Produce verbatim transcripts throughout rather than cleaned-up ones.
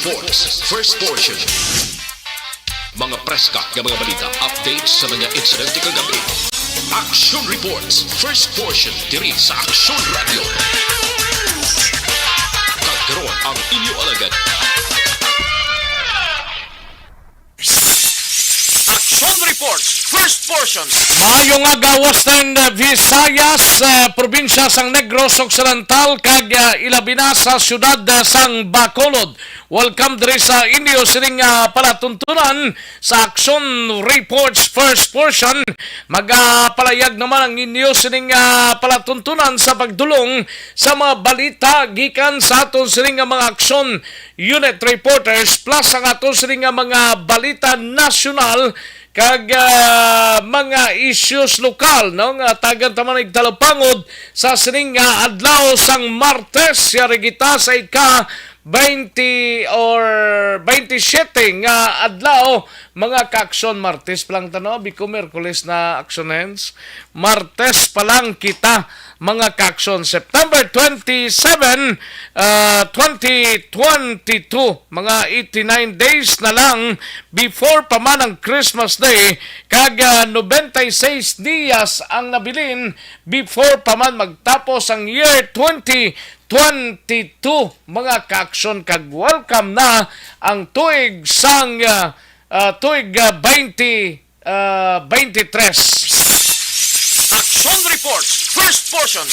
Reports, first portion. Mga preska nga mga balita, updates sa mga insidente kagabi. Action Reports, first portion, diri sa Action Radio. Kag karon ang inyo alagad. Action Reports, first portion. Maayo nga gawas na in, uh, Visayas, uh, probinsya sang Negros Occidental, kag, uh, ilabi na sa siyudad, uh, sang Bacolod. Welcome diri sa inyo sining, ah, palatuntunan sa Action Reports first portion. Magapalayag naman ang inyo sining, ah, palatuntunan sa pagdulong sa mga balita gikan sa aton sining nga mga action unit reporters plus ang aton sining nga mga balita nasyonal kag, ah, mga issues lokal, no, nga tagan ta man igtalupangod sa sining nga adlaw sang Martes, yari kita sa ika twenty or twenty-seven nga adlaw, mga kaaksyon. Martes pa lang ta, no? Biko Miyerkules na, action hands. Martes pa lang kita, mga kaaksyon. September twenty-seven, ah, twenty twenty-two, mga eighty-nine days na lang before pa man ang Christmas Day, kag, ah, noventa y seis dias ang nabilin before pa man magtapos ang year twenty twenty-two, mga kaaksyon, kag welcome na ang tuig sang, ah, ah, tuig, ah, twenty, ah, twenty-three. Action Reports, first portion.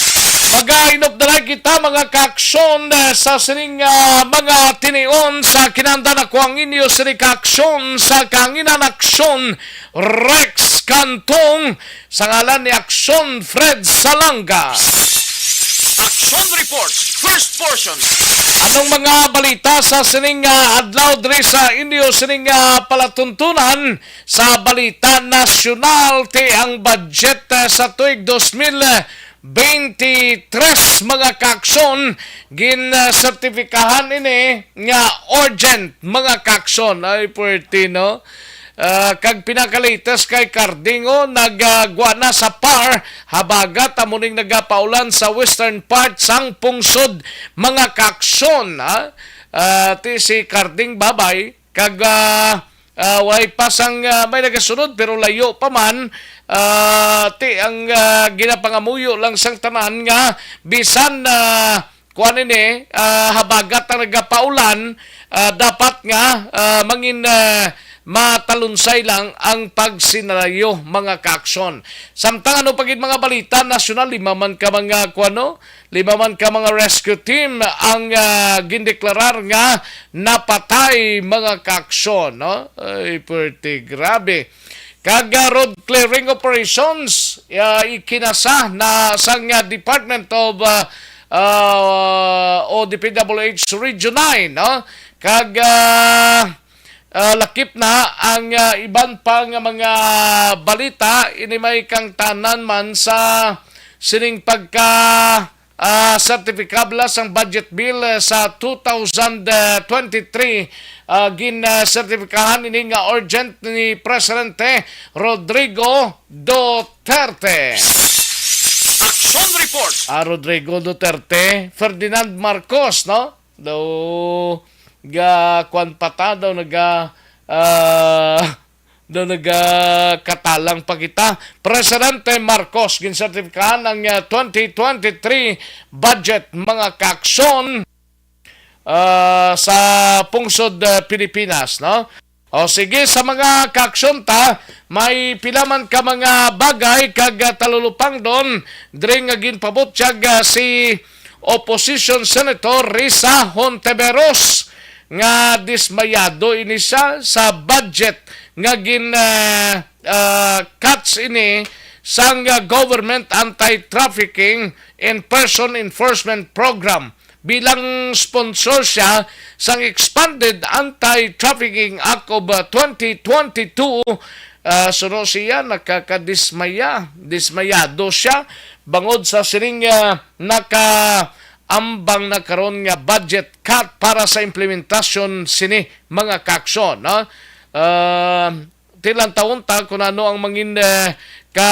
Magainop na lang kita, mga kaaksyon, ah, sa sining, ah, mga tinion sa kinahanglan. Ako ang inyo sini kaaksyon sa kahanginan, aksyon, Rex Cantong, sa ngalan ni Aksyon Fred Salanga. Action Reports, first portion. Anong mga balita sa sining, ah, adlaw diri sa inyo sining, ah, palatuntunan sa balita nasyonal? Ti ang budget, ah, sa tuig dos mil twenty-three, mga kaaksyon, gin, ah, sertipikahan ini nga urgent, mga kaaksyon. Ay, puwerte, no? Ah, kag pinaka-latest kay Carding, oh, nagagwa na sa par habagat amo ning nagapaulan sa western part sang pungsod, mga kaaksyon, ha? Ah, ti si Carding Babay kag, ah, ah, way pa sang, ah, may nagasunod pero layo pa man, ah, ti ang, ah, ginapangamuyo lang sang tanan nga bisan, ah, kuan ini, ah, habagat ang nagapaulan, ah, dapat nga, ah, mangin, ah, matalunsay lang ang pagsenaryo, mga kaaksyon. Samtang ano pa gid mga balita nasyonal, lima man ka mga kuano, lima man ka mga rescue team ang, ah, gindeklarar nga napatay, mga kaaksyon, no? Ay, puwerte, grabe. Kag, ah, road clearing operations, ah, ikinasa na sang, ah, Department of, ah, ah, o D P W H Region nine, no? Kag, ah, ah, lakip na ang, ah, iban pa nga mga balita. Ini may kangtanan man sa sining pagka, ah, sertifikabla sang budget bill, eh, sa two thousand twenty-three. Ah, gin, ah, sertipikahan ini nga urgent ni Presidente Rodrigo Duterte. Action Report. Ah, Rodrigo Duterte, Ferdinand Marcos, no? Daw ga kwan pa ta, daw naga, ah, daw nagakatalang pa kita. Presidente Marcos, ginsertipikahan ang, ah, twenty twenty-three budget, mga kaaksyon, ah, sa pungsod, ah, Pilipinas, no? O sige, sa mga kaaksyon ta, may pila man ka mga bagay kag, ah, talulupangdon diri nga ginpabutyag, ah, si Opposition Senator Risa Hontiveros nga dismayado ini siya sa budget nga gin, ah, ah, cuts ini sang, ah, Government Anti-Trafficking in Person Enforcement Program. Bilang sponsor siya sang Expanded Anti-Trafficking Act of, uh, twenty twenty-two, uh, suno siya nakakadismaya, dismayado siya bangod sa sining, uh, nakaambang na karon nga budget cut para sa implementasyon sini, mga kaaksyon, no? Uh, tilantawon ta kung ano ang mangin, eh, ka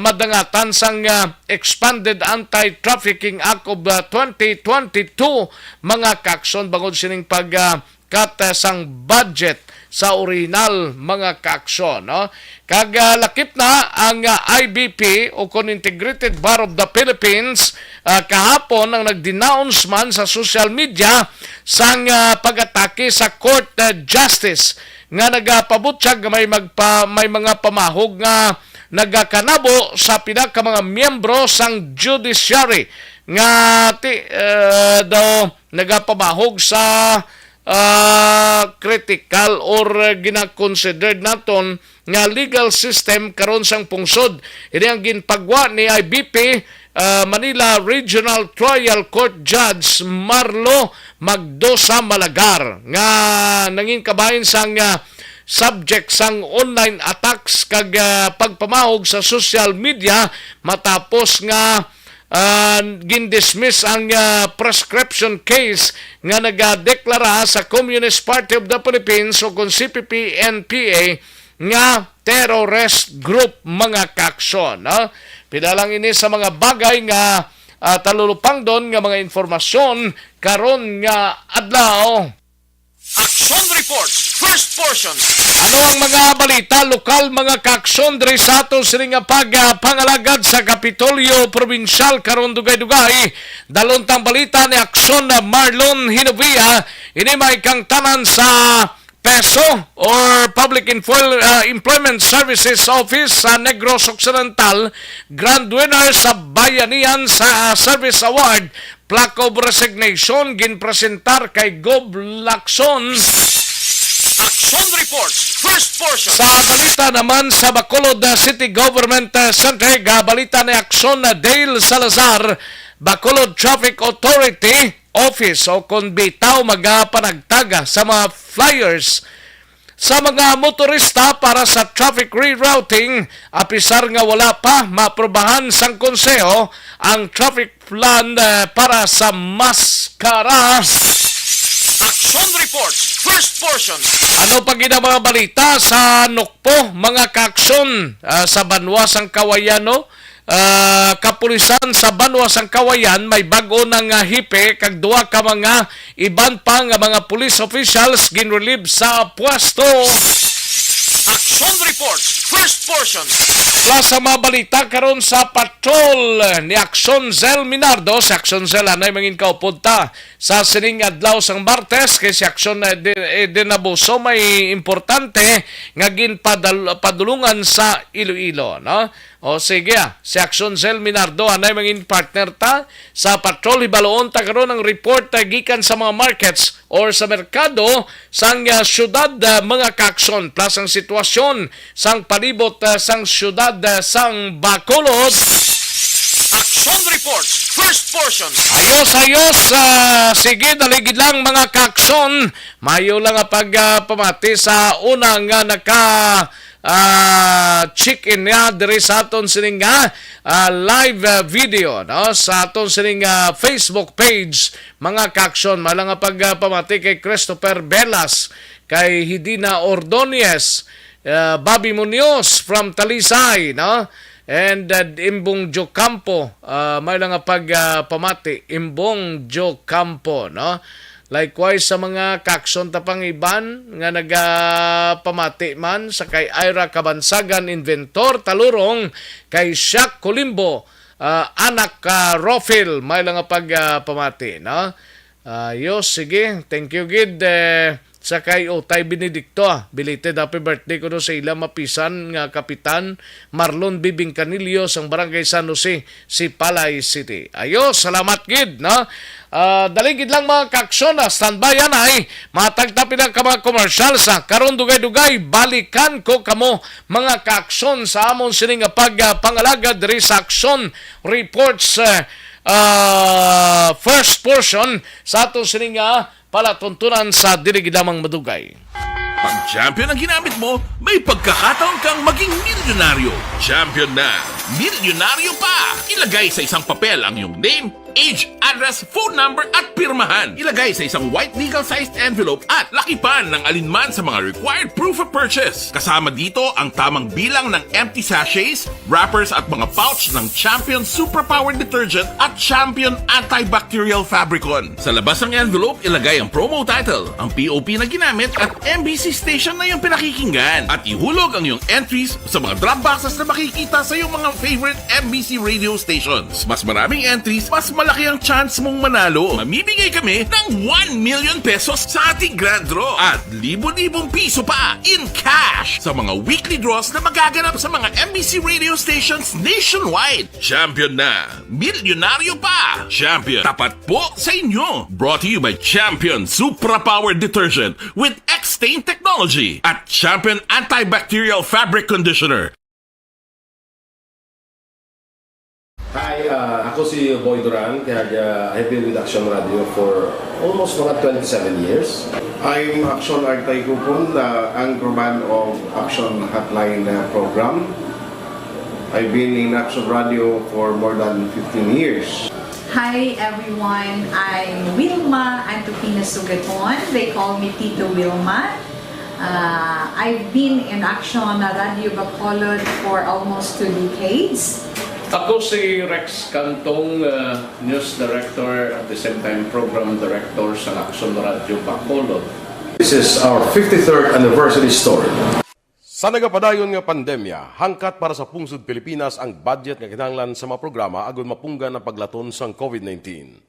madangatan sang, ah, Expanded Anti-Trafficking Act of, ah, twenty twenty-two, mga kaaksyon, bangod sining pag, ah, cut, ah, sang budget sa orihinal, mga kaaksyon, no? Kag, ah, lakip na ang, ah, I B P o kon Integrated Bar of the Philippines, ah, kahapon ang nag-denounce man sa social media sang, ah, pag-atake sa court, ah, justice nga nagapabutyag nga may magpa-, may mga pamahog nga nagakanabo sa pila ka mga miyembro sang judiciary nga ti-, ah, daw nagapamahog sa, ah, critical or, ah, gina-considered naton nga legal system karon sang pungsod. Ini ang ginpagwa ni I B P, ah, Manila Regional Trial Court Judge Marlo Magdosa Malagar, nga nangin kabahin sang, ah, subject sang online attacks kag, ah, pagpamahog sa social media matapos nga, ah, gindismiss ang, ah, prescription case nga nagadeklara sa Communist Party of the Philippines o kon C P P N P A nga terrorist group, mga kaaksyon, no? Pila lang ini sa mga bagay nga, ah, talulupangdon nga mga informasyon karon nga adlaw. Action Report, first portion. Ano ang mga balita lokal, mga kaaksyon, diri sa aton sini nga pag, ah, pangalagad sa Kapitolyo Probinsyal karon dugay-dugay? Dalon tang balita ni Aksyon na Marlon Hinovia. Ini may kangtanan sa PESO or Public Info-, ah, Employment Services Office sa Negros Occidental, grand winner sa Bayanihan sa, ah, Service Award, plaque of resignation ginpresentar kay Gob Lacson. Action Report, first portion. Sa balita naman sa Bacolod, ah, City Government, ah, Center, ah, balita ni Aksyon na Dale Salazar, Bacolod Traffic Authority Office o kon bitaw magapanagtaga sa mga flyers sa mga motorista para sa traffic rerouting, apisar nga wala pa maaprubahan sang konseho ang traffic plan, eh, para sa maskara. Action Report, first portion. Ano pa gid ang mga balita sa Nukpo, mga kaaksyon, ah, sa banwa sang Kawayan, no? Ah, kapulisan sa banwa sang Kawayan may bag-o na nga hepe kag duha ka mga iban pa nga mga police officials ginrelieve sa pwesto. Action Report, first portion. Plus sa mga balita karon sa patrol ni Aksyon Zel Minardo. Si Aksyon Zel anay mangin kaupod ta sa sining adlaw sang Martes kay si Aksyon, eh, Di-, eh, Dinabuso may importante nga ginpadal-, padulungan sa Iloilo, no? O sige, ah, si Aksyon Zel Minardo anay mangin partner ta sa patrol. Hibaluon ta karon ang report, ah, gikan sa mga markets or sa merkado sang, ah, syudad, ah, mga kaaksyon, plus ang sitwasyon sang palibot, ah, sang syudad, ah, sang Bacolod. Action Report, first portion. Ayos, ayos. Ah, sige, dali gid lang, mga kaaksyon. Mayo lang nga pag, ah, pamati sa una nga naka, ah, check in niya diri sa aton sining, ah, ah, live, ah, video, no? Sa aton sining, ah, Facebook page, mga kaaksyon. Mayo lang nga pag, ah, pamati kay Christopher Velas, kay Hidina Ordonez, ah, Bobby Munoz from Talisay, no? And, uh, Imbong Jocampo, uh, may lang nga pag, uh, pamati, Imbong Jocampo, no? Likewise, sa mga kaaksyon ta pang iban nga nagapamati man, sa kay Ira Kabansagan, Inventor Talurong, kay Shaq Colimbo, uh, anak ka Rofil, may lang nga pag, uh, pamati, no? Ayos, sige. Thank you gid, eh, sa kay Utay Benedicto, ah. Belated happy birthday kuno sa ila mapisan nga Kapitan Marlon B. Bingcanillo sang Barangay San Jose, Sipalay City. Ayos, salamat gid, no? Ah, dali gid lang, mga kaaksyon, ah. Standby yan, ay. Matag ta pila ka mga commercials, ah. Karon dugay-dugay, balikan ko kamo, mga kaaksyon, sa amon sini nga pag, ah, pangalagad diri sa Action Reports, eh, ah, first portion sa aton sini nga palatuntunan sa dili gid lamang madugay. Pag champion ang ginamit mo, may pagkakataon kang maging milyonaryo. Champion na, milyonaryo pa! Ilagay sa isang papel ang iyong name, age, address, phone number, at pirmahan. Ilagay sa isang white legal-sized envelope at lakipan ng alinman sa mga required proof of purchase. Kasama dito ang tamang bilang ng empty sachets, wrappers, at mga pouch ng Champion Suprapower Detergent at Champion Antibacterial Fabricon. Sa labas ng envelope, ilagay ang promo title, ang P O P na ginamit, at M B C station na iyong pinakikinggan. At ihulog ang iyong entries sa mga drop boxes na makikita sa iyong mga favorite M B C radio stations. Mas maraming entries, mas malaki ang chance mong manalo. Mamimigay kami ng one million pesos sa ating grand draw at libo-libong piso pa in cash sa mga weekly draws na magaganap sa mga M B C radio stations nationwide. Champion na! Milyonaryo pa! Champion, tapat po sa inyo! Brought to you by Champion Supra Power Detergent with X-Stain Technology at Champion Antibacterial Fabric Conditioner. Hi, ah, ako si Boy Duran, kag, ah, I've been with Action Radio for almost mga twenty-seven years. I'm Action Artay Kupon, the anchorman of Action Hotline, uh, program. I've been in Action Radio for more than fifteen years. Hi everyone, I'm Wilma Antupina Sugaton. They call me Tito Wilma. Uh, I've been in Action Radio Bacolod for almost two decades. Ako si Rex Cantong, uh, news director, at the same time program director sa Action Radio Bacolod. This is our fifty-third anniversary story. Sa nagapadayon nga pandemya, hangkat para sa pungsod Pilipinas ang budget nga kinahanglan sa mga programa agud mapunggan ang paglaton sang COVID nineteen.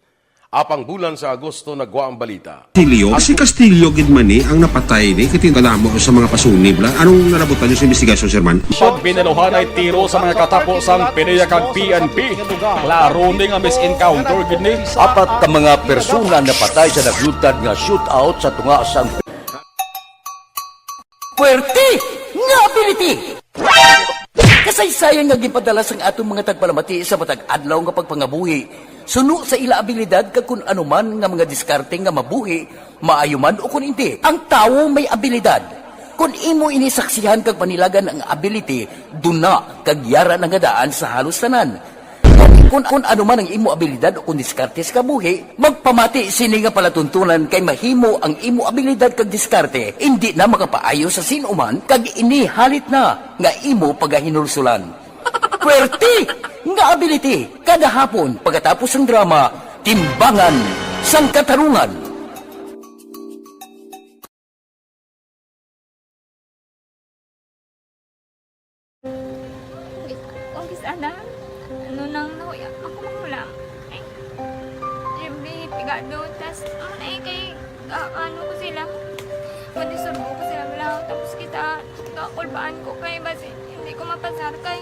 Apang bulan sa Agosto nagwa ang balita. Castillo, si Castillo gid man ni ang napatay ni, kay kadamo sa mga pasunib la. Anong nalabutan niyo sa investigasyon, Sir Man? Pag binaluhanay tiro sa mga katapo sang PDEA kag P N P, klaro ni nga mis-encounter gid ni. Apat ka mga persona napatay sa naglutad nga shootout sa tunga sang Puwerte nga ability! Kasaysayan nga ginpadala sang aton mga tagpalamati sa matag adlaw nga pagpangabuhi, suno sa ila abilidad kag kun ano man nga mga diskarte nga mabuhi, maayo man o kun indi. Ang tawo may abilidad. Kun imo ini saksihan kag panilagan ang ability, duna kag yara na nga daan sa halos tanan. Kun, kun ano man ang imo abilidad o kun diskarte sa kabuhi, magpamati sini nga palatuntunan kay mahimo ang imo abilidad kag diskarte indi na makapaayo sa sin-o man kag ini halit na nga imo pagahinulsulan. Puwerte nga ability kada hapon pagkatapos sang drama, Timbangan sang Katarungan. Kung kis-, ana, ano nang nahuya, ako makulang. Ay, Jimmy, pigado, tas, ano na eh, kay, ah, ano ko sila, madisurbo ko sila lang, tapos kita, kakulbaan ko kay, basi, hindi ko mapasar kay.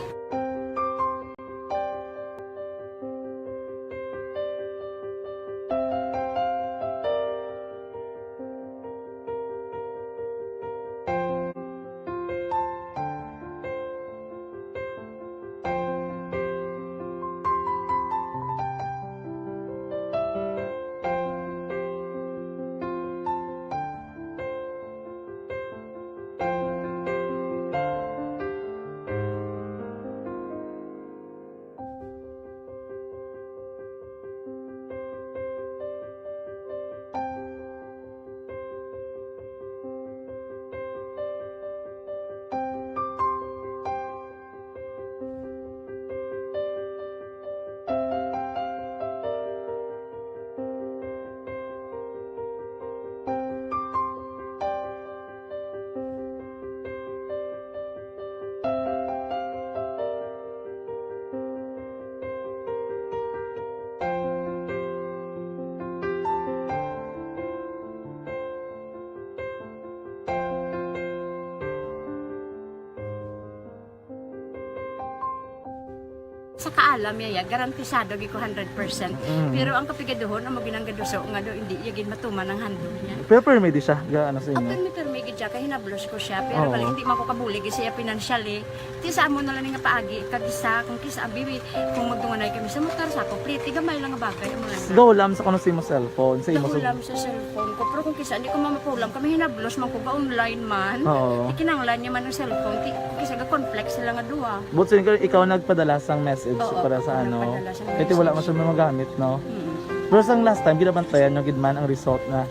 Sa kaalam niya, ya, garantisado gid ko hundred percent. Mm. Pero ang kapigaduhon, amo ginang gaduso nga do, hindi iya gid matuman ang handle niya. Pero permi di siya, ga-, ano sa inyo? Permi, permi gid siya, kay hinablos ko siya. Pero Oo. bali, hindi man ko kabulig siya financially. Ti sa amo na lang nga paagi, kag isa, kung kisa, abi, kung magdunganay kami sa motor, sa ako, pliti, gamay lang nga bagay, amo lang. Gahulam sa kuno sa imo cellphone, sa imo Gahulam sa cellphone ko, pero kung kisa, hindi ko mamapulam, kami hinablos man ko, ga-online man. Oo. Ikinanglan niya man ang cellphone, ti, kung kisa, ga-conflict sila nga duha. But so, ikaw, ikaw nagpadala sang message So, para sa ano, nagpadala siya ng kay wala man message. Siya magamit, no? Mm. Pero sang last time, ginabantayan nyo gid man ang result na.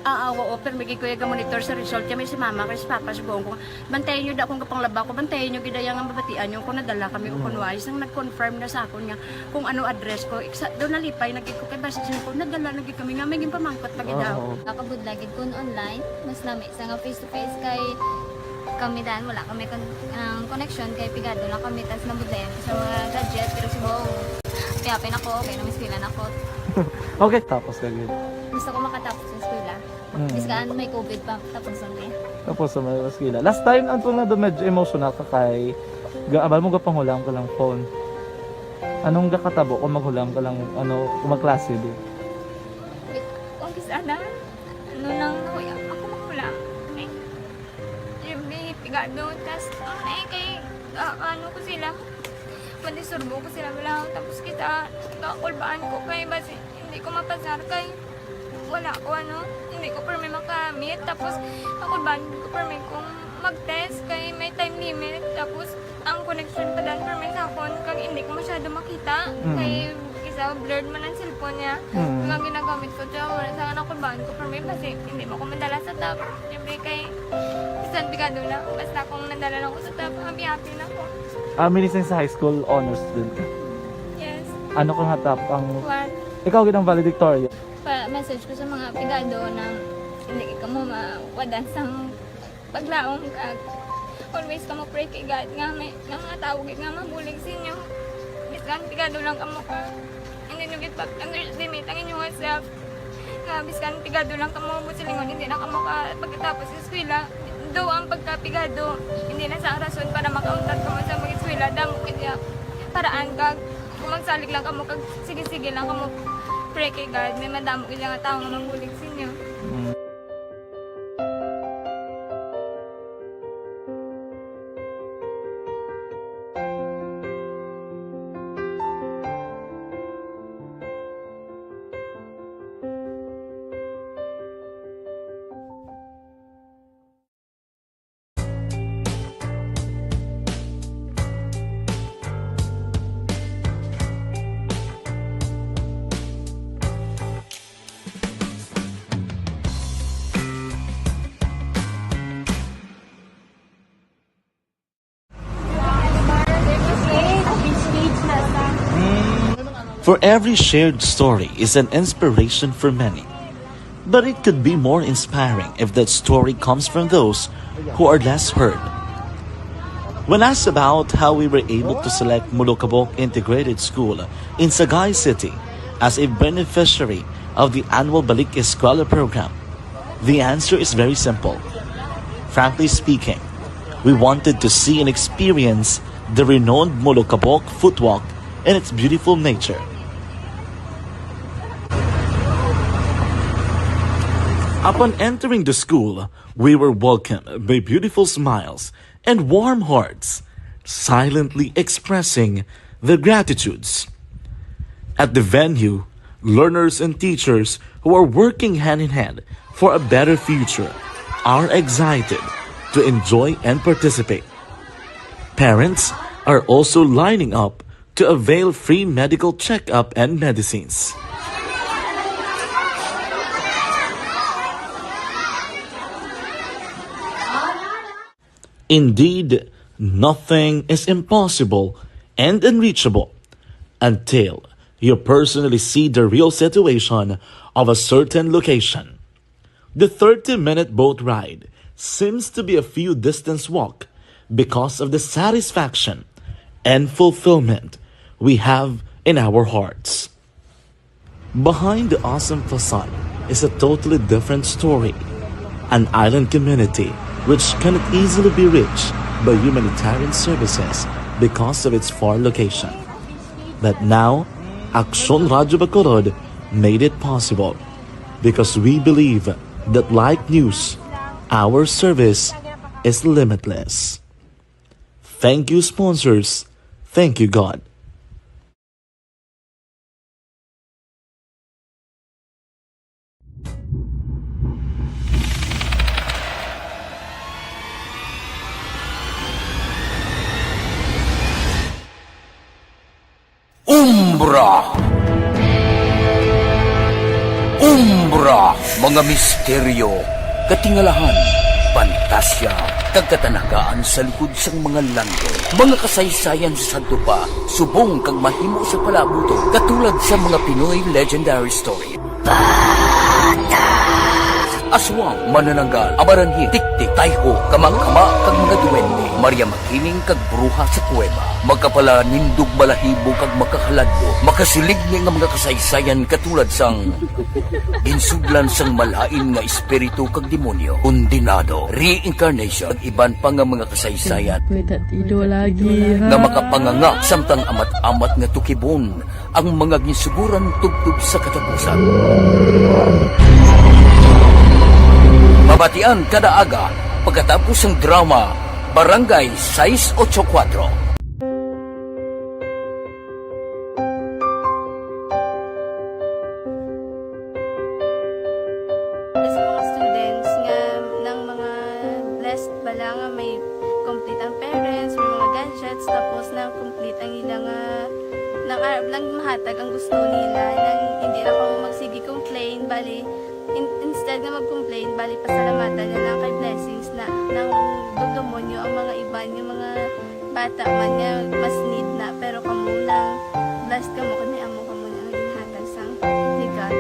Ah, ah, oo, pero may gikuya ga monitor sa result kami si mama, kay si papa, si buong ko. Bantayan nyo da kung kapanglaba ko, bantayan nyo gid ang mabatian nyo kung nadala kami o kung wala. Sang nag-confirm na sa akon nga kung ano address ko, iksa, doon nalipay na gid ko kay basi siya ko, nadala na gid kami nga may ginpamangkot pa gid daw. Oo. Nakabudlay gid kun online, mas nami sa nga face to face kay kami dan wala kami kon-, ang connection kay pigado lang kami tas nabudlayan ko sa mga gadget pero si Bong, happy-happy na ko, okay na, may eskwela na ko. Okay, tapos ka gid. Gusto ko makatapos sa eskwela. Mm. Biskan may covid pa, tapos ang eh. Tapos sa mga eskwela. Last time, ang tunga doon medyo emotional ka kay ga-, abal mo gapanghulam ka lang phone. Anong gakatabo kung maghulam ka lang, ano, kung magklase di? Wait, kung sana, ano nang nakuya, ako maghulam. Eh, Jimmy, pigado, tas, ang eh, kay, ah, ano ko sila, madisturbo ko sila, wala, tapos kita, kakulbaan ko kay, basi, hindi ko mapasar kay, wala ko, ano, hindi ko permi makamit, tapos, kakulbaan ko permi kung mag-test kay may time limit, tapos, ang connection pa dan permi sa akon, kag hindi ko masyado makita, Mm. kay, isa, blurred man ang cellphone niya, Mm. kag ginagamit ko, siya, wala sa kakulbaan ko permi, basi, hindi mo ko madala sa top, siyempre, kay, bisan pigado na, basta kung nadala lang ko sa top, happy-happy na ko. Ah, minising sa high school honors student ka? Yes. Ano ka nga top ang One. Ikaw gid ang valedictorian? Pa-message ko sa mga pigado na hindi ka mo mawadan sang paglaom ka. Always ka mo pray kay God nga may, nga mga tao gid nga mabulig sa inyo. Bisan pigado lang kamo ka. Hindi nyo gid pag-underestimate ang inyong self. Nga biskan pigado lang kamo mo silingon, hindi na kamo ka pagkatapos sa eskwela. Do ang pagkapigado, hindi na sa rason para makauntat kamo sa mag-eskwela. Damo kaya paraan kag kung magsalig lang kamo kag sige-sige lang kamo pray kay God, may madamo gid nga tawo nga magbulig sa inyo. Mm. For every shared story is an inspiration for many. But it could be more inspiring if that story comes from those who are less heard. When asked about how we were able to select Molokabok Integrated School in Sagay City as a beneficiary of the annual Balik Eskwela program, the answer is very simple. Frankly speaking, we wanted to see and experience the renowned Molokabok Footwalk and its beautiful nature. Upon entering the school, we were welcomed by beautiful smiles and warm hearts, silently expressing their gratitudes. At the venue, learners and teachers who are working hand in hand for a better future are excited to enjoy and participate. Parents are also lining up to avail free medical checkup and medicines. Indeed, nothing is impossible and unreachable until you personally see the real situation of a certain location. The thirty-minute boat ride seems to be a few distance walk because of the satisfaction and fulfillment we have in our hearts. Behind the awesome facade is a totally different story, an island community which cannot easily be reached by humanitarian services because of its far location. But now, Aksyon Radyo Bacolod made it possible because we believe that like news, our service is limitless. Thank you, sponsors. Thank you, God. Umbra. Umbra, mga misteryo, katingalahan, pantasya, kag katanagaan sa likod sang mga langit. Mga kasaysayan sa sadto pa, subong kag mahimo sa palaabuton, katulad sa mga Pinoy legendary story. Aswang, manananggal, amaranhi, tiktik, tayho, kama-kama, kag mga duwende, Maria Makiling, kag bruha sa kuweba, makapalanindog balahibo, kag makahaladlo, makasiligni nga mga kasaysayan katulad sang ginsudlan sang malain nga espiritu kag demonyo, kondenado, reincarnation, kag iban pa nga mga kasaysayan May tatido lagi, ha? nga makapanganga samtang amat-amat nga tukibon ang mga ginsuguran tubtob sa katapusan. Mabatian kada aga pagkatapos sang drama Barangay sais ocho kuwatro. Sa mga students nga nang mga blessed bala nga may complete ang parents, may mga gadgets, tapos na complete ang ila nga nang arab lang mahatag ang gusto nila, nang hindi na kamo magsige complain, bali, in-, instead nga mag-complain, bali, pasalamatan na lang kay blessings na, nang dugdumon nyo ang mga iban, yung mga bata man nga mas need na, pero kamo lang, blessed kamo kay may amo kamo nga ginhatag sang ni God.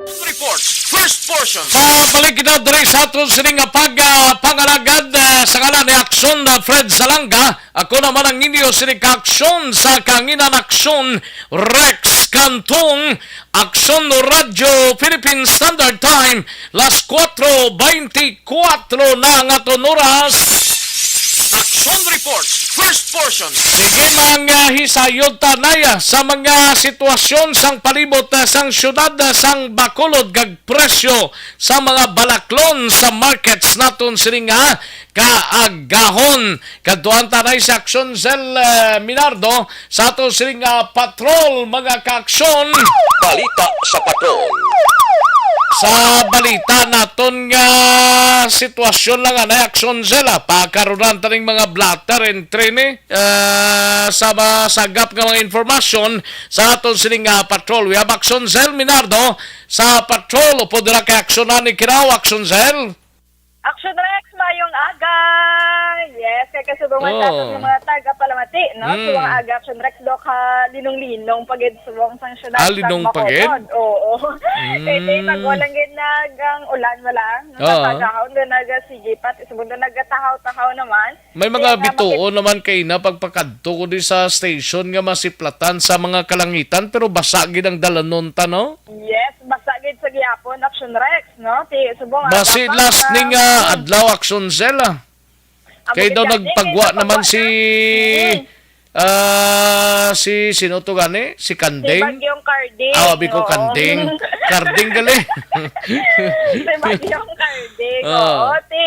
Report, first portion. Pabalik kita diri sa aton sini nga pag, ah, pangalagad, ah, sa ngalan ni Aksyon, ah, Fred Salanga. Ako naman ang inyo sini ka Aksyon sa Kanginan Aksyon, Rex Cantong. Aksyon Radyo Philippine Standard Time, las kuwatro beintikwatro na ang aton oras. Action Report, first portion. Sige, mga hisayod ta, Naya, sa mga sitwasyon sang palibot, ah, sang syudad, ah, sang Bacolod, kag presyo sa mga balaklon sa markets naton sini nga kaagahon. Kadtuan ta na si Aksyon Zel, eh, Minardo sa ato sining, ah, patrol, mga kaaksyon. Balita sa patrol. Sa balita naton nga sitwasyon lang, anay, Aksyon Zel, ah, pakarunan ta ning mga blotter entry ni, ah, sa masagap nga mga informasyon sa aton sining, ah, patrol. We have Aksyon Zel Minardo sa patrol. Upod dira kay Aksyon Ani Kirao, Aksyon Zel. Action Rex, mayong aga! Yes, kay kasubong man Oh. naton nga mga taga-palamati, no? Mm. Subong aga, Action Rex, do ka linong-linong pa gid subong sang syudad Ah, sang linong pa gid? Bacolod. Oo. Mm. Kay di, pag walang gid nag-, ang ulan, wala. Oo. Nagkatagahon, do naga, sige, pati subong do nagatahaw-tahaw naman. May mga Kaya nga bituon makit- naman kay na pagpakadto ko di sa station nga masiplatan sa mga kalangitan, pero basa gid ang dalanon ta, no? Yes, basa gid sa gihapon, Action Rex, no? Ti, subong, ah, Basi dapat last na ning, ah, adlaw, Action Cell, ah. Amo Kay gid daw gani, nagpagwa kay naman nagpagwa si, na. Mm. ah, si, sino to gani? Si Si Kanding? Bagyong Carding, Ah, abi ko oo. Kanding. Karding gali. Si Bagyong Carding, Ah. oo. Ti,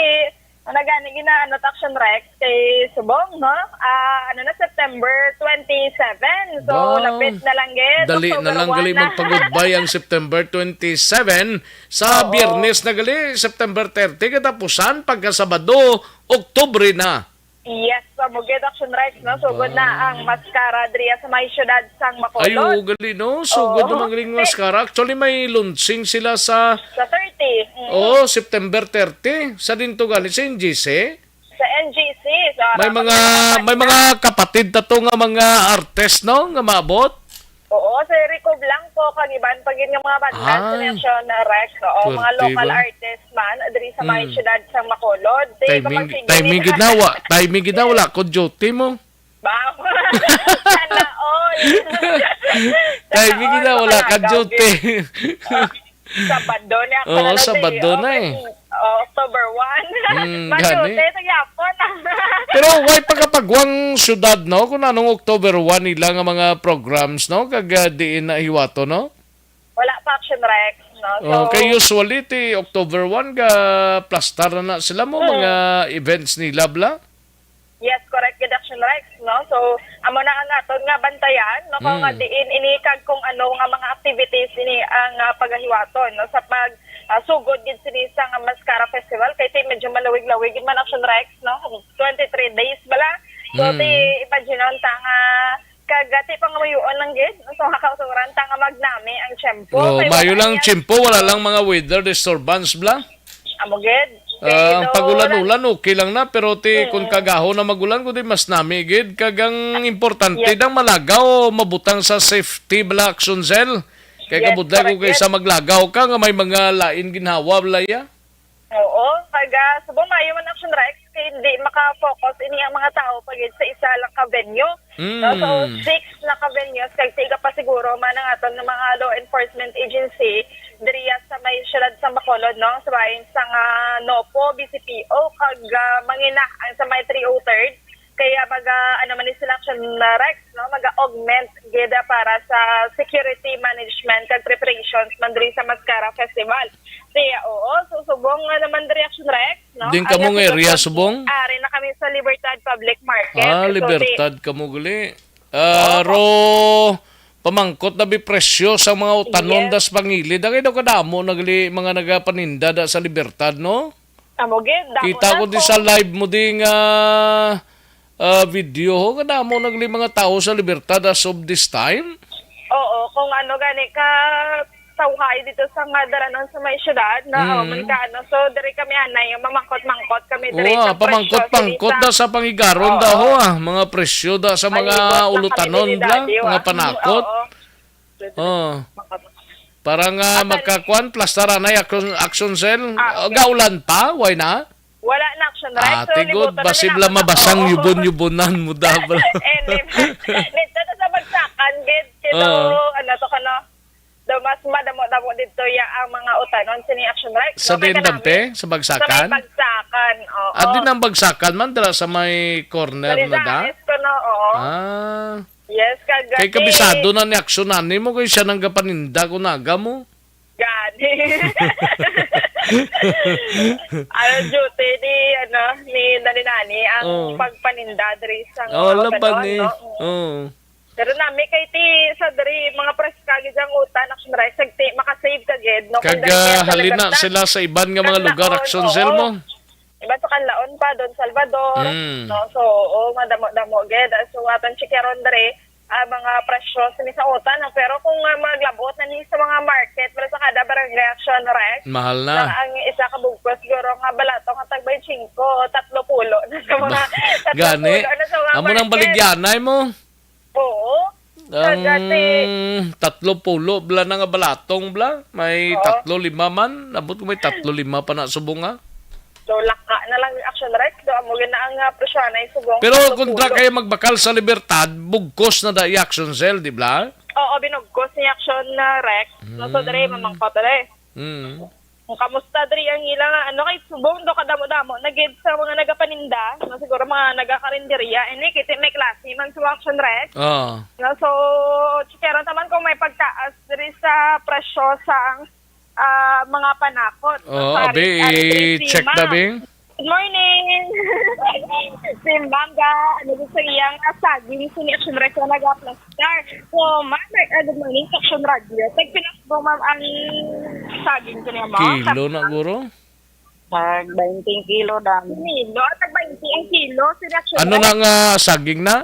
Ano gani ginaano, Action Rex, kay subong, no? Ah, ano na, September twenty-seven. So, Wow. lapit na lang gid. Dali na October lang one gali na. magpagudbay ang September twenty-seven. Sa Oo. Biyernes na gali, September thirty, katapusan, pagka Sabado, Oktubre na. Yes, sa Bukid Action Rex, no? Sugod na Wow. ang Mascara diriya sa may siyudad sang Ay, Bacolod. oo, gali, no? Sugod Oo. naman galing Ti- Mascara. Actually, may launching sila sa Sa thirty. Mm. Oo, September thirty. Sa din to gani, sa N G C? Sa N G C, sa May Rapat mga, Rapat may na. mga kapatid ta to nga mga artist, no? Nga maabot? Oo, si Rico Blanco, kag iban pa gid nga mga banda, Ay. Selection Rex. Oo, mga Pwerte local ba? artist man, diri sa may Mm. siyudad sang Bacolod. Di, Timing, kapag sige, timing gid na, wa-, timing gid na, wala ko duty mo. Ba? Sana all. Timing Sana gid na, all, wala ka makalagaw duty. gid. Ah, Sabado ni ako Oo, na, Sabado na eh. Oh, October one. Mm, gani. Maduti, sa gyapon. Pero way pagkapagwang syudad, no? Kung anong October one nila nga mga programs, no? Kag, ah, diin na hiwato, no? Wala pa, Action Rex, no? Oh, so, kay usually, ti October one, ga plastar na, na sila mo, mm, mga events nila, bla? Yes, correct gid, Action Rex, no? So, amo na ang aton nga bantayan, no? Kung, mm, nga diin ini kag kung ano nga mga activities ini ang, ah, pagahiwaton, no? Sa pag, ah, sugod gid sini sa nga Mascara Festival, kay ti medyo malawig-lawig gid man, Action Rex, no? Twenty-three days bala. So, mm, ti imagine ta nga kag ti pangamuyoon lang gid, no? So, makausuran ta nga magnami ang tiyempo. Oh, kay mayo wala lang niya tiyempo, wala lang mga weather disturbance, bla? Amo gid. Ah, ang pag-ulan-ulan, okay lang na, pero ti, kung, mm, kagahon na mag-ulan, kundi mas nami gid. Kag ang importante, yes, dang malagaw, mabutang sa safety bala, Action Cell. Kay, yes, kabudlay ko, correct, kaysa yes, maglagaw ka nga may mga lain ginhawa, bala, ya. Oo, kag, ah, subong maayo man, Action Rex, kay hindi maka-focus ini ang mga tao pa gid sa isa lang ka venue. No? So, mm, six na ka venues, kag tiga pa siguro man ang aton nga mga law enforcement agency diriya sa may siyudad sa Bacolod, no? Sa bahin sang, ah, NOPO, B C P O, kag, ah, mangina ang sa may three oh third. Kaya mag, ah, ano man ni sila, Action, ah, Rex, no? Mag-augment gid, ah, para sa security management kag preparations man diri sa Mascara Festival. Kaya, oo, so subong nga naman diri, Action Rex, no? Din kamo nga area, subong? Ari na kami sa Libertad Public Market. Ah, so, Libertad kamo gali. Ah, oo, ro, pamangkot na bi presyo sa mga utanon, yes, das pangilid. Ang daw kadamo na gali mga nagapaninda da sa Libertad, no? Amo gid, damo. Kita na ko di to sa live mo di nga, ah, video, ho, kadamo na gali mga tao sa Libertad as of this time. Oo, kung ano gani ka tawhay dito sa nga dalanon sa may syudad na, mm, oh, man ka, ano. So, diri kami anay, mamangkot-mangkot kami diri. Oo, sa presyo, pamangkot-pangkot diri sa da sa pangigaron, oo, da ho, ah, mga presyo da sa mga palibot na kami ulutanon, diri, bla, dadyo, mga ah, panakot. Oo. Oh. Para nga, ah, makakuan, plastar anay, Action, Action Cell. Ah, oh, okay. Gaulan pa, way na? Wala na, Action Rex. Ah, so, tigod, libutan na basi nila bla ako. Mabasang, oo, yubon-yubonan mo da, bla. Eh, di ba? Dito na sa bagsakan, gid. Kaya, oo, ano to, kano? Daw mas madamo-damo dito ya ang mga utanon sini, Action Rex, no? Sa diin, Dampe? Sa bagsakan? Sa may bagsakan, oo. Ah, di nang bagsakan man, dala sa may corner na da? Sa Rizales ko, no? Oo. Ah. Yes, kag kay kabisado na ni Action ani mo, kay siya nang gapaninda ko naga mo. Gani. Ano, duty ni, ano, ni Dalinani ang, oh, pagpaninda diri sa, oh, mga laban, no? No? Oh. Pero nami kay ti sa diri, mga preska gid ang utan, Action Rex, kag ti makasave ka gid, no? Kag, kung dali kaya, ah, sa halin na Libertad, sila sa iban nga mga lugar, Action Cell mo. Iban sa Canlaon pa, Don Salvador. Mm. No? So, oo, madamo-damo gid. So, aton chikaron diri, ah, mga presyo sa misang utan, no? Pero kung, ah, maglabot na ni sa mga market, pero sa kada barangay, Action Rex, mahal na. Ang isa ka bugkos, siguro nga balato nga tag twenty-five, tatlo pulo na sa mga, ba-, tatlo pulo gani na sa mga market. Amo nang baligyanay mo. Oo. Ang tatlo pulo bla na nga balatong bla, may tatlo lima man. Abot ko may tatlo lima pa na subong, ha. So, laka na lang yung Action Rex. So, amo gid na ang, ah, presyo na yung subong. Pero tatlo pulo. Kung dra kayo magbakal sa Libertad, bugkos na da i-Action Cell, di bla? Oo, binugkos ni Action, ah, Rex. No, so, dre, mamangkot, dre. Mm. Kung kamusta diri ang ila nga, ano, kay subong do kadamo-damo na gid sa mga nagapaninda, no, siguro mga nagakarinderya, ini kay ti may klase man sa Action Rex. Oo. No, so, chikero naman kung may pagtaas diri sa presyo sa, ah, mga panakot. Oo, sa abi, ari, ari, i-check na, Bing. Good morning. Si Ma'am ga, ano, gusto iyang, ah, saging, sini Action Rex na nag-aplas. Star. So, ma'am, uh, good morning, Action Radio. Tag pinas po, ma'am, ang saging ko niya, ma'am? Kilo na, guro? Tag twenty ang kilo, dami. Kilo, tag twenty ang kilo, sila, sila. Ano na nga saging na?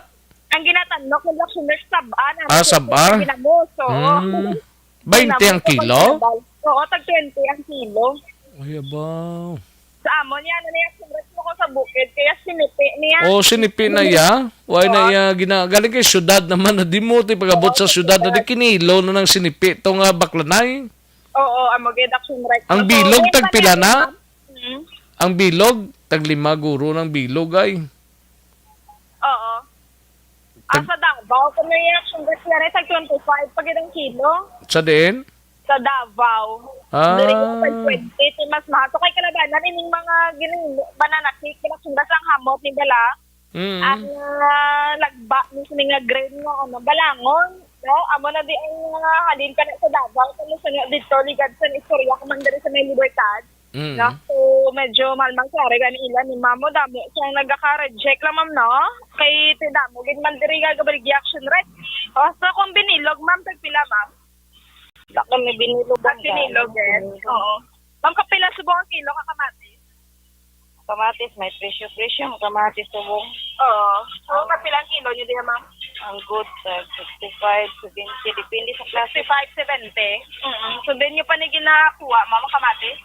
Ang ginatanlok, yung Action Rex, saba na. Ah, saba? Ginamos, oo. Hmm. Twenty ang kilo? Oo, tag twenty ang kilo. Ay, abaw. Sa amon, yan, ano niya, surat mo ko sa bukid, kaya sinipi niya. Oh, sinipi na iya. Why na iya gina-, galing kay syudad naman, na di mo, ti pag-abot sa syudad, na di kinilo na ng sinipi to nga baklanay. Oo, amo gid, Action Rex. Ang bilog, tagpila na? Hmm? Ang bilog, taglima guro ng bilog, ay. Oo. Ah, sa Davao, kung may Action Rex na rin, tag twenty-five pa gid ang kilo. Sa diin? sa Davao. Ah. Diri sa twenty, ti mas mahal. So, kay kalabanan, ining mga gini, banana cake, kinasundas ang hamot ni bala. Mm. Ang, ah, lagba ni sini nga grain nga, ano, balangon, no? Amo na di ang, ah, halin pa na sa Davao, sa musunod dito, ligad sa istorya ko man diri sa may Libertad. Mm. No? So, medyo mahal man klaro gani ila ni ma'am, damo. So, ang nagaka-reject lang, ma'am, no? Kay ti damo gid man diri nga gabaligya action, right? O, so, kung binilog, ma'am, tagpila, ma'am? Dako ni binilog. Ah, binilog, yes. Oo. Ma'am, kapila subong ang kilo ka kamatis? Kamatis, may presyo-presyo, ang kamatis subong. Oo. So, kapila ang kilo niyo diya, ma'am? Ang good, uh, sixty-five, seventy, depende sa klase. Sixty-five, seventy. Mm-mm. So, din niyo pa ni ginakuha, ma'am, ang kamatis?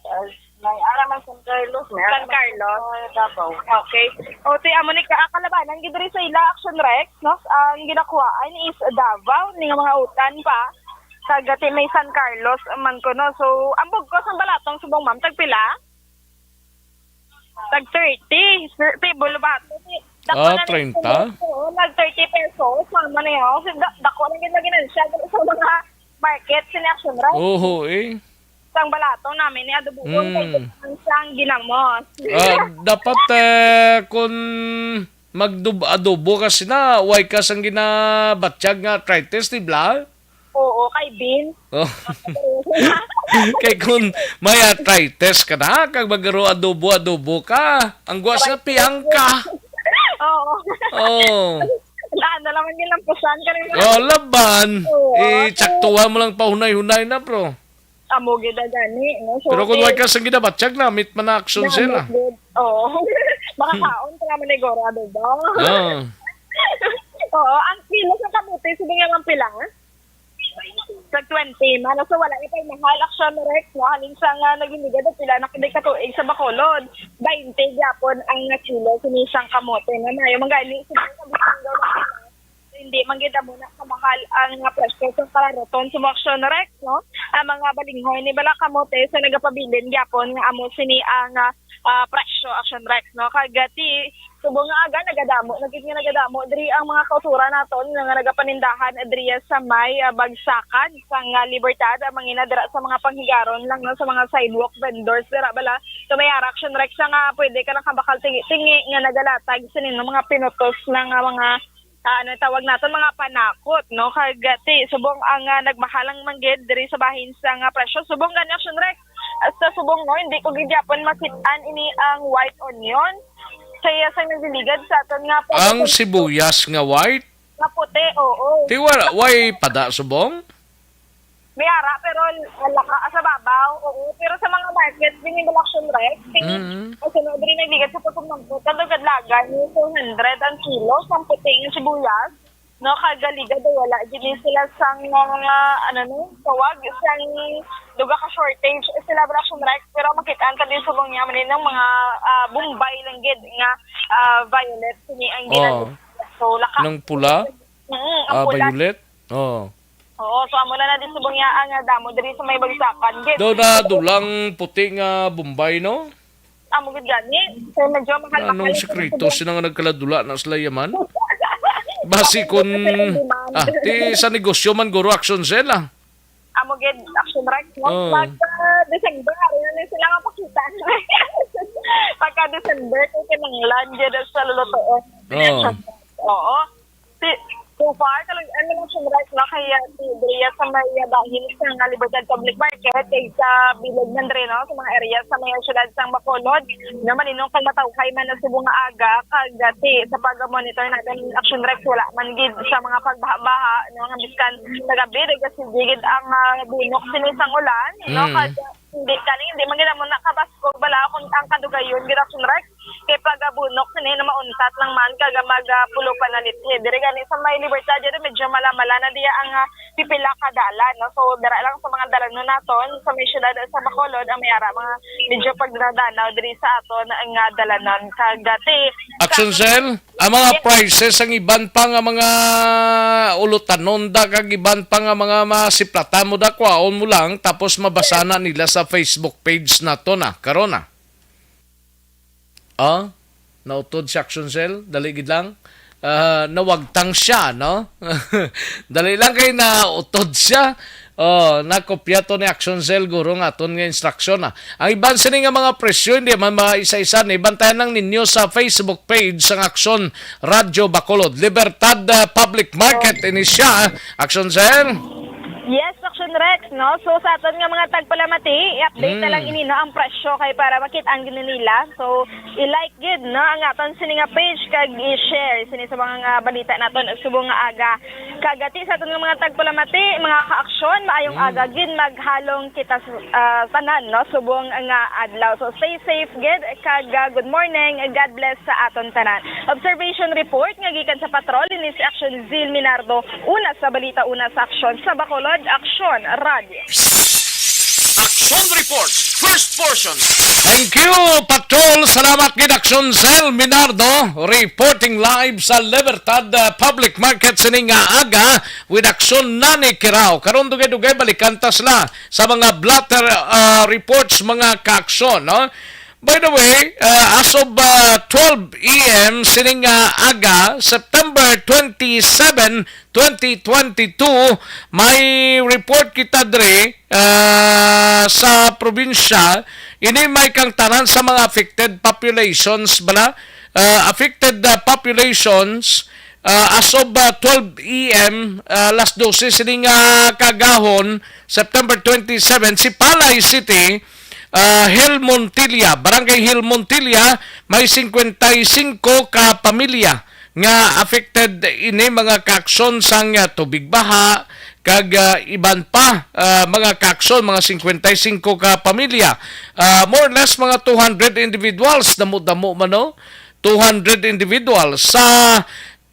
Uh, may ara man San Carlos, may San ara man Carlos. Sa Davao. Okay. O, ti, amo ni ka-, kalabanan gid diri sa ila, Action Rex, no? Ang ginakuhaan is Davao, ni nga mga utan pa. Kag ti may San Carlos man ko, no? So, ang bugkos ang balatong subong, ma'am, tagpila? Tag thirty. Thirty, bulabato. Dako Ah, na ni treinta? Oo, nag thirty pesos. Mama na yun. Kasi da-, dako na gid lagi na siya. Sa mga market, sini Action Rex. Oho, eh. Sang balatong namin ni adobuhon, kay Mm. Ang sang ginamos. Ah, dapat, eh, kung magdub-, adobo ka sina, way ka sang ginabatyag nga arthritis, di ba? Oo, kay Bean. Oh. Kay kung may arthritis ka na, kag magaro adobo-adobo ka, ang guwas na pihang ka. Oo. Oo. Wala na lang ang ginampusan ka rin. Oh, laban. Oo. Itsaktuhan mo lang pahunay-hunay na, bro. Amo gid na gani, no? So, Pero kung eh, way ka sang ginabatyag, namit man na action Namit sila. Gid. Oo. Makakaon ka naman ni Gora, di ba? Oo. Oo, ang kilo sa kamote, sige nga, ma'am, pila? Sa twenty, mano, so wala ipay mahal. Action Rex, no? Halin sa nga naging ligad, pila na kini katuig sa Bacolod. Twenty gyapon ang kilo, sini sang kamote. Na mayo, mangani, sige, sa Bacolod. Hindi man gid amo na kamahal ang, ah, presyo sa kalaroton sa mga Action Rex, no? Ang mga balinghoy ni bala kamote sa nagapabilin gyapon nga amo sini ang, ah, ah, presyo, Action Rex, no? Kag, ah, ti, subong nga aga, nagadamo, naging nga nagadamo diri ang mga kauturan naton nga, nga nagapanindahan diri sa may, ah, bagsakan sang, ah, Libertad, ang mangina dira sa mga panghigaron lang, no? Sa mga sidewalk vendors dira bala. So, may ara, Action Rex, nga pwede ka lang kabakal tingi-tingi nga nagalatag sa nino mga pinutos na nga mga ah, ano tawag naton, mga panakot, no? Kag, ah, ti, subong ang, ah, nagmahalang man gid diri sa bahin sa nga presyo. Subong gani, Action Rex, ah, sa subong, no, hindi ko gid gyapon makit-an ini ang white onion. Kaya sa nagliligad sa aton nga Ang pagkakas- sibuyas nga white? Nga puti, oo. Ti wala, way pada subong? May ara, pero, ah, laka, ah, sa babaw, oo. Pero sa mga market, din yung Action Rex, ting-, Mm. ang sunod rin nagligad sa pagkumangkot, ang kadlagan, yung two hundred ang kilo, sang puting sibuyas, no, kagaligad, ay wala, gini sila sang mga, ano, no, tawag, sang duga ka shortage, eh, sila Action Rex, pero makitaan ka din subong niya, man, ng mga, ah, Bombay lang gid, nga, ah, violet, sini ang Oh. ginagawa. So, laka. Nang pula? Mm, ang Ah, pula. Violet? Oh. Oo, so amo na na din subong niya ang, ah, damo diri sa may bagsakan, gid. Daw na dulang puti nga Bombay, no? Amo gid gani. So, medyo mahal-mahal Anong ang sikreto? Sila nga nagkaladula na sila yaman? Basi kun, Ang demand. ah, ti sa negosyo man, guro, Action Sel, ah. Amo gid, Action Rex, no? Oo. Pag, ah, December, ano na sila nga pakita? Pagka December, kay kinahanglan gid sa lulutuon. Oo. Oo. Si, so far, kalag-an na lang siya right na kaya si Drea sa may, ah, bahin sa nga Libertad Public Market, kay sa bilog man diri, no, sa mga area sa may siyudad sang Bacolod, na maninong kag matawhay man na subong nga aga, kag, ah, ti, sa pag-monitor natin, Action Rex, wala man gid sa mga pagbaha-baha, no, nga biskan sa gabi, nagasigigid ang, ah, bunok sini sang ulan, no, Mm. kag, ah, hindi, kaning hindi man gid amo nakabaskog bala kung ang kadugayon gid, Action Rex, kay pag, ah, bunok sini na mauntat lang man kag, ah, mag, ah, pulo pa na lithe. Diri gani sa may Libertad, diri medyo mala-mala na diya ang, ah, pipila ka dalan, no? So, dira lang sa mga dalanon naton, sa may siyudad sa Bacolod, ang may ara mga medyo pagdadanaw diri sa aton nga dalanon. Kag, ah, ti, Action sa Sel, ang mga Yes. prices, ang iban pa nga mga ulutanon da, kag iban pa nga mga masiplatan mo da, kwaon mo lang, tapos mabasa na nila sa Facebook page nato na, karon na. Ah, nautod si Action Sel, dali gid lang. Ah, nawagtang siya, no? Dali lang kay nautod siya. Oh, nakopya to ni Action Cell, guro, nga aton nga instruction, ah. Ang iban sini nga mga presyo, hindi man maisa-isa ni. Bantayan lang ninyo sa Facebook page sang Action Radyo Bacolod. Libertad, ah, Public Market, ini siya, ah. Action Cell? Yes, Action Rex, no? So, sa aton nga mga tagpalamati, i-update na Mm. lang ini, no? Ang presyo kay para makita ang gini nila. So, i-like gid, no? Ang aton sini nga page kag i-share sini sa mga nga balita naton subong nga aga. Kag ati sa aton nga mga tagpalamati, mga kaaksyon, maayong Mm. aga gid, maghalong kita s-, ah, tanan, no? Subong nga adlaw. So, stay safe gid, kag, ah, good morning, God bless sa aton tanan. Observation report nga gikan sa patrol, ini si Action Zil Minardo, una sa balita, una sa aksyon, sa Bacolod, Aksyon Radio. Action Report, first portion. Thank you, Patrol. Salamat gid, Action Zil Minardo, reporting live sa Libertad, uh, Public Market sining nga aga with Action Nani Kirao. Karon dugay-dugay balikan ta sila sa mga blotter, uh, reports, mga kaaksyon, no? By the way, uh, as of, uh, twelve A M sining nga aga, September twenty-seven, twenty twenty-two, may report kita dre, ah, sa probinsya. Ini may kang tanan sa mga affected populations bala. Ah, affected, ah, populations, ah, as of, ah, twelve A M, ah, alas dose sining nga kaagahon, September twenty-seven, si Palay City, ah, Hill Montilla, Barangay Hill Montilla, may singkwenta y singko ka pamilya nga affected ini, mga kaaksyon, sang, ah, tubig baha kag, ah, iban pa, ah, mga kaaksyon, mga singkwenta y singko ka pamilya. Ah, more or less mga two hundred individuals, damo-damo man, no? Two hundred individuals sa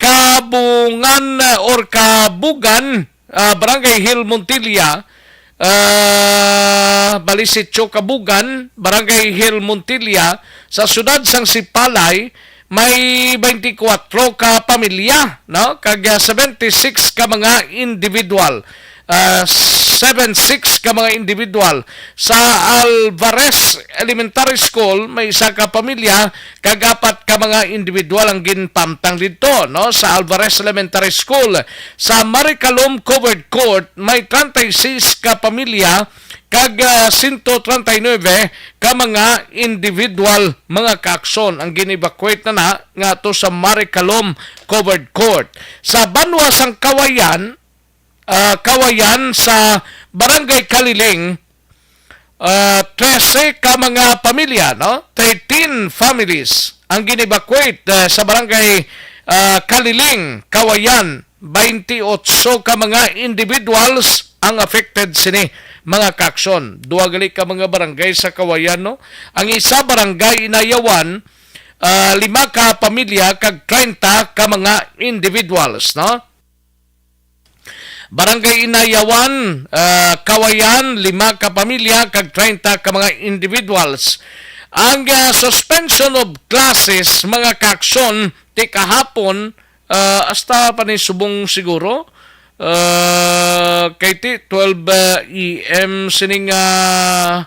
Kabungan, ah, or Kabugan, ah, Barangay Hill Montilla, ah, bali Sitio Kabugan, Barangay Hill Montilla, sa siyudad sang Sipalay, may twenty-four ka pamilya, no? Kag, ah, seventy-six ka mga individual. Ah, seven six ka mga individual. Sa Alvarez Elementary School, may isa ka pamilya kag apat ka mga individual ang ginpamtang didto, no, sa Alvarez Elementary School. Sa Maricalom Covered Court, may treinta y seis ka pamilya kag, ah, sento treinta y nuebe ka mga individual, mga kaaksyon, ang gin-evacuate na na nga ato sa Maricalom Covered Court. Sa banwa sang Kawayan, ah, Kawayan sa Barangay Kaliling, ah, trese ka mga pamilya, no? Thirteen families ang gin-evacuate, ah, sa Barangay, ah, Kaliling, Kawayan. Twenty-eight ka mga individuals ang affected sini, mga kaaksyon. Duha gali ka mga barangay sa Kawayan, no? Ang isa, Barangay Inayawan, ah, lima ka pamilya kag treinta ka mga individuals, no? Barangay Inayawan, ah, Kawayan, lima ka pamilya kag treinta ka mga individuals. Ang, ah, suspension of classes, mga kaaksyon, ti kahapon, ah, hasta pa ni subong siguro, ah, kay ti twelve, ah, A M sining, ah,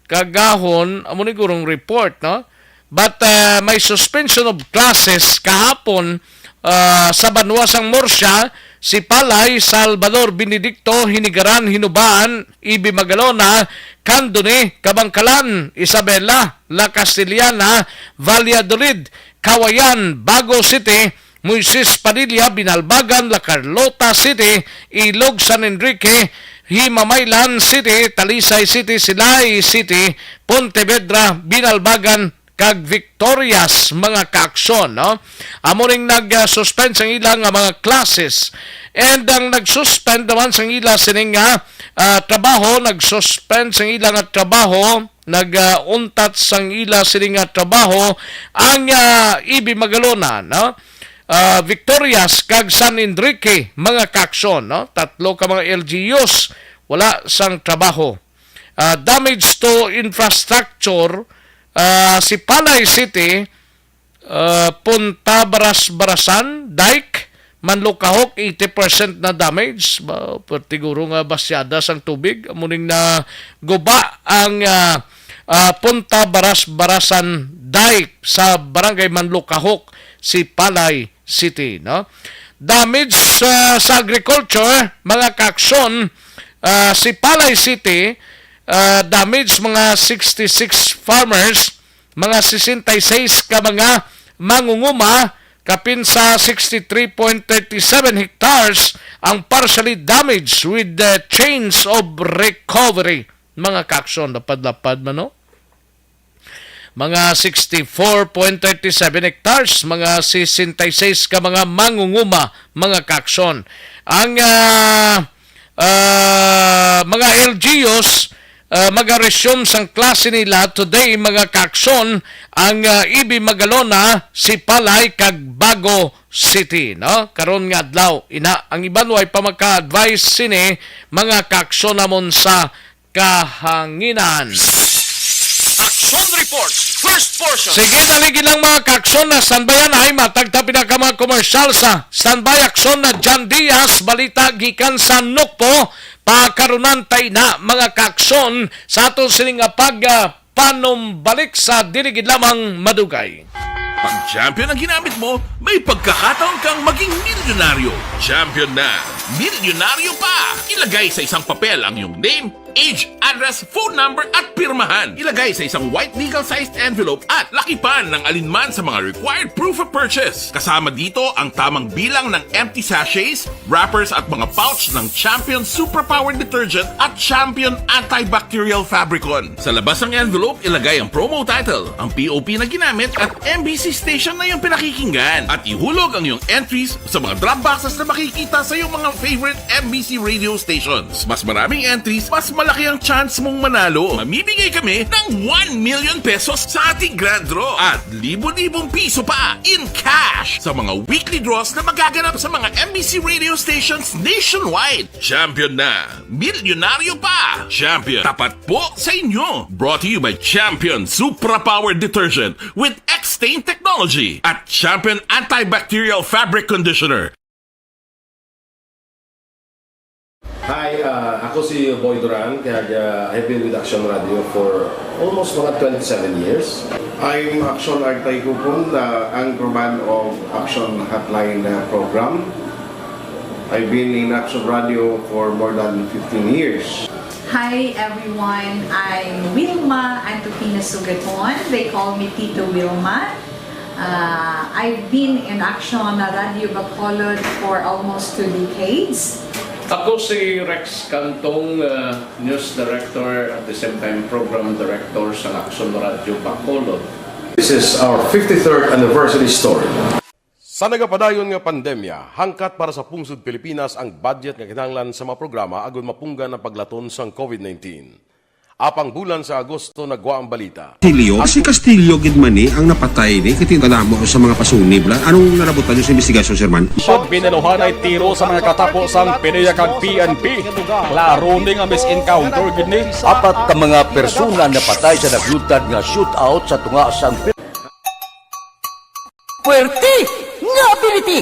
kagahon, amo ni gurong report, no? But, ah, may suspension of classes kahapon, ah, sa banwa sang Murcia, Sipalay, Salvador Benedicto, Hinigaran, Hinubaan, Ibi Magalona, Candoni, Kabangkalan, Isabela, La Castellana, Valladolid, Kawayan, Bago City, Moises Padilla, Binalbagan, La Carlota City, Ilog, San Enrique, Himamaylan City, Talisay City, Silay City, Pontevedra, Binalbagan, kag Victorias, mga kaaksyon, no? Amo ning nag-suspend sang ila nga mga classes. And ang nag-suspend naman sang ila sining nga, ah, trabaho, nag-suspend sang ila nga trabaho, nag-untat sang ila sini nga trabaho ang, ah, Ibi Magalona, no? Ah, Victorias kag San Enrique, mga kaaksyon, no? Tatlo ka mga L G Us wala sang trabaho. Ah, damage to infrastructure, ah, Sipalay City, ah, Punta Baras-Barasan, dike, Manlukahok, eighty percent na damage. Ba, perti guro nga basyada sang tubig. Amo ning naguba ang, ah, ah, Punta Baras-Barasan Dike sa Barangay Manlukahok, Sipalay City, no? Damage, ah, sa agriculture, mga kaaksyon, Ah, Sipalay City, ah, damage mga sixty-six farmers, mga sesenta y seis ka mga mangunguma, kapin sa sixty-three point thirty-seven hectares ang partially damaged with the chains of recovery. Mga kaaksyon, lapad-lapad man, no? Mga sixty-four point thirty-seven hectares, mga sesenta y seis ka mga mangunguma, mga kaaksyon. Ang, ah, ah, mga L G Us, ah, mag-resume sang klase nila today, mga kaaksyon, ang, ah, E B Magalona, Sipalay, kag Bago City, no? Karon nga adlaw, ina, ang iban way pa maka-advise sini, mga kaaksyon namon sa kahanginan. Action Report, first portion. Sige, dali gid lang, mga kaaksyon, na standbyan ay matag ta pila ka mga commercial sa standby. Aksyon na John Diaz, balita gikan sa Nukpo, pakarunan tay na, mga kaaksyon, sa aton sini nga pag, ah, panumbalik sa dili gid lamang madugay. Pag champion ang ginamit mo, may pagkakataon kang maging milyonaryo. Champion na, milyonaryo pa! Ilagay sa isang papel ang iyong name, age, address, phone number, at pirmahan. Ilagay sa isang white legal-sized envelope at lakipan ng alinman sa mga required proof of purchase. Kasama dito ang tamang bilang ng empty sachets, wrappers, at mga pouch ng Champion Superpower Detergent at Champion Antibacterial Fabricon. Sa labas ng envelope, ilagay ang promo title, ang P O P na ginamit, at M B C station na iyong pinakikinggan. At ihulog ang iyong entries sa mga drop boxes na makikita sa iyong mga favorite M B C radio stations. Mas maraming entries, mas malaki ang chance mong manalo. Mamimigay kami ng one million pesos sa ating grand draw at libo-libong piso pa in cash sa mga weekly draws na magaganap sa mga M B C radio stations nationwide. Champion na! Milyonaryo pa! Champion, tapat po sa inyo! Brought to you by Champion Supra Power Detergent with X-Stain Technology at Champion Antibacterial Fabric Conditioner. Hi, ah, ako si Boy Duran, kag, ah, I've been with Action Radio for almost mga twenty-seven years. I'm Action Artay Kupon, the anchorman of Action Hotline, uh, program. I've been in Action Radio for more than fifteen years. Hi everyone, I'm Wilma Antokina Sugaton. They call me Tito Wilma. Uh, I've been in Action Radio Bacolod for almost two decades. Ako si Rex Cantong, uh, news director, at the same time program director sa Action Radio Bacolod. This is our fifty-third anniversary story. Sa nagapadayon nga pandemya, hangkat para sa pungsod Pilipinas ang budget nga kinahanglan sa mga programa agud mapunggan ang paglaton sang COVID nineteen. Apang bulan sa Agosto nagwa ang balita. Castillo? Si Castillo gid man ni ang napatay ni, kay kadamo sa mga pasunib la. Anong narabutan niyo sa investigasyon, Sir Man? Pag binaluhanay tiro sa mga katapo sang PDEA kag P N P. Klaro ni nga mis-encounter gid ni. Apat ka mga persona napatay sa naglutad nga shootout sa tunga sang Puwerte nga ability!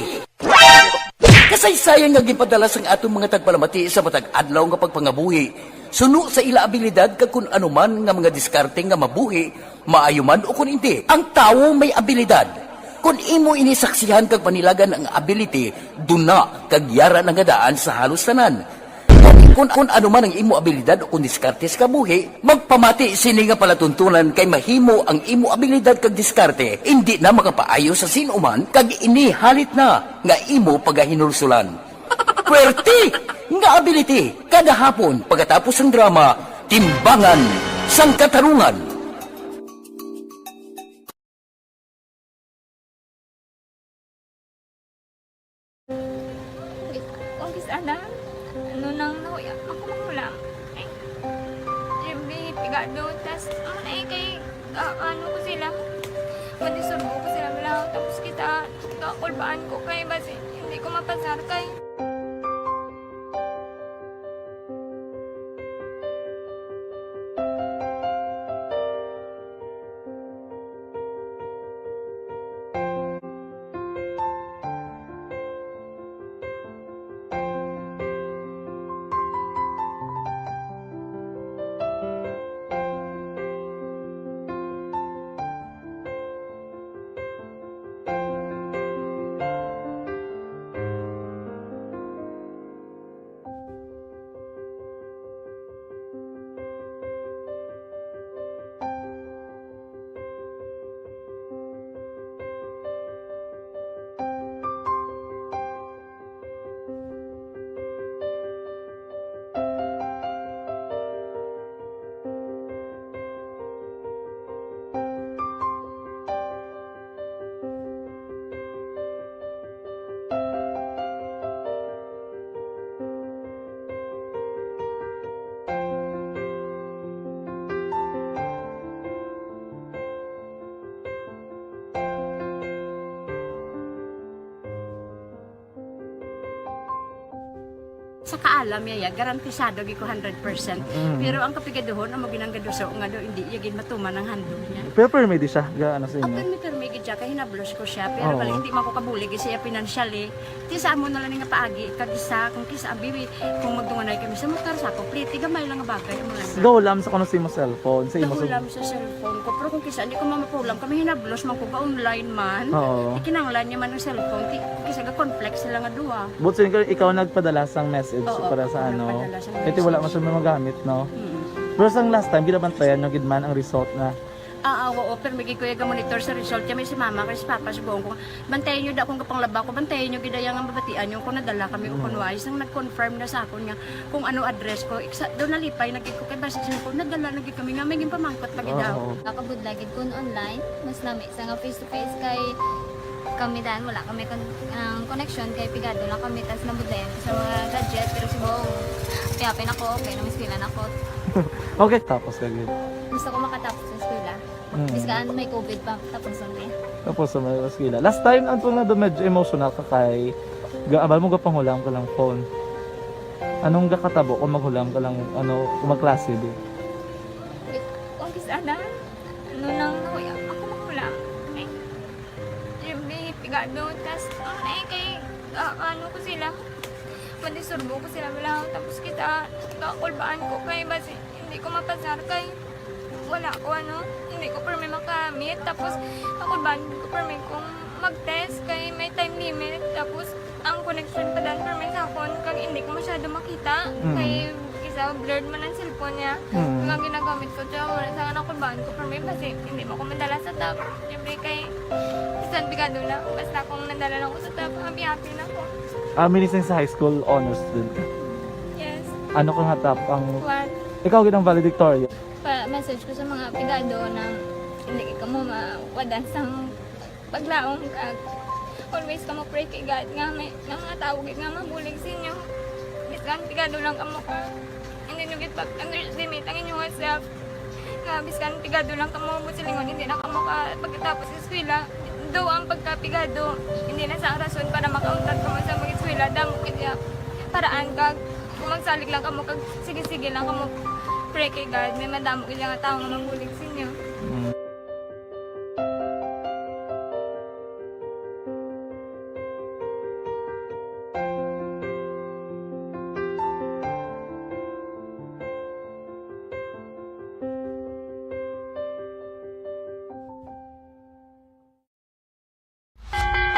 Kasaysayan nga ginpadala sang aton mga tagpalamati sa matag adlaw nga pagpangabuhi, suno sa ila abilidad kag kun ano man nga mga diskarte nga mabuhi, maayo man o kun indi. Ang tawo may abilidad. Kun imo ini saksihan kag panilagan ang ability, duna kag yara na nga daan sa halos tanan. Kun, kun ano man ang imo abilidad o kun diskarte sa kabuhi, magpamati sini nga palatuntunan kay mahimo ang imo abilidad kag diskarte indi na makapaayo sa sin-o man kag ini halit na nga imo pagahinulsulan. Puwerte nga ability kada hapon pagkatapos sang drama, Timbangan sang Katarungan. Umpisa na, ano nang nahuya, ako mahulam. Ay, J B, pigado, tas, ano na eh, kay, ah, ano ko sila, madisturbo ko sila, wala, tapos kita, kakulbaan ko kay, basi, hindi ko mapasar kay. Kaalam niya, ya, garantisado gid ko hundred percent. Mm. Pero ang kapigaduhon, amo ginang gaduso nga daw hindi iya gid matuman ang handog niya. Pero permi di siya, ga ano sa inyo? Permi, permi gid siya, kay hinablos ko siya. Pero Oo. Bali, hindi man ko kabulig siya financially. Ti sa amo na lang nga paagi, kag isa, kung kisa, abi, kung magdunganay kami sa motor, sa ako, pliti, gamay lang nga bagay, amo lang. Gahulam sa kuno sa imo cellphone, sa imo Gahulam sa cellphone ko, pero kung kisa, hindi ko mamapulam, kami hinablos man ko, ga-online man. Oo. Ikinanglan niya man ang cellphone, ti, kung kisa, ga-conflict sila nga duha. But since ikaw nagpadala sang message Oo, para sa ako ano, nagpadala sang kaya wala man message. Siya magamit, no? Mm. Pero sang last time, ginabantayan nyo gid man ang result na. Ah, ah, oo, pero may gikoy ga-monitor sa result. Kaya may si mama, kay si papa, subong ko, bantayan nyo da kung kapanglaba ko, bantayan nyo gid ang mabatian nyo kung nadala kami o kung wala. Isang nag-confirm na sa akon nga kung ano address ko. Iksa, daw nalipay na gid ko kay basi siya ko, nadala na gid kami nga may ginpamangkot pa gid daw. Oo. Nakabudlay gid kun online, mas lami sa nga face to face kay kami dan wala kami kon ang connection kay pigado lang kami tas nabudlayan ko sa mga gadget pero subong piyapin ako kay namiswilan ako. Okay, tapos lagi. Gusto ko makatapos sa eskwela. Mm. Biskan may covid pa tapos na eh. Tapos sa mga eskwela. Last time, ang tunga doon medyo emotional ka kay gaabal mo gapangulam ka lang phone. Anong gakatabo kung maghulam ka lang, ano, kung magklase di? Kung kis-a na, ano nang nakuya, ako mahulam. Ay, siyempre, pigado, tas, ano na eh, kay, ah, ano ko sila, madisturbo ko sila, wala, tapos kita, kakulbaan ko, kay basi, hindi ko mapasar, kay, wala ko, ano, hindi ko permi makamit, tapos, kakulbaan ko permi kung mag-test, kay may time limit, tapos, ang connection pa dan permi sa akon, kag hindi ko masyado makita, Mm. kay, isa, blurred man ang cellphone niya, Mm. kag ang ginagamit ko, siya, wala sa kakulbaan ko, permi, basi, hindi mo ko madala sa top, siyempre, kay, bisan pigado lang, basta kung nadala lang ko sa top, happy-happy na ko. Ah, minising sa high school honors din ka. Yes. Ano ka nga top ang... What? Ikaw gid ang valedictorian. Pa-message ko sa mga pigado na hindi ka mo mawadan sa paglaom kag always ka mo pray kay God nga may nga mga tao gid nga mabulig sa inyo. Biskan pigado lang kamo ka. Hindi nyo gid pag-underestimate ang inyong self. Nga biskan pigado lang kamo, buot silingon, hindi na kamo ka pagkatapos sa eskwela. Daw ang pagkapigado, hindi na sa rason para makauntat kamo sa mag-eskwela. Damo kaya paraan kag kung magsalig lang kamo kag sige-sige lang kamo pray kay God, may madamo gid nga tawo nga mabulig sa inyo. Mm.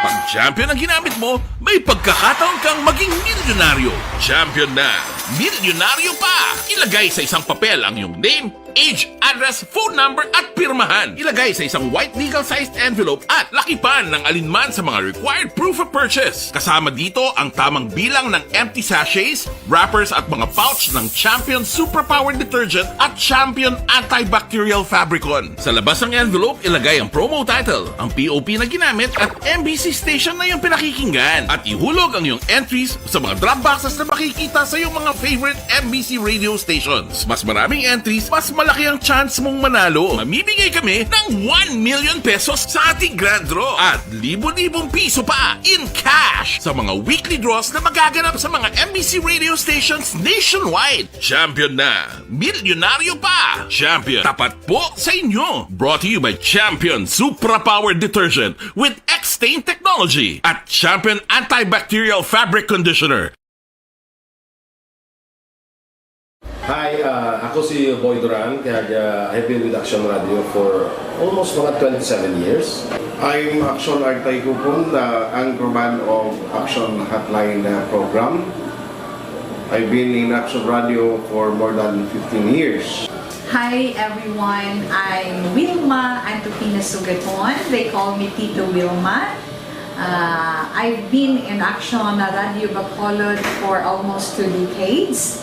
Pag champion ang ginamit mo, may pagkakataon kang maging milyonaryo. Champion na, milyonaryo pa! Ilagay sa isang papel ang iyong name, age, address, phone number at pirmahan. Ilagay sa isang white legal-sized envelope at lakipan ng alinman sa mga required proof of purchase. Kasama dito ang tamang bilang ng empty sachets, wrappers at mga pouch ng Champion Superpower Detergent at Champion Antibacterial Fabricon. Sa labas ng envelope, ilagay ang promo title, ang P O P na ginamit at M B C station na iyong pinakikinggan. At ihulog ang iyong entries sa mga drop boxes na makikita sa iyong mga favorite M B C radio stations. Mas maraming entries, mas malaki ang chance mong manalo. Mamimigay kami ng one million pesos sa ating grand draw at libo-libong piso pa in cash sa mga weekly draws na magaganap sa mga M B C radio stations nationwide. Champion na! Milyonaryo pa! Champion, tapat po sa inyo! Brought to you by Champion Supra Power Detergent with X-Stain Technology at Champion Antibacterial Fabric Conditioner. Hi, ah, ako si Boy Duran, kag, ah, I've been with Action Radio for almost mga twenty-seven years. I'm Action Artay Kupon, the anchorman of Action Hotline, uh, program. I've been in Action Radio for more than fifteen years. Hi everyone, I'm Wilma Antupina Sugaton. They call me Tito Wilma. Uh, I've been in Action Radio Bacolod for almost two decades.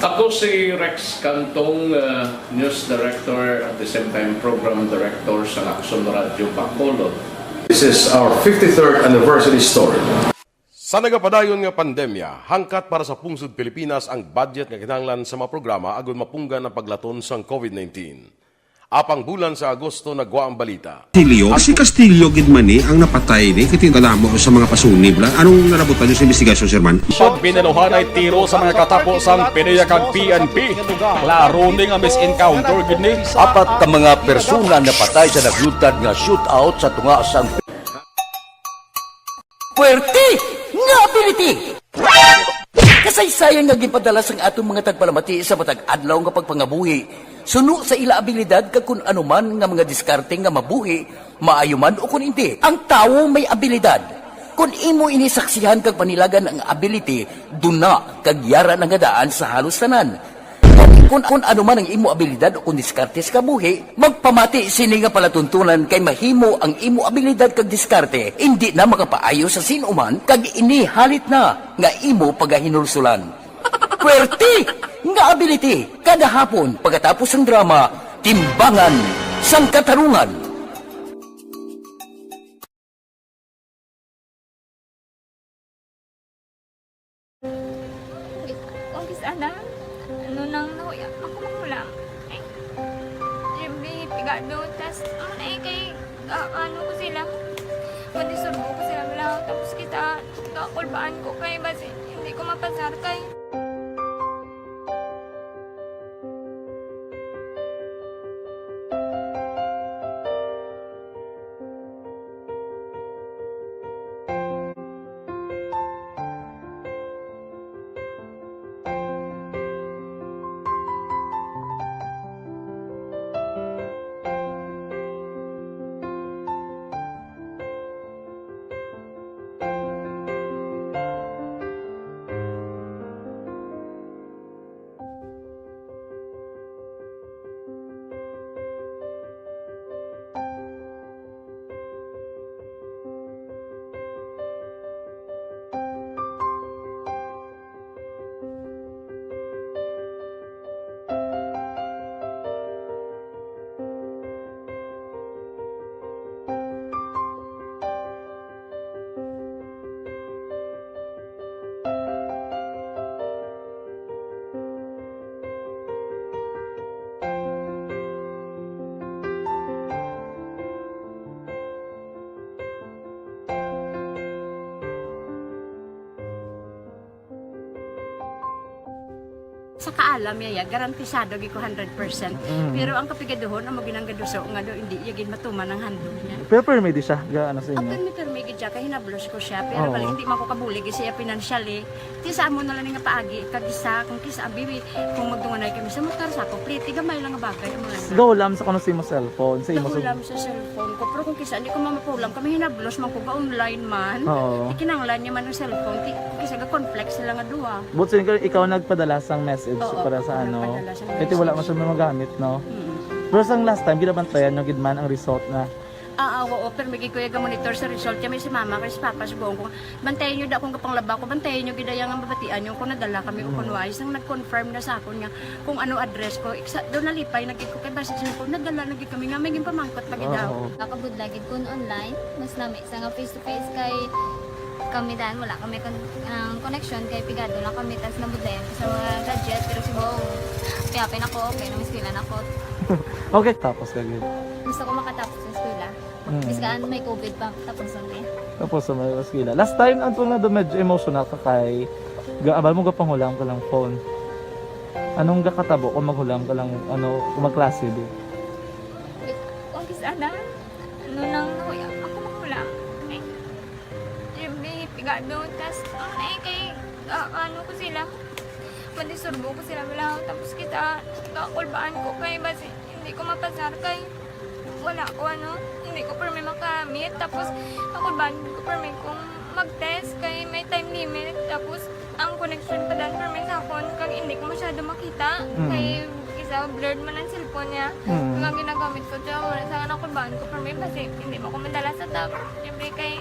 Ako si Rex Cantong, uh, News Director at the same time Program Director sa Action Radio Bacolod. This is our fifty-third anniversary story. Sa nagapadayon nga pandemya, hangkat para sa pungsod Pilipinas ang budget nga kinahanglan sa mga programa agud mapunggan ang paglaton sang COVID nineteen. Apang bulan sa Agosto nagwa ang balita. Castillo? Si Castillo gid man ni ang napatay ni, kay tingala mo sa mga pasunib la. Anong nalabutan niyo sa investigasyon, Sir Man? Pagbinaluhanay tiro sa mga katapo sang PDEA kag P N P. Klaro ni nga mis-encounter gid ni. Apat ka mga persona napatay sa naglutad nga shootout sa tunga sang Puwerte nga ability! Kasaysayan nga ginpadala sang aton mga tagpalamati sa matag adlaw nga pagpangabuhi, suno sa ila abilidad kag kun ano man nga mga diskarte nga mabuhi, maayo man o kun indi, ang tawo may abilidad. Kun imo ini saksihan kag panilagan ang ability, duna kag yara na nga daan sa halos tanan. Kun, kun ano man ang imo abilidad o kun diskarte sa kabuhi, magpamati sini nga palatuntunan kay mahimo ang imo abilidad kag diskarte indi na makapaayo sa sin-o man kag ini halit na nga imo pagahinulsulan. Puwerte nga ability kada hapon pagkatapos sang drama, Timbangan sang Katarungan. Ang kis-, ana, ano nang nahuya, ako mahulam. Ay, Jimmy, pigado, tas, ano na eh, kay, ah, ano ko sila, madisturbo ko sila, wala, tapos kita, kakulbaan ko kay, basi, hindi ko mapasar kay. Sa kaalam niya, ya, garantisado gid ko hundred percent. Mm. Pero ang kapigaduhon, amo ginang gaduso nga daw hindi iya gid matuman ang handog niya. Pero permi di siya, ga, ano sa inyo? Permi, permi gid siya, kay hinablos ko siya. Pero Oo. bali, hindi man ko kabulig siya financially. Ti sa amo na lang nga paagi, kag isa, kung kisa, abi, kung magdunganay kami sa motor, sa ako, pliti, gamay lang nga bagay, amo lang. Gahulam sa kuno sa imo cellphone, sa imo sa Gahulam sa cellphone ko, pero kung kisa, hindi ko mamapulam, kami hinablos man ko ga online man. Oo. Ikinanglan niya man ang cellphone, ti, kung kisa, ga-conflict sila nga duha. But sin ikaw nagpadala sang message Oo, para sa ako ano? nagpadala sang Kaya wala message. man siya magamit, no? Mm. Pero sang last time, ginabantayan nyo gid man ang result na Ah, ah, oo, pero may gid ko iya ga-monitor sa result. Kaya may si mama, kay si papa, sugoon ko, bantayan nyo da kung kapanglaba ko, bantayan nyo gid iya nga mabatian nyo kung nadala kami o Mm. kung wala. Isang nag-confirm na sa akon nga kung ano address ko. Iksa, doon nalipay na gid ko kay basi sa ko, nadala na gid kami nga may ginpamangkot pa gid Oo. daw. Nakabudla gid kun online, mas lami sa nga face to face kay kami dan wala kami kon-, ang connection kay pigado lang kami tas nabudlayan ko sa mga gadget pero si Bong, kaya pinako, okay, nang eskwela na ko. Okay, tapos ka gid. Gusto ko makatapos sa eskwela. Mm. Biskan may covid pa, tapos na eh. Tapos sa may eskwela. Last time, ang tunga do medyo emotional ka kay ga-, abal mo gapanghula ang kalang phone. Anong gakatabo kung maghulam ka lang, ano, kung magklase, di? Wait, kung kis-, ana? Ano nang nahuya? Ako mahulam. Ay, Jimmy, pigado. Tas, ano na eh, kay, ah, ano ko sila? Madisturbo ko sila, wala. Tapos kita, kakulbaan ko kay, basi, hindi ko mapasar kay, wala ko, ano, hindi ko permi makamit. Tapos, kakulbaan ko permi kung mag-test kay may time limit. Tapos, ang connection pa dan permi sa akon, kag hindi ko masyado makita. Mm. Kay, isa, blurred man ang cellphone niya. Mm. Kung ang ginagamit ko, siya, wala sa akin, ako baan ko, pero may basi, hindi mo ko madala sa top. Siyempre, kay,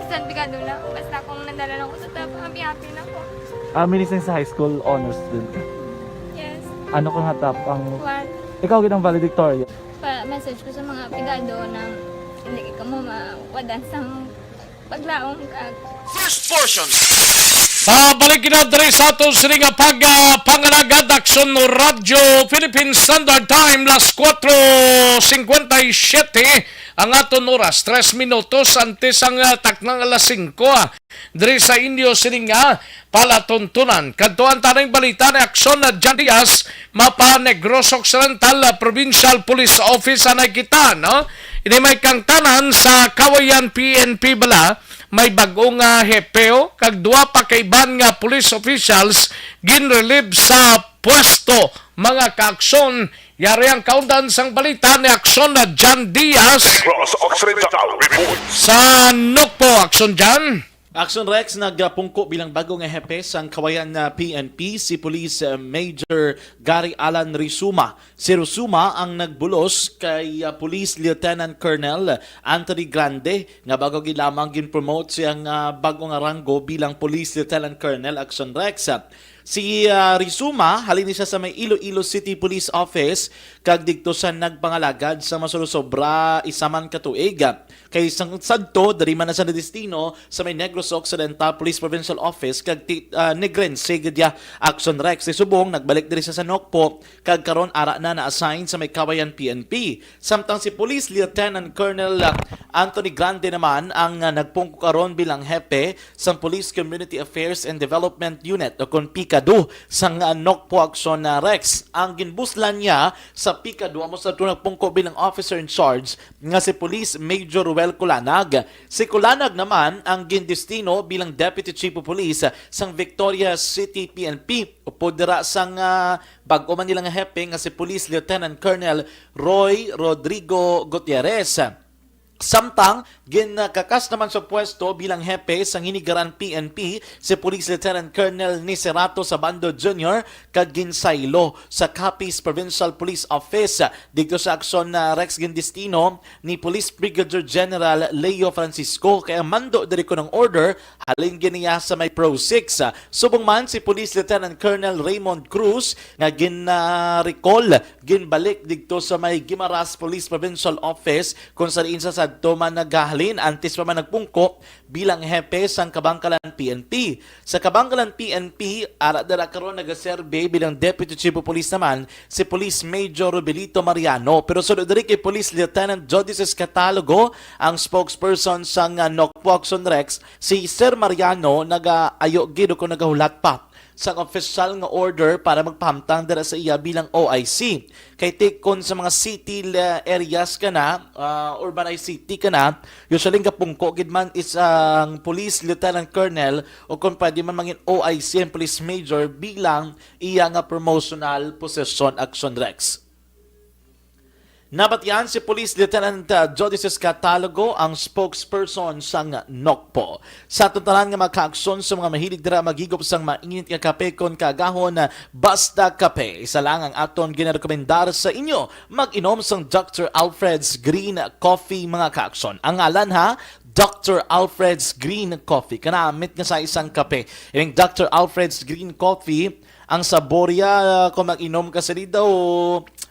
bisan pigado na, basta kung nadala lang ko sa top, happy-happy na ko. Ah, minising sa high school, honors student ka? Yes. Ano ka nga top ang One. Ikaw gid ang valedictorian? Pa-message ko sa mga pigado na hindi ka mo mawadan sa paglaom ka. First portion. Pabalik kita diri sa ato sini nga pag, ah, pangalagad, Aksyon Radyo Philippine Standard Time, las cuatro cincuenta y siete ang aton oras, tres minutos antes ang, ah, taknang alas singko, ah, diri sa inyo sini nga palatuntunan. Kadtuan ta ning balita ni Aksyon na Jan Diaz, mapa Negros Occidental, ah, Provincial Police Office, anay kita, no? Ini may kangtanan sa Kawayan P N P bala, may bag-o nga hepe, oh, kag duha pa ka iban nga police officials ginrelieve sa pwesto. Mga kaaksyon, yari ang kaundan sang balita ni Aksyon na Jan Diaz Negros Occidental Report. Sa Nokpo. Aksyon, Jan. Aksyon, Rex, nagpungko bilang bago nga hepe sang Kawayan na P N P si Police, uh, Major Gary Alan Rizuma. Si Rizuma ang nagbulos kay, uh, Police Lieutenant Colonel Anthony Grande, nga bago gid lamang gin-promote siyang, ah, bag-o nga ranggo bilang Police Lieutenant Colonel, Aksyon Rex. Si, ah, Rizuma, halin ni siya sa may Iloilo City Police Office, kag didto siya nagpangalagad sa masulosobra isa man ka tuig. Kay sang sadto, diri man na siya nadestino sa may Negros Occidental Police Provincial Office, kag ti-, ah, Negrense gid ya, Aksyon Rex. Si subong, nagbalik diri siya sa Nokpo, kag karon ara na na-assign sa may Kawayan P N P. Samtang si Police Lieutenant Colonel, ah, Anthony Grande naman ang, ah, nagpungko karon bilang hepe sang Police Community Affairs and Development Unit o kon PICADU sang, ah, Nokpo, Aksyon na Rex. Ang ginbuslan niya sa PICADU amo sa nagpungko bilang officer in charge nga si Police Major Ruel Culanag. Si Culanag naman ang gindestino bilang Deputy Chief of Police sang Victoria City P N P upod dira sang, ah, bag-o man nila nga hepe nga si Police Lieutenant Colonel Roy Rodrigo Gutierrez. Samtang ginkakas naman sa pwesto bilang hepe sang Hinigaran P N P si Police Lieutenant Colonel Nicerato Sabando Junior kag ginsaylo sa Capiz Provincial Police Office. Didto sa aksyon na Rex gindestino ni Police Brigadier General Leo Francisco, kay ang mando diri kuno ang order halin gid niya sa may Pro Six. Subong man si Police Lieutenant Colonel Raymond Cruz nga gin-recall, ginbalik didto sa may Guimaras Police Provincial Office kung sa diin sa sadto man nagahalin antes pa man nagpungko bilang hepe sang Kabangkalan P N P. Sa Kabangkalan P N P, ara dira karon nagaserbi bilang Deputy Chief of Police naman si Police Major Robelito Mariano. Pero sulod diri kay Police Lieutenant Jodices Catalogo, ang spokesperson sang, ah, Nokpo Aksyon Rex, si Sir Mariano nagaayo gid o kung nagahulat pa sang opisyal nga order para magpahamtang dira sa iya bilang O I C. Kay tikon sa mga city le-, areas ka na, ah, urbanized city ka na, usually ang kapungko gid man is ang Police Lieutenant Colonel o kung pwede man mangin O I C and Police Major bilang iya nga promotional position, Aksyon Rex. Nabatian si Police Lieutenant, uh, Jodices Catalogo, ang spokesperson sang Nokpo. Sa aton tanan nga mga kaaksyon, sa mga mahilig dira maghigop sang mainit nga kape kon kaagahon, uh, Basta Kape, isa lang ang aton ginarekomendar sa inyo. Mag-inom sang Doctor Alfred's Green Coffee, mga kaaksyon. Ang ngalan, ha, Doctor Alfred's Green Coffee. Kanamit nga sa isang kape. Ining Doctor Alfred's Green Coffee, ang sabor ya, kung mag-inom ka sini daw,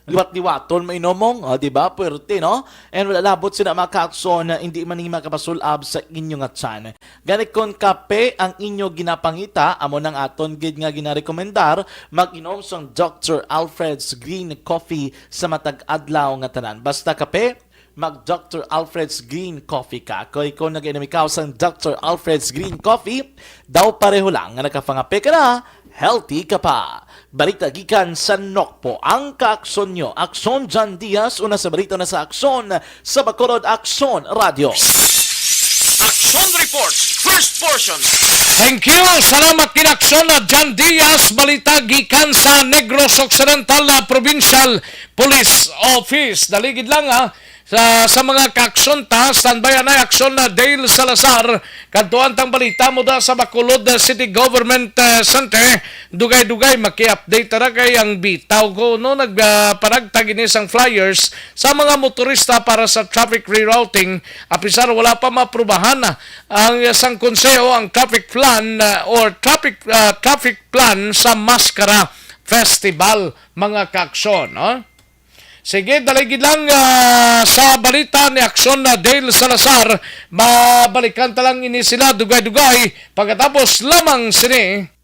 liwat-liwaton mo inom mo, o, di ba? Puwerte, no? And wala labot sila mga kaaksyon na hindi man ni makapasulab sa inyo nga tiyan. Gani, kon kape ang inyo ginapangita, amo nang aton gid nga ginarekomendar, mag-inom sang Doctor Alfred's Green Coffee sa matag adlaw nga tanan. Basta kape, mag Doctor Alfred's Green Coffee ka. Kay kung nag-inom ikaw sang Doctor Alfred's Green Coffee, daw pareho lang nga nakapangape ka na, healthy ka pa. Balita gikan sa Nokpo, ang kaaksyon nyo, Aksyon John Diaz, una sa balita na sa Aksyon, sa Bacolod, Aksyon Radio. Aksyon Reports, first portion. Thank you. Salamat gid, Aksyon na John Diaz. Balita gikan sa Negros Occidental na Provincial Police Office. Daligid lang, ha. Sa, sa mga kaaksyon ta, standby anay, Aksyon na Dale Salazar. Kadtuan tang balita mula sa Bacolod, uh, City Government, uh, Center. Dugay-dugay, maki-update ta ra kay ang bitaw ko, no, nag, uh, panagtag ini sang flyers sa mga motorista para sa traffic rerouting. Apisar wala pa maaprubahan na ang sang konseho ang traffic plan, uh, or traffic, uh, traffic plan sa Maskara Festival, mga kaaksyon, no? Sige, dali gid lang, ah, sa balita ni Aksyon na Dale Salazar. Mabalikan ta lang ini sila dugay-dugay pagkatapos lamang sini.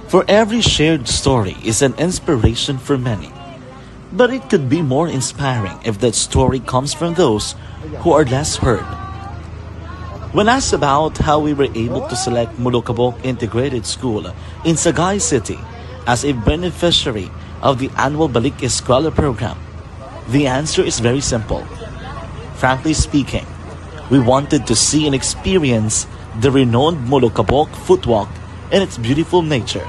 For every shared story is an inspiration for many. But it could be more inspiring if that story comes from those who are less heard. When asked about how we were able to select Molokabok Integrated School in Sagay City as a beneficiary of the annual Balik Eskwela program, the answer is very simple. Frankly speaking, we wanted to see and experience the renowned Molokabok footwalk and its beautiful nature.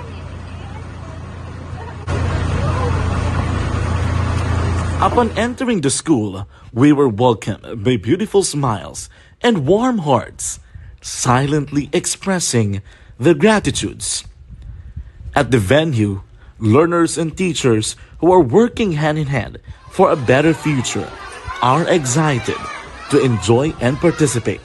Upon entering the school, we were welcomed by beautiful smiles and warm hearts, silently expressing their gratitudes. At the venue, learners and teachers who are working hand in hand for a better future are excited to enjoy and participate.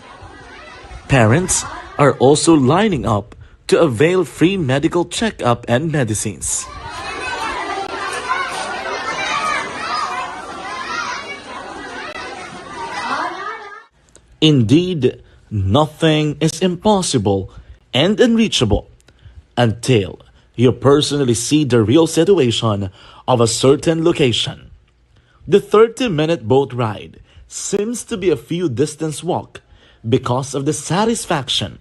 Parents are also lining up to avail free medical checkup and medicines. Indeed, nothing is impossible and unreachable until you personally see the real situation of a certain location. The thirty-minute boat ride seems to be a few distance walk because of the satisfaction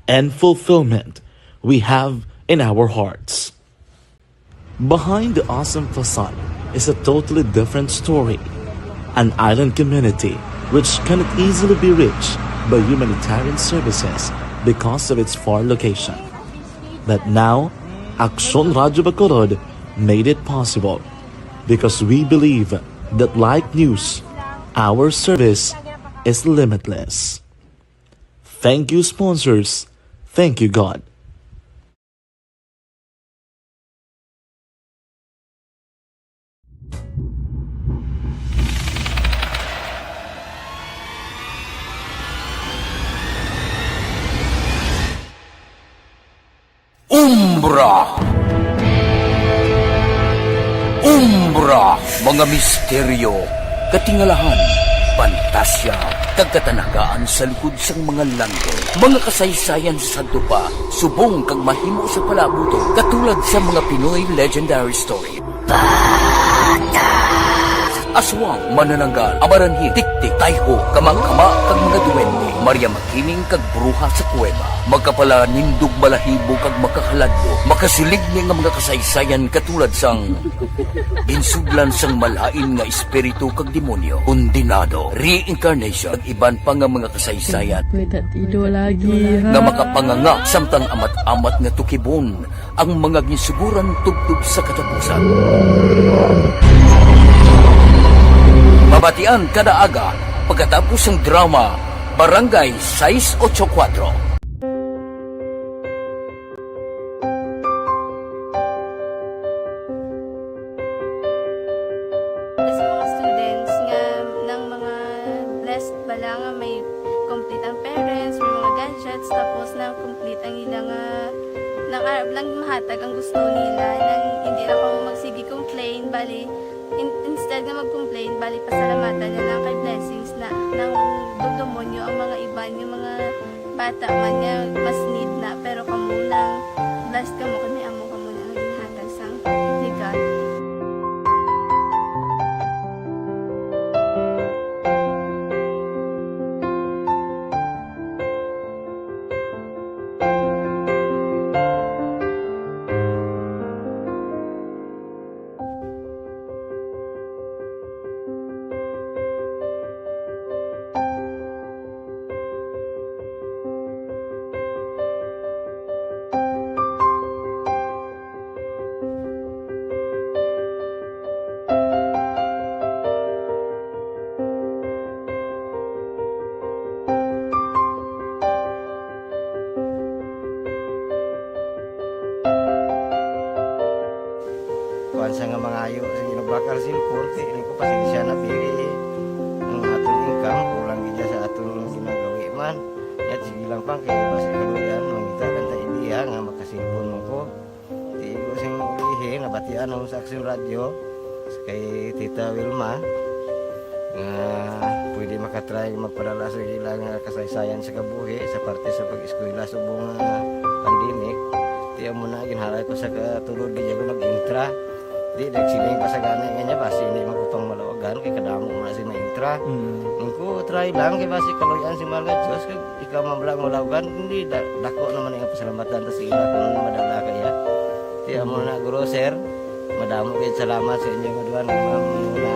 and fulfillment we have in our hearts. Behind the awesome facade is a totally different story, an island community which cannot easily be reached by humanitarian services because of its far location. But now, Aksyon Radyo Bacolod made it possible because we believe that, like news, our service is limitless. Thank you, sponsors. Thank you, God. Umbra. Umbra, mga misteryo, katingalahan, pantasya, kag katanagaan sa likod sang mga langit. Mga kasaysayan sa sadto pa, subong kag mahimo sa palabuton, katulad sa mga Pinoy legendary story. Aswang, manananggal, amaranhil, tiktik, tayho, kamangkama, kag mga duwende, Maria Makiling, kag bruha sa kuweba. Makapalanindog balahibo kag makahaladlo, makasiligni nga mga kasaysayan katulad sang ginsudlan sang malain nga espiritu kag demonyo, kondenado, reincarnation, kag iban pa nga mga kasaysayan May tatido lagi, ha? nga makapanganga samtang amat-amat nga tukibon ang mga ginsuguran tubtob sa katapusan. Mabatian kada aga pagkatapos sang drama Barangay sais ocho kuwatro. Sa mga students nga nang mga blessed bala nga may complete ang parents, may mga gadgets, tapos na complete ang ila nga nang arab lang mahatag ang gusto nila, nang hindi na kamo magsige complain, bali in, instead nga mag-complain, bali pasalamatan na lang kay blessings na nang dugdumon nyo ang mga iban nga mga bata man nga mas need na, pero kamo lang blessed kamo kay may amo kamo na nga ginhatag sang ni God. Sa nga mangayo sa ginabakal cellphone, kay ini ko pasensya na, pili ang aton income, kulang gid sa aton ginagawi man. Yat sige lang pang kay basi kaluyan, mangita lang ta ideya nga makasilpon man ko. Di ko sing ulihi, nabatian ako sa Aksyon Radyo, kay Tita Wilma, nga pwede makatry magpadala sa ila nga kasaysayan sa kabuhi sa parte sa pag-eskwela subong nga pandemic. Di amo na, ginhalay ko sa katulod, di ako nag-intra. Di, nagsiling pa sa gani nga niya, basi hindi man ko pang malawagan, kay kadamo mo na si maintra. Mm. Ang ko, try lang, kay basi kaluyan si mahal nga Diyos, kag ikaw man lang malawagan, hindi, da-, dako naman ang pasalamatan ta sa ila kung madala kaya. Di, amo na, Guro, Sir, madamo kayo salamat sa inyo nga duha nga mga muna,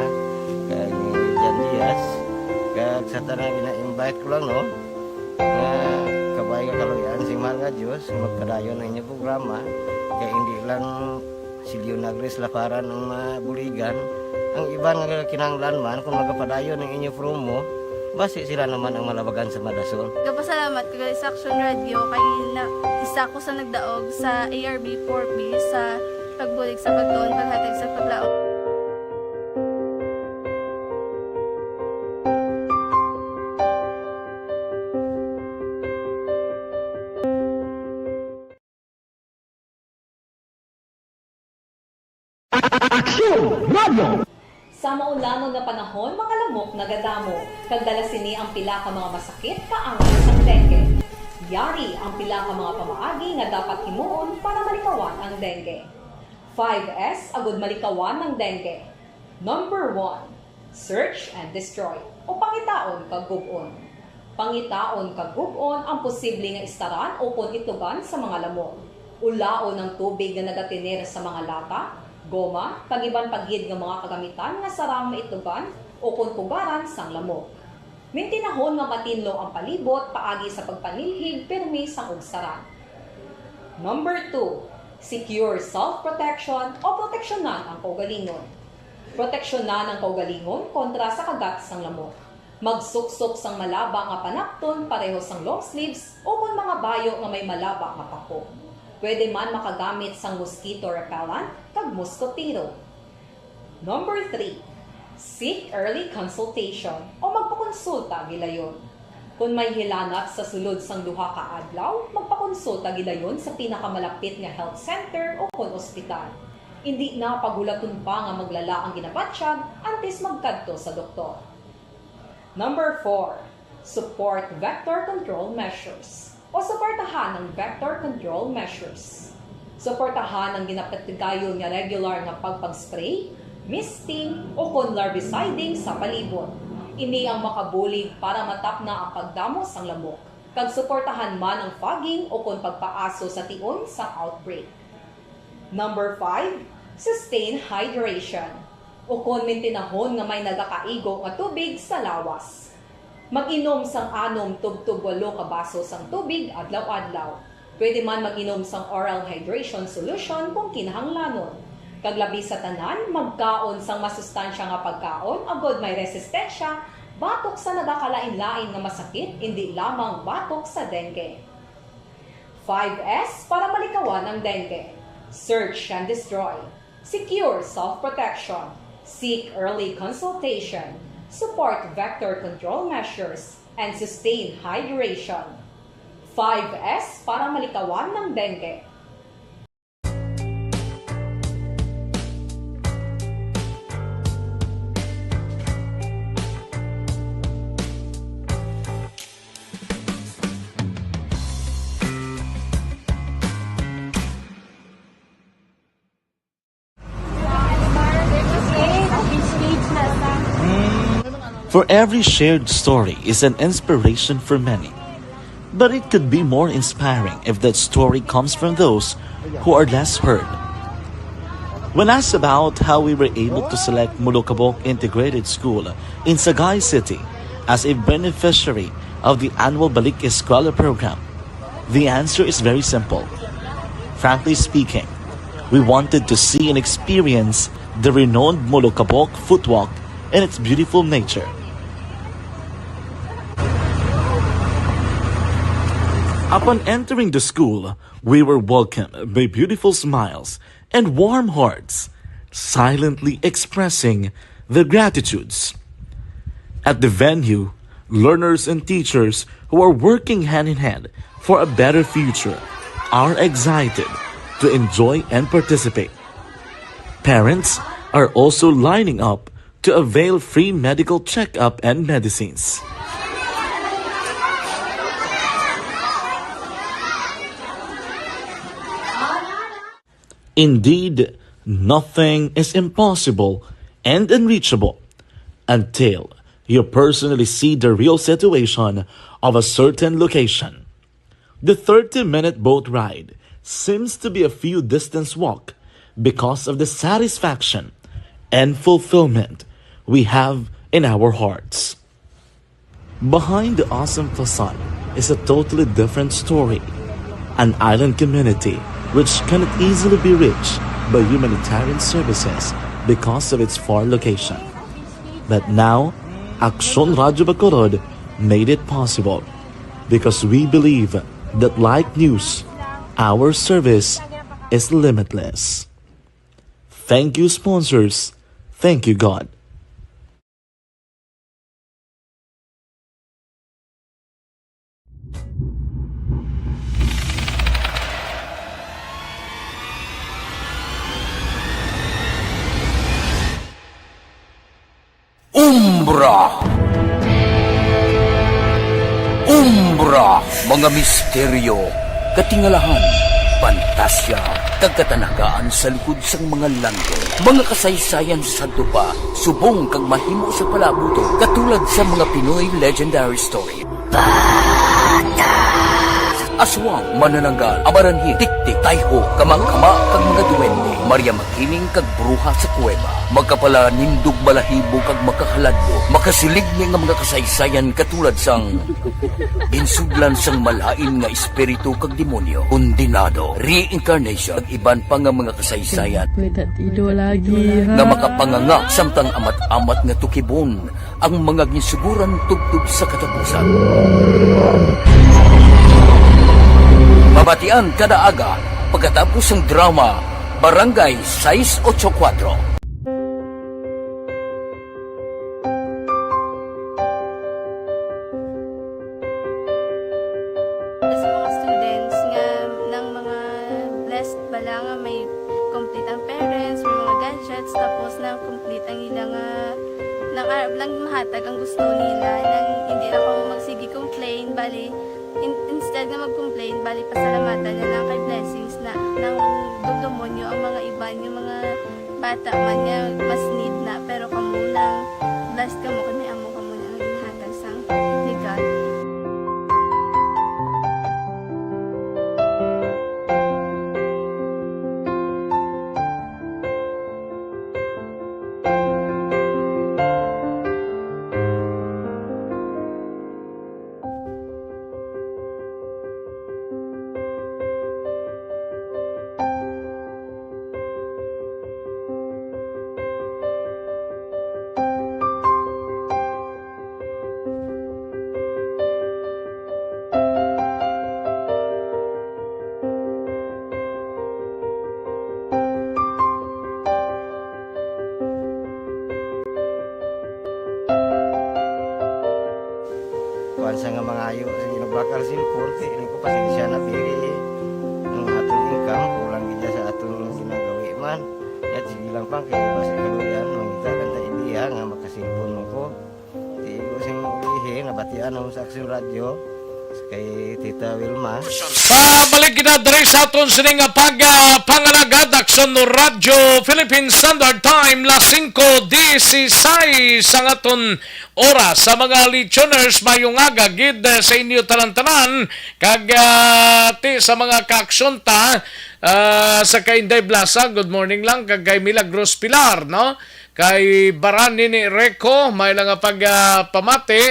kag Jan Diaz, kag sa tanan, ina-invite ko lang, no, nga kabay nga kaluyan si mahal nga Diyos, magpadayon ang inyong programa, kay hindi lang si Leonagres Laparan ang mabuligan. Ang iban nga kinahanglan man, kung magapadayon ang inyo promo, basi sila naman ang malabagan sa madason. Nagapasalamat ko gali sa Action Radio kay na, isa ko sa nagdaog sa A R B four B sa pagbulig sa pagtuon, paghatag sa paglaom. Aksyon Radio! Sa maulangon nga panahon, mga lamok nagadamo, kag dala sini ang pila ka mga masakit kaangay sang dengue. Yari ang pila ka mga pamaagi nga dapat himuon para malikawan ang dengue. Five S agud malikawan ang dengue. Number one, search and destroy, o pangitaon kag gub-on. Pangitaon kag gub-on ang posible nga istaran ukon itugan sa mga lamok. Ulaon ang tubig nga nagatener sa mga lata, goma, kag iban pa gid nga mga kagamitan nga sarang maitugan ukon pugaran sang lamok. Mintinahon nga matinlo ang palibot paagi sa pagpanilhig pirmi sang ugsaran. Number two, secure self-protection o proteksyonan ang kaugalingon. Proteksyonan ang kaugalingon kontra sa kagat sang lamok. Magsuksok sang malaba nga panapton pareho sang long sleeves ukon mga bayo nga may malaba nga pako. Pwede man makagamit sang mosquito repellent kag mosquitero. Number three, seek early consultation o magpakonsulta gilayon. Kon may hilanat sa sulod sang duha ka adlaw, magpakonsulta gilayon sa pinakamalapit nga health center o kon ospital. Indi na paghulaton pa nga maglala ang ginabatyag antes magkadto sa doktor. Number four, support vector control measures o suportahan ang vector control measures. Suportahan ang ginapatigayon nga regular nga pagpag-spray, misting, o kon larviciding sa palibot. Ini ang makabulig para matapna ang pagdamo sang lamok, kag suportahan man ang fogging o kon pagpaaso sa tion sang outbreak. Number five, sustain hydration, o kon mintinahon nga may nagakaigo nga tubig sa lawas. Mag-inom sang anom tubtob walo ka baso sang tubig adlaw-adlaw. Pwede man mag-inom sang oral hydration solution kung kinahanglanon. Kag labi sa tanan, magkaon sang masustansya nga pagkaon agod may resistensya batok sa nagakalain-lain nga masakit, indi lamang batok sa dengue. Five S para malikawan ang dengue. Search and destroy. Secure self-protection. Seek early consultation. Support vector control measures. And sustain hydration. Five S para malikawan ang dengue. For every shared story is an inspiration for many. But it could be more inspiring if that story comes from those who are less heard. When asked about how we were able to select Molokabok Integrated School in Sagay City as a beneficiary of the annual Balik Eskwela program, the answer is very simple. Frankly speaking, we wanted to see and experience the renowned Molokabok Footwalk and its beautiful nature. Upon entering the school, we were welcomed by beautiful smiles and warm hearts. silently expressing their gratitudes. At the venue, learners and teachers who are working hand in hand for a better future are excited to enjoy and participate. Parents are also lining up to avail free medical checkup and medicines. Indeed, nothing is impossible and unreachable until you personally see the real situation of a certain location. The thirty-minute boat ride seems to be a few distance walk because of the satisfaction and fulfillment we have in our hearts. Behind the awesome facade is a totally different story. An island community which cannot easily be reached by humanitarian services because of its far location. But now, Aksyon Radyo Bacolod made it possible because we believe that like news, our service is limitless. Thank you, sponsors. Thank you, God. Umbra. Umbra, mga misteryo, katingalahan, pantasya, kag katanagaan sa likod sang mga landong. Mga kasaysayan sa sadto pa, subong kag mahimo sa palabot, katulad sa mga Pinoy legendary story. Aswang, manananggal, amaranhit, tiktik, tayho, kamangkama, kag mga duwende, Maria Makiling, kag bruha sa kuweba. Makapalanindog balahibo kag makahaladlo, makasiligni nga mga kasaysayan katulad sang ginsudlan sang malain nga espiritu kag demonyo, kondenado, reincarnation, kag iban pa nga mga kasaysayan May tatido lagi, ha? nga makapanganga samtang amat-amat nga tukibon ang mga ginsuguran tubtob sa katapusan. Mabatian kada aga pagkatapos sang drama Barangay sais ocho kuwatro. Sa mga students nga nang mga blessed bala nga may complete ang parents, may mga gadgets, tapos na complete ang ila nga nang arab lang mahatag ang gusto nila, nang hindi na kamo magsige complain, bali, in-, instead nga mag-complain, bali, pasalamatan na lang kay blessings na nang dumdumonyo ang mga iban nga mga bata man nga mas need na, pero kamo lang, blessed kamo kay may amo kamo nga ginhatag sang ni God. Kuwan sa nga mangayo, sige, nagbakal sin korte, ini ko, pasensya na, diri. Ang aton income, kulang gid sa aton ginagawi man. Yat, sige lang, pang, kay basi kaluyan, mangita lang ta ideya nga makasilpon mo ko. Di ko sing ulihi, nabatian ako sa Aksyon Radyo, kay Tita Wilma. Pabalik kita diri sa aton sini nga pag, ah, pangalagad, Aksyon Radyo Philippine Standard Time, las singko dieciséis ang aton oras. Sa mga listeners, mayong aga gid, eh, sa inyo tanan-tanan, kag, ah, ti sa mga kaaksyon ta, ah, sa kay Inday Blasa, good morning lang, kag kay Milagros Pilar, no? Kay Baran nini Reco, may lang nga pag, ah, pamati,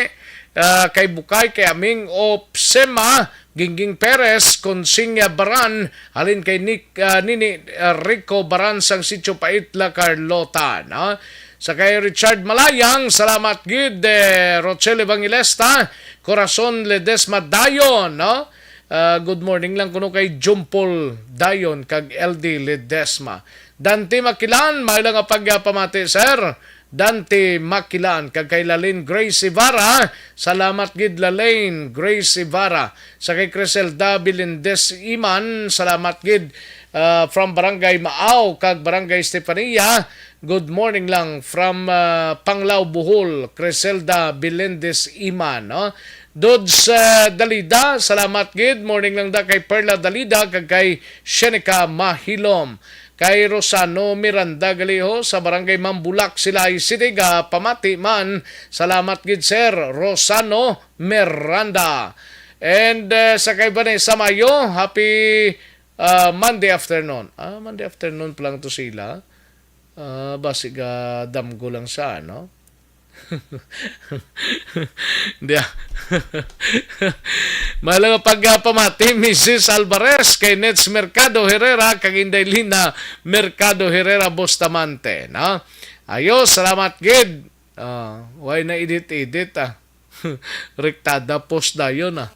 ah, kay Bukay, kay Aming Opsema, Gingging Perez, Consigna Baran, halin kay Nick, ah, nini, ah, Rico Baran sang Sitio Paitla, Carlota, no? Sa kay Richard Malayang, salamat gid, eh, Rochelle Evangelista, Corazon Ledesma Dayon, no? Ah, good morning lang kuno kay Jumpol Dayon kag L D Ledesma. Dante Makilan, may lang nga pagpamati, sir. Dante Makilan, kag kay Lalin Grace Ibarra, salamat gid, Lalin Grace Ibarra. Sa kay Criselda Belendez Iman, salamat gid, ah, from Barangay Maaw kag Barangay Estefania. Good morning lang from, ah, Panglao, Bohol, Criselda Belendez Iman, no? Dudes, ah, Dalida, salamat gid. Morning lang da kay Perla Dalida kag kay Shenica Mahilom. Kay Rosano Miranda Galiho sa Barangay Mambulak, Silay City, gapamati man. Salamat gid, Sir Rosano Miranda. And, eh, sa kay Vanessa Mayo, happy, ah, Monday afternoon. Ah, Monday afternoon pa lang to sila. Ah, basi ga damgo lang sa, ano? Hindi, ah. May lang pagpamati, Missus Alvarez, kay Nets Mercado Herrera, kag Inday Lina Mercado Herrera Bustamante, no? Ayos, salamat gid. Ah, why na edit-edit, ah? Rektada post dayon, ah.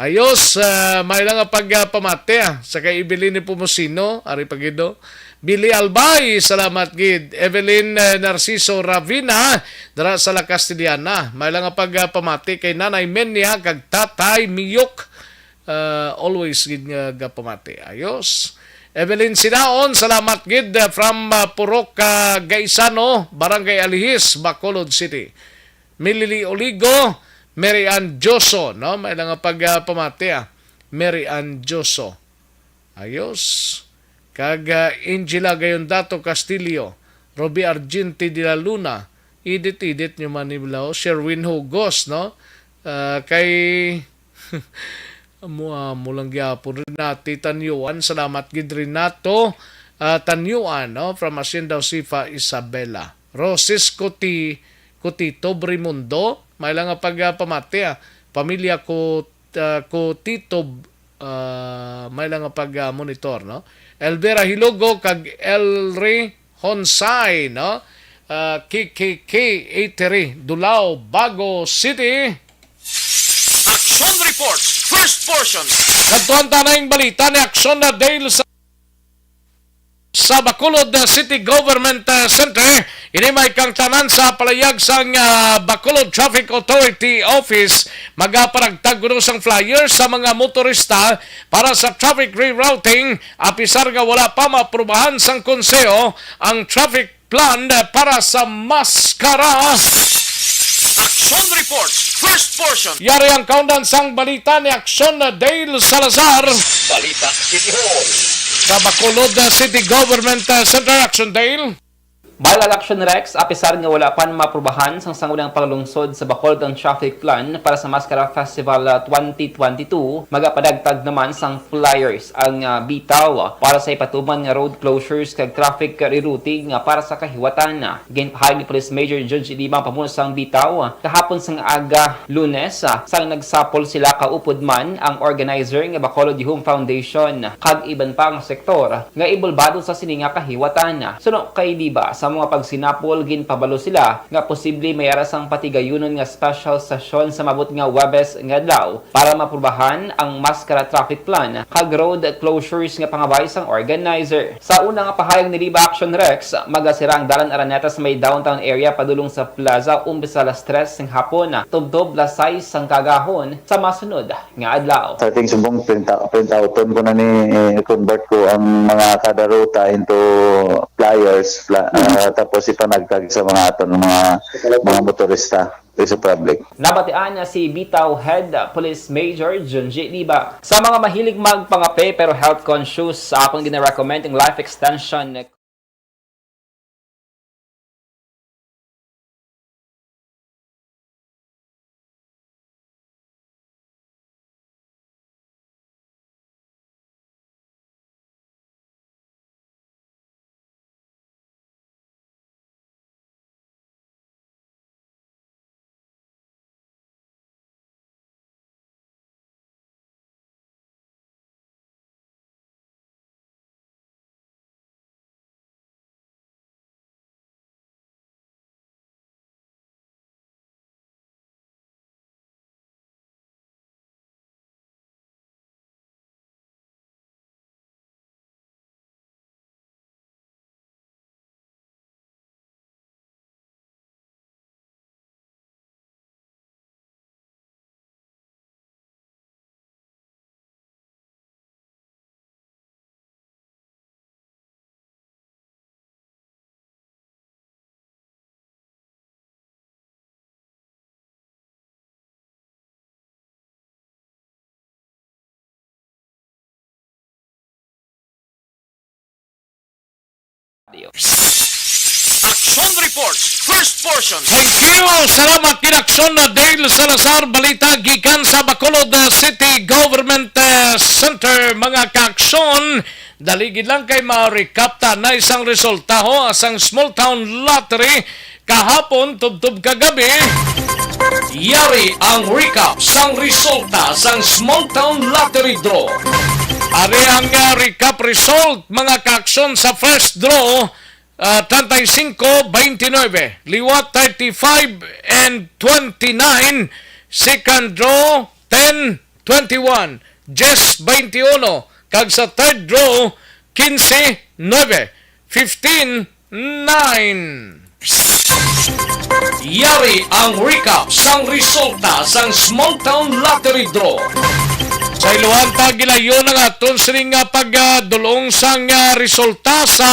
Ayos, ah, may lang nga pagpamati, ah, sa kay Evelyn ni Pumosino, ari pa gid, oh. Billy Albay, salamat gid. Evelyn, eh, Narciso Ravina, dira sa La Castellana. May lang nga pagpamati kay Nanay Menya kag Tatay Miyok. Ah, always gid nga gapamati. Ayos. Evelyn Sinaon, salamat gid, ah, from, ah, Purok, ah, Gaisano, Barangay Alihis, Bacolod City. Milili Oligo, Mary Ann Joso, no? May lang nga pagpamati, ah. Mary Ann Joso. Ayos. Kag, ah, Angela Gayondato Castillo, Roby Argente de la Luna, edit-edit nyo man ni Lao, Sherwin Hugos, no? Ah, kay, amo, amo lang gyapon, Renati Tanyuan, salamat gid, Renato, ah, Tanyuan, no? From Hacienda Josefa Isabela. Roses Kuti-, Kutito Brimundo, may lang nga pagpamati, ah. Pamilya ko ah, ko Tito, ah, may lang nga pag, ah, monitor, no? Elvira Hilogo kag Elry Honsay, no? Ah, K K K eighty-three, Dulao, Bago City. Action Report, first portion. Kadtuan ta na ing balita ni Action na Dale sa sa Bacolod, uh, City Government, uh, Center. Ini may kangtanan sa palayag sang, uh, Bacolod Traffic Authority Office. Magapanagtag kuno sang flyer sa mga motorista para sa traffic rerouting, apisar nga wala pa maaprubahan sang konseho ang traffic plan para sa maskara. Action Report, first portion. Yari ang kaundan sang balita ni Action Dale Salazar. Balita City Hall. Sa Bacolod, uh, City Government, uh, Center, Action Dale. Balal Action Rex, apisar nga wala pa maaprubahan sang sangunang panglungsod sa Bacolod ang traffic plan para sa Maskara Festival, uh, twenty twenty-two, magapadagtag naman sang flyers ang, ah, bitaw para sa ipatuman nga road closures kag traffic rerouting, ah, para sa kahiwatan. Ginpahayag ni Police Major Judge Libang, pamuno sang bitaw, kahapon sang aga Lunes, ah, sang nagsapol sila kaupod man ang organizer nga Bacolod Yuhong Foundation kag iban pa nga sektor nga inbolbado sa sini nga kahiwatan. Suno kay Liba, sa mga pagsinapol, ginpabalo sila nga posible may ara sang patigayunon nga special session sa maabot nga Huwebes nga adlaw para maaprubahan ang maskara traffic plan kag road closures nga pangabay sang organizer. Sa una nga pahayag ni Liba Action Rex, magasira ang dalan Araneta sa may downtown area padulong sa plaza umpisa alas tres sang hapon tubtob alas sais sang kaagahon sa masunod nga adlaw. Starting subong print out, print outon ko na ni, eh, convert ko ang mga kada ruta into flyers, fla-, ah, tapos ipanagtag sa mga aton mga, mga motorista. Sa public. Nabatian na si Bitaw Head Police Major Junji Liba. Sa mga mahilig magpangape pero health conscious, sa akon gina-recommend ang Life Extension Action Report, first portion. Thank you. Salamat, Kinaksyon na Dale Salazar. Balita gikan sa Bacolod, uh, City Government, uh, Center, mga kaaksyon. Dali gid lang kay ma-recap ta na isang resulta ho sang Small Town Lottery kahapon tubtob kagabi. Yari ang recap sang resulta sang Small Town Lottery Draw. Ari ang, uh, recap result, mga kaaksyon, sa first draw, ah, treinta y cinco, veintinueve, liwat thirty-five and twenty-nine, second draw ten, twenty-one, diyes, veintiuno, kag sa third draw quince, nueve, fifteen, nine. Yari ang recap sang resulta sang Small Town Lottery Draw. Sa iluhan ta gilayon ang aton sini nga pagdulong sang, ah, resulta sa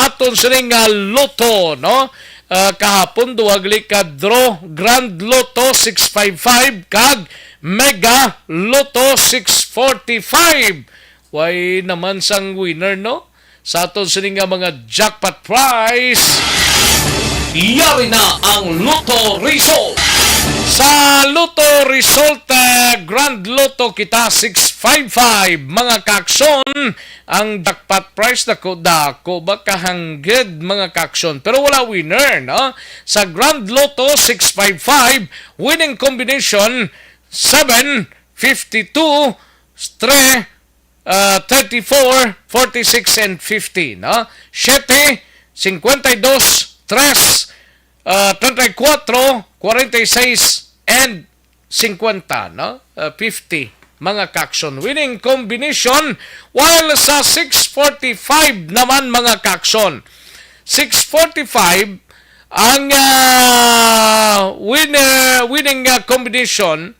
aton sini nga lotto, no? Ah, kahapon, duha gali ka draw, Grand Lotto six five five kag Mega Lotto six forty-five. Way naman sang winner, no? Sa aton sini nga mga jackpot prize. Yari na ang Lotto result. Sa Lotto result, eh, Grand Lotto kita six five five, mga kaaksyon. Ang jackpot prize, dako-dako ba, kahangged, mga kaaksyon. Pero wala winner, no? Sa Grand Lotto six five five, winning combination seven, fifty-two, three, ah, thirty-four, forty-six, and fifty, no? Siete, cincuenta y dos, tres, ah, treinta y cuatro, cuarenta y seis, and cincuenta, no? Ah, fifty, mga kaaksyon. Winning combination, while sa six forty-five naman, mga kaaksyon. Six forty-five ang, ah, winner, winning, ah, combination,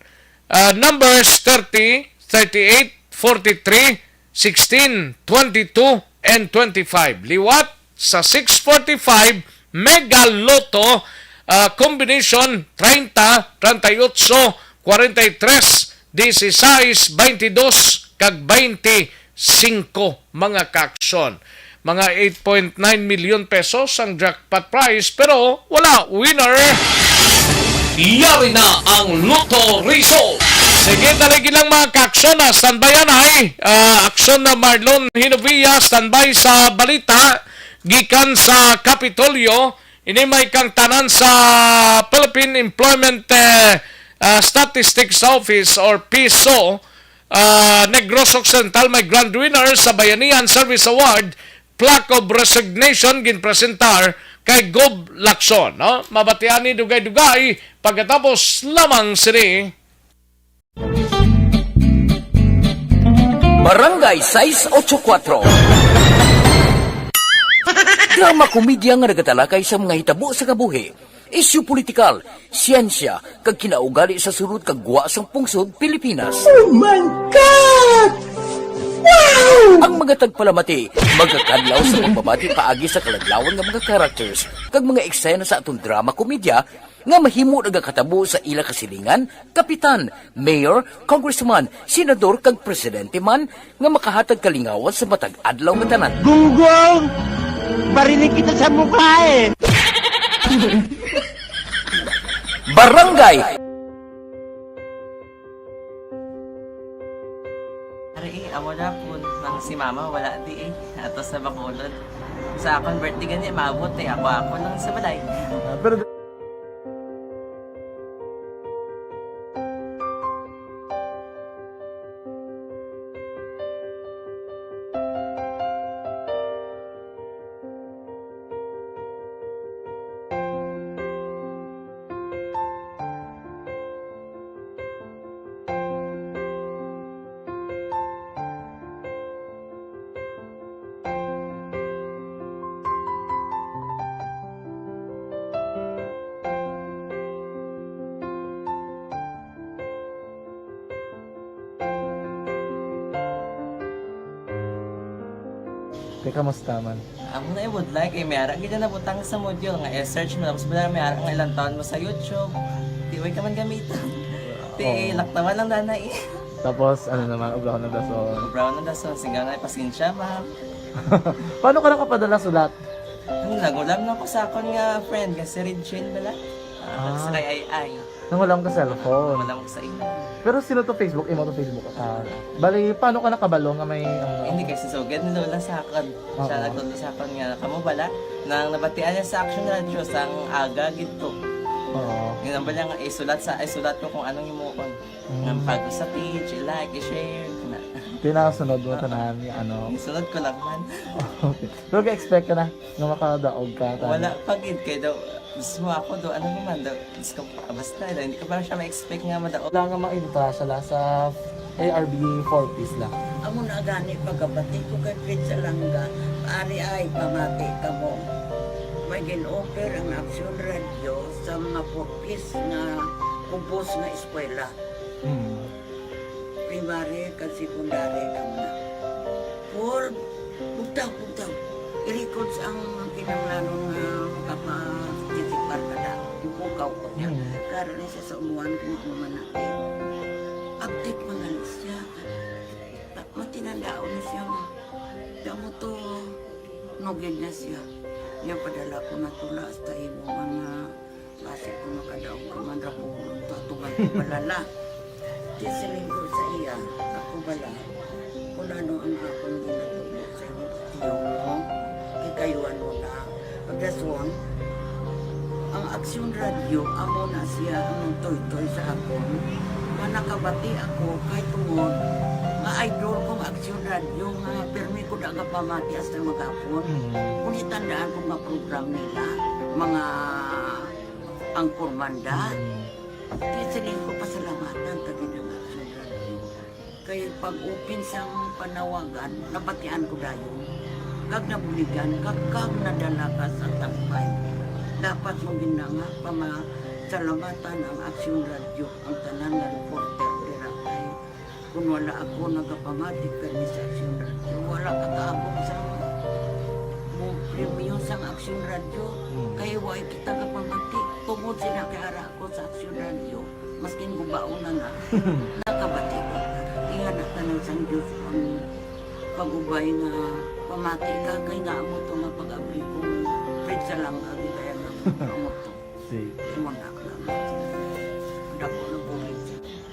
ah, numbers thirty, thirty-eight, forty-three, sixteen, twenty-two, and twenty-five. Liwat sa six forty-five, Mega Lotto, ah, combination treinta, treinta y ocho, cuarenta y tres, dieciséis, veintidós, kag veinticinco, mga kaaksyon. Mga eight point nine million pesos ang jackpot prize, pero wala winner. Yari na ang Lotto result. Sige, dali lang, mga kaaksyon, ah, standby anay. Ah, aksyon na Marlon Hinovia, standby sa balita gikan sa Kapitolyo. Ini may kangtanan sa Philippine Employment, eh, ah, Statistics Office or PESO. Ah, Negros Occidental may grand winner sa Bayanihan Service Award, plaque of resignation ginpresentar kay Gob Lacson, no? Mabatian ni dugay-dugay pagkatapos lamang sini. Barangay sais ocho kuatro. Drama komedya nga nagatalakay sa mga hitabo sa kabuhi, isyu politikal, siyensya, kag kinaugali sa sulod kag gwa sang pungsod Pilipinas. Oh my God! Wow! Ang mga tagpalamati magakadlaw sa pagbabati paagi sa kaladlawan nga mga characters kag mga eksena sa aton drama komedya nga mahimo nagakatabo sa ila kasilingan, kapitan, mayor, congressman, senador, kag presidente man nga makahatag kalingawan sa matag adlaw nga tanan. Gunggong! Barinig kita sa mukha eh! Barangay! Ari, eh, amo na po nang si mama wala di eh. Ato sa Bacolod. Sa akon birthday gani, maabot eh. Ako, ako lang sa balay. Ah, pero Te, kamusta man? Amo na, I would like, eh, may ara gid na nabutang sa module nga i-search mo, tapos wala, may ara nga ilang taon mo sa YouTube. Di, way ka man gamiton. Ti, oo, laktawan lang dana, eh. Tapos, ano naman, ubrahon na dason. Ubrahon na dason, singgaw na, pasensya, ma'am. Paano ka nakapadala sulat? Ano, nagulam lang ko sa akon nga friend nga si Regine bala. Ah, Ah. Sa kay Ay Ay. Nangulam ka cellphone. Wala ko sa imo. Pero sino to Facebook? Imo to Facebook? Ah, bali, paano ka nakabalo nga may, ano? Hindi, kay si Sugad ni Lola sa akon. Siya Oo. nagtudlo sa akon nga, kamo bala, nang nabatian niya sa Action Radio, sang aga gid to. Oo. Yun ang bala nga, isulat sa, isulat ko kung anong himuon. Mm. Nga pag sa page, i-like, i-share, na. Tinasunod mo Oo. tanan, yung ano. Isunod ko lang man. Okay. Pero ga-expect ka na nga makadaog ka, tama? Wala pa gid, kay daw, mismo ako daw, ano naman daw, Diyos ko, basta daw, hindi ko pa siya ma-expect nga madaog. Wala nga maintra siya la sa A R B four Ps la. Amo na gani pagkabati ko kay Fred Salanga, ari ay pamati kamo. May gin-offer ang Action Radio sa mga four Ps nga kubos nga eskwela. Hmm. Primary kag secondary lang na. Paul, bugtaw, bugtaw. I-records ang kinahanglanon nga makapa-, participar ka na. Ipukaw ko niya. Mm. Karon ni siya sa umuan kung ano man natin. Update man lang siya. Ta-, matinandaon na siya. Kamo to, nugid na siya. Niya padala ko na tula hasta imo mga Basi ko makadaog ka man ra ko, tatuman ko balala. Di siling ko sa iya, ako bala, kung ano ang akong ginatubo sa imo, tiyo mo, kikayuan mo na. Pagdason, ang Aksyon Radio, amo na siya ang nagtoytoy sa akon, nga nakabati ako kay tungod nga idol kong Aksyon Radio, nga pirmi ko da nga pamati hasta maghapon. Mm. Kung itandaan ko nga program nila, mga Ang Kurmanda, Mm. Di siling ko pasalamatan ka gid ang Action Radio. Kay pag-open sang panawagan, nabatian ko dayon. Kag nabuligan, kag, kag nadala ka sa tambay. Dapat mo gid na nga pamasalamatan ang Action Radio, ang tanan nga reporter dira kay Kung wala ako nagapamati kani sa Aksyon Radio, wala ka kaabot sa mo premyo sang Aksyon Radio. Hmm. Kay wa kita kapamati. Tungod sila kay ara ako sa Aksyon Radio, maskin gubaon na na, nakabati ko. Iya na tanan sang Diyos ang pag-ubay nga pamati ka, kay nga amo to nga pag-abri ko, Fred Salanga, di kaya nga amo to. Sige. Imo na, dako na bulig.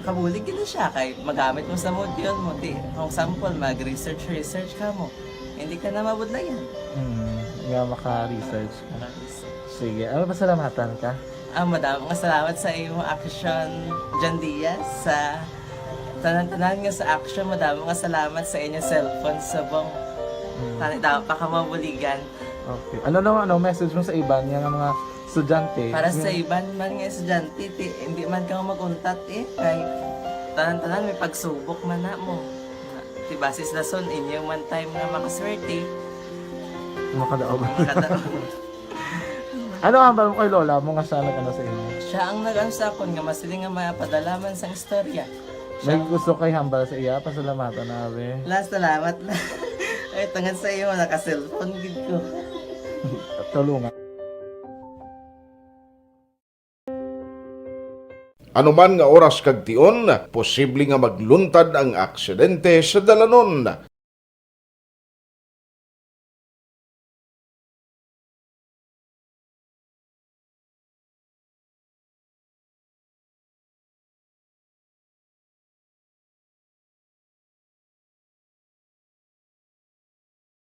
Kabulig gid na siya kay magamit mo sa module mo. Di, kung sample, mag-research, research ka mo. Hindi ka na mabudlayan. Mm, nga maka-research ka. Maka-research. Sige, ano, pasalamatan ka? Ah, madamo nga salamat sa imo, Action John Diaz, sa tanan-tanan nga sa Action. Madamo nga salamat sa inyo cellphone subong. Mm. Tani daw pa ka mabuligan. Okay. Ano naman, ano, message mo sa iban nga mga estudyante? Para sa Yung iban man nga estudyante, ti, hindi man ka mag-untat eh. Kay tanan-tanan may pagsubok man na mo. Ti basis lason, inyo man time nga makaswerte. Makadaog. Makadaog. Ano ang hambal mo kay lola mo nga siya nag-ano sa imo? Siya ang nag-ano sa akon nga masiling nga mapadala man sang istorya. May Siya gusto kay hambal sa iya, pasalamatan na, abi. La, salamat na. Ay, tungod sa imo, naka-cellphone gid ko. Tulungan. Anuman nga oras kag tion, posible nga magluntad ang aksidente sa dalanon.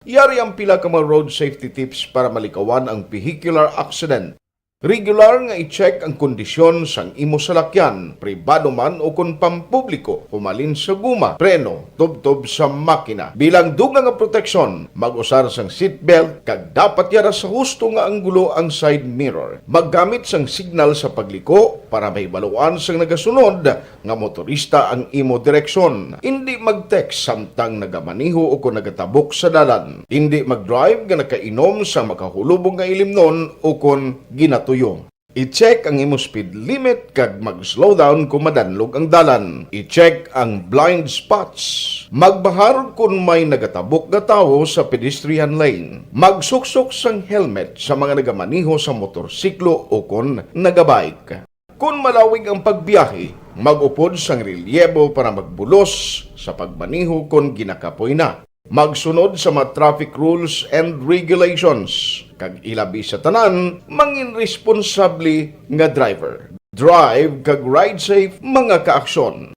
Yari ang pila ka mga road safety tips para malikawan ang vehicular accident. Regular nga i-check ang kondisyon sang imo salakyan, pribado man o kon pampubliko, humalin sa guma, preno, tubtob sa makina. Bilang dugang nga proteksyon, mag-usar sang seatbelt kag dapat yara sa husto nga anggulo ang side mirror. Maggamit sang signal sa pagliko para mahibaluan sang nagasunod nga motorista ang imo direksyon. Indi mag-text samtang nagamaneho o kon nagatabok sa dalan. Indi mag-drive nga nakainom sa makahulubong nga ilimnon o kon ginatuyo. I-check ang imo speed limit kag mag-slow down kung madanlog ang dalan. I-check ang blind spots. Magbahar kung may nagatabok nga tawo sa pedestrian lane. Magsuksok sang helmet sa mga nagamaneho sa motorsiklo o kon nagabike. Kon malawig ang pagbiyahe, mag-upod sang relyebo para magbulos sa pagmaneho kon ginakapoy na. Magsunod sa mga traffic rules and regulations, kag ilabi sa tanan, mangin responsable nga driver. Drive kag ride safe, mga kaaksyon.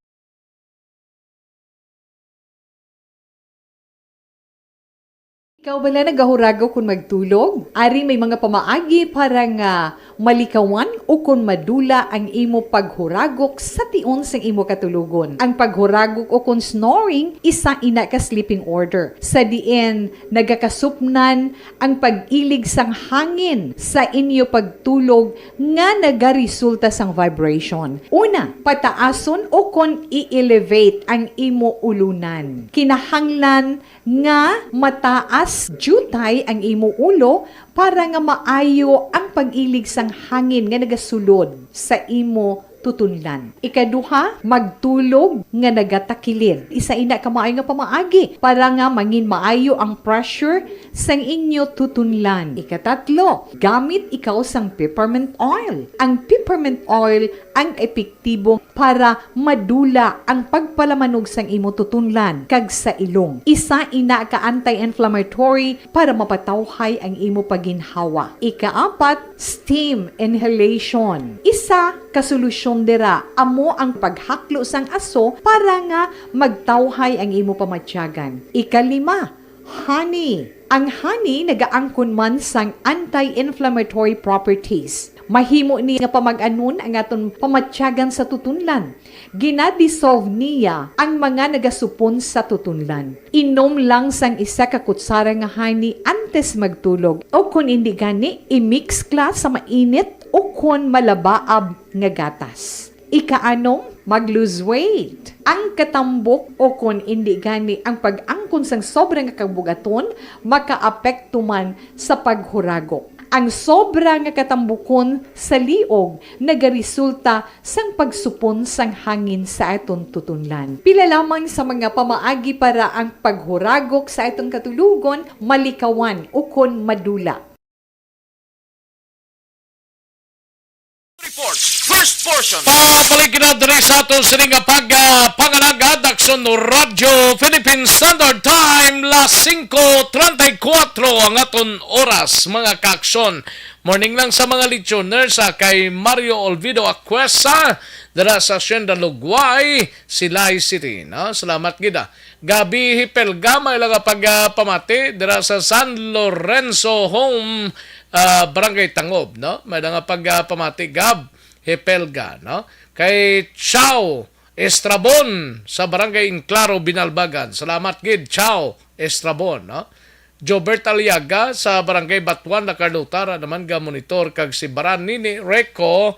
Ikaw bala nagahurago kon magtulog? Ari may mga pamaagi para nga malikawan o kon madula ang imo paghuragok sa tion sang imo katulogon. Ang paghuragok o kon snoring, isa ina ka sleeping order, sa diin nagakasupnan ang pag-ilig sang hangin sa inyo pagtulog nga nagaresulta sang vibration. Una, pataason o kon i-elevate ang imo ulunan. Kinahanglan nga mataas diutay ang imo ulo para nga maayo ang pag-ilig sang hangin nga nagasulod sa imo tutunlan. Ikaduha, magtulog nga nagatakilid. Isa ina ka maayo nga pamaagi para nga mangin maayo ang pressure sang inyo tutunlan. Ikatatlo, gamit ikaw sang peppermint oil. Ang peppermint oil ang epektibo para madula ang pagpalamanog sang imo tutunlan kag sa ilong. Isa ina ka anti-inflammatory para mapatawhay ang imo pagginhawa. Ikaapat, steam inhalation. Isa ka solusyon dira amo ang paghaklo sang aso para nga magtawhay ang imo pamatyagan. Ikalima, honey. Ang honey nagaangkon man sang anti-inflammatory properties. Mahimo ni nga pamag-anon ang aton pamatyagan sa tutunlan. Gina-dissolve niya ang mga nagasupon sa tutunlan. Inom lang sang isa ka kutsara nga honey antes magtulog, o kon indi gani, i-mix kla sa mainit o kon malabaab nga gatas. Ikaanom, mag-lose weight. Ang katambok o kon indi gani ang pag-angkon sang sobra nga kabugaton makaapekto man sa paghuragok. Ang sobra nga katambukon sa liog nagaresulta sang pagsupon sang hangin sa aton tutunlan. Pila lamang sa mga pamaagi para ang paghuragok sa aton katulogon malikawan ukon madula. Report, first portion. Pabalik na diri sa aton sini nga pag, ah, pangalagad, Aksyon Radyo Philippine Standard Time, las singko treinta y cuatro ang aton oras, mga kaaksyon. Morning lang sa mga listener sa kay Mario Olvido Acuesa, dira sa Hacienda Lugway, Silay City, no? Salamat gid, ah. Gabi Hipelga, may lang pagpamati dira sa San Lorenzo Home, ah, Barangay Tangob, no? May lang pagpamati, Gab Hipelga, no? Kay Chow Estrabon sa Barangay Inclaro, Binalbagan. Salamat gid, Chow Estrabon, no? Jobert Aliaga sa Barangay Batuan, La Carlota, ra naman ga monitor, kag si Baran Nini Reco,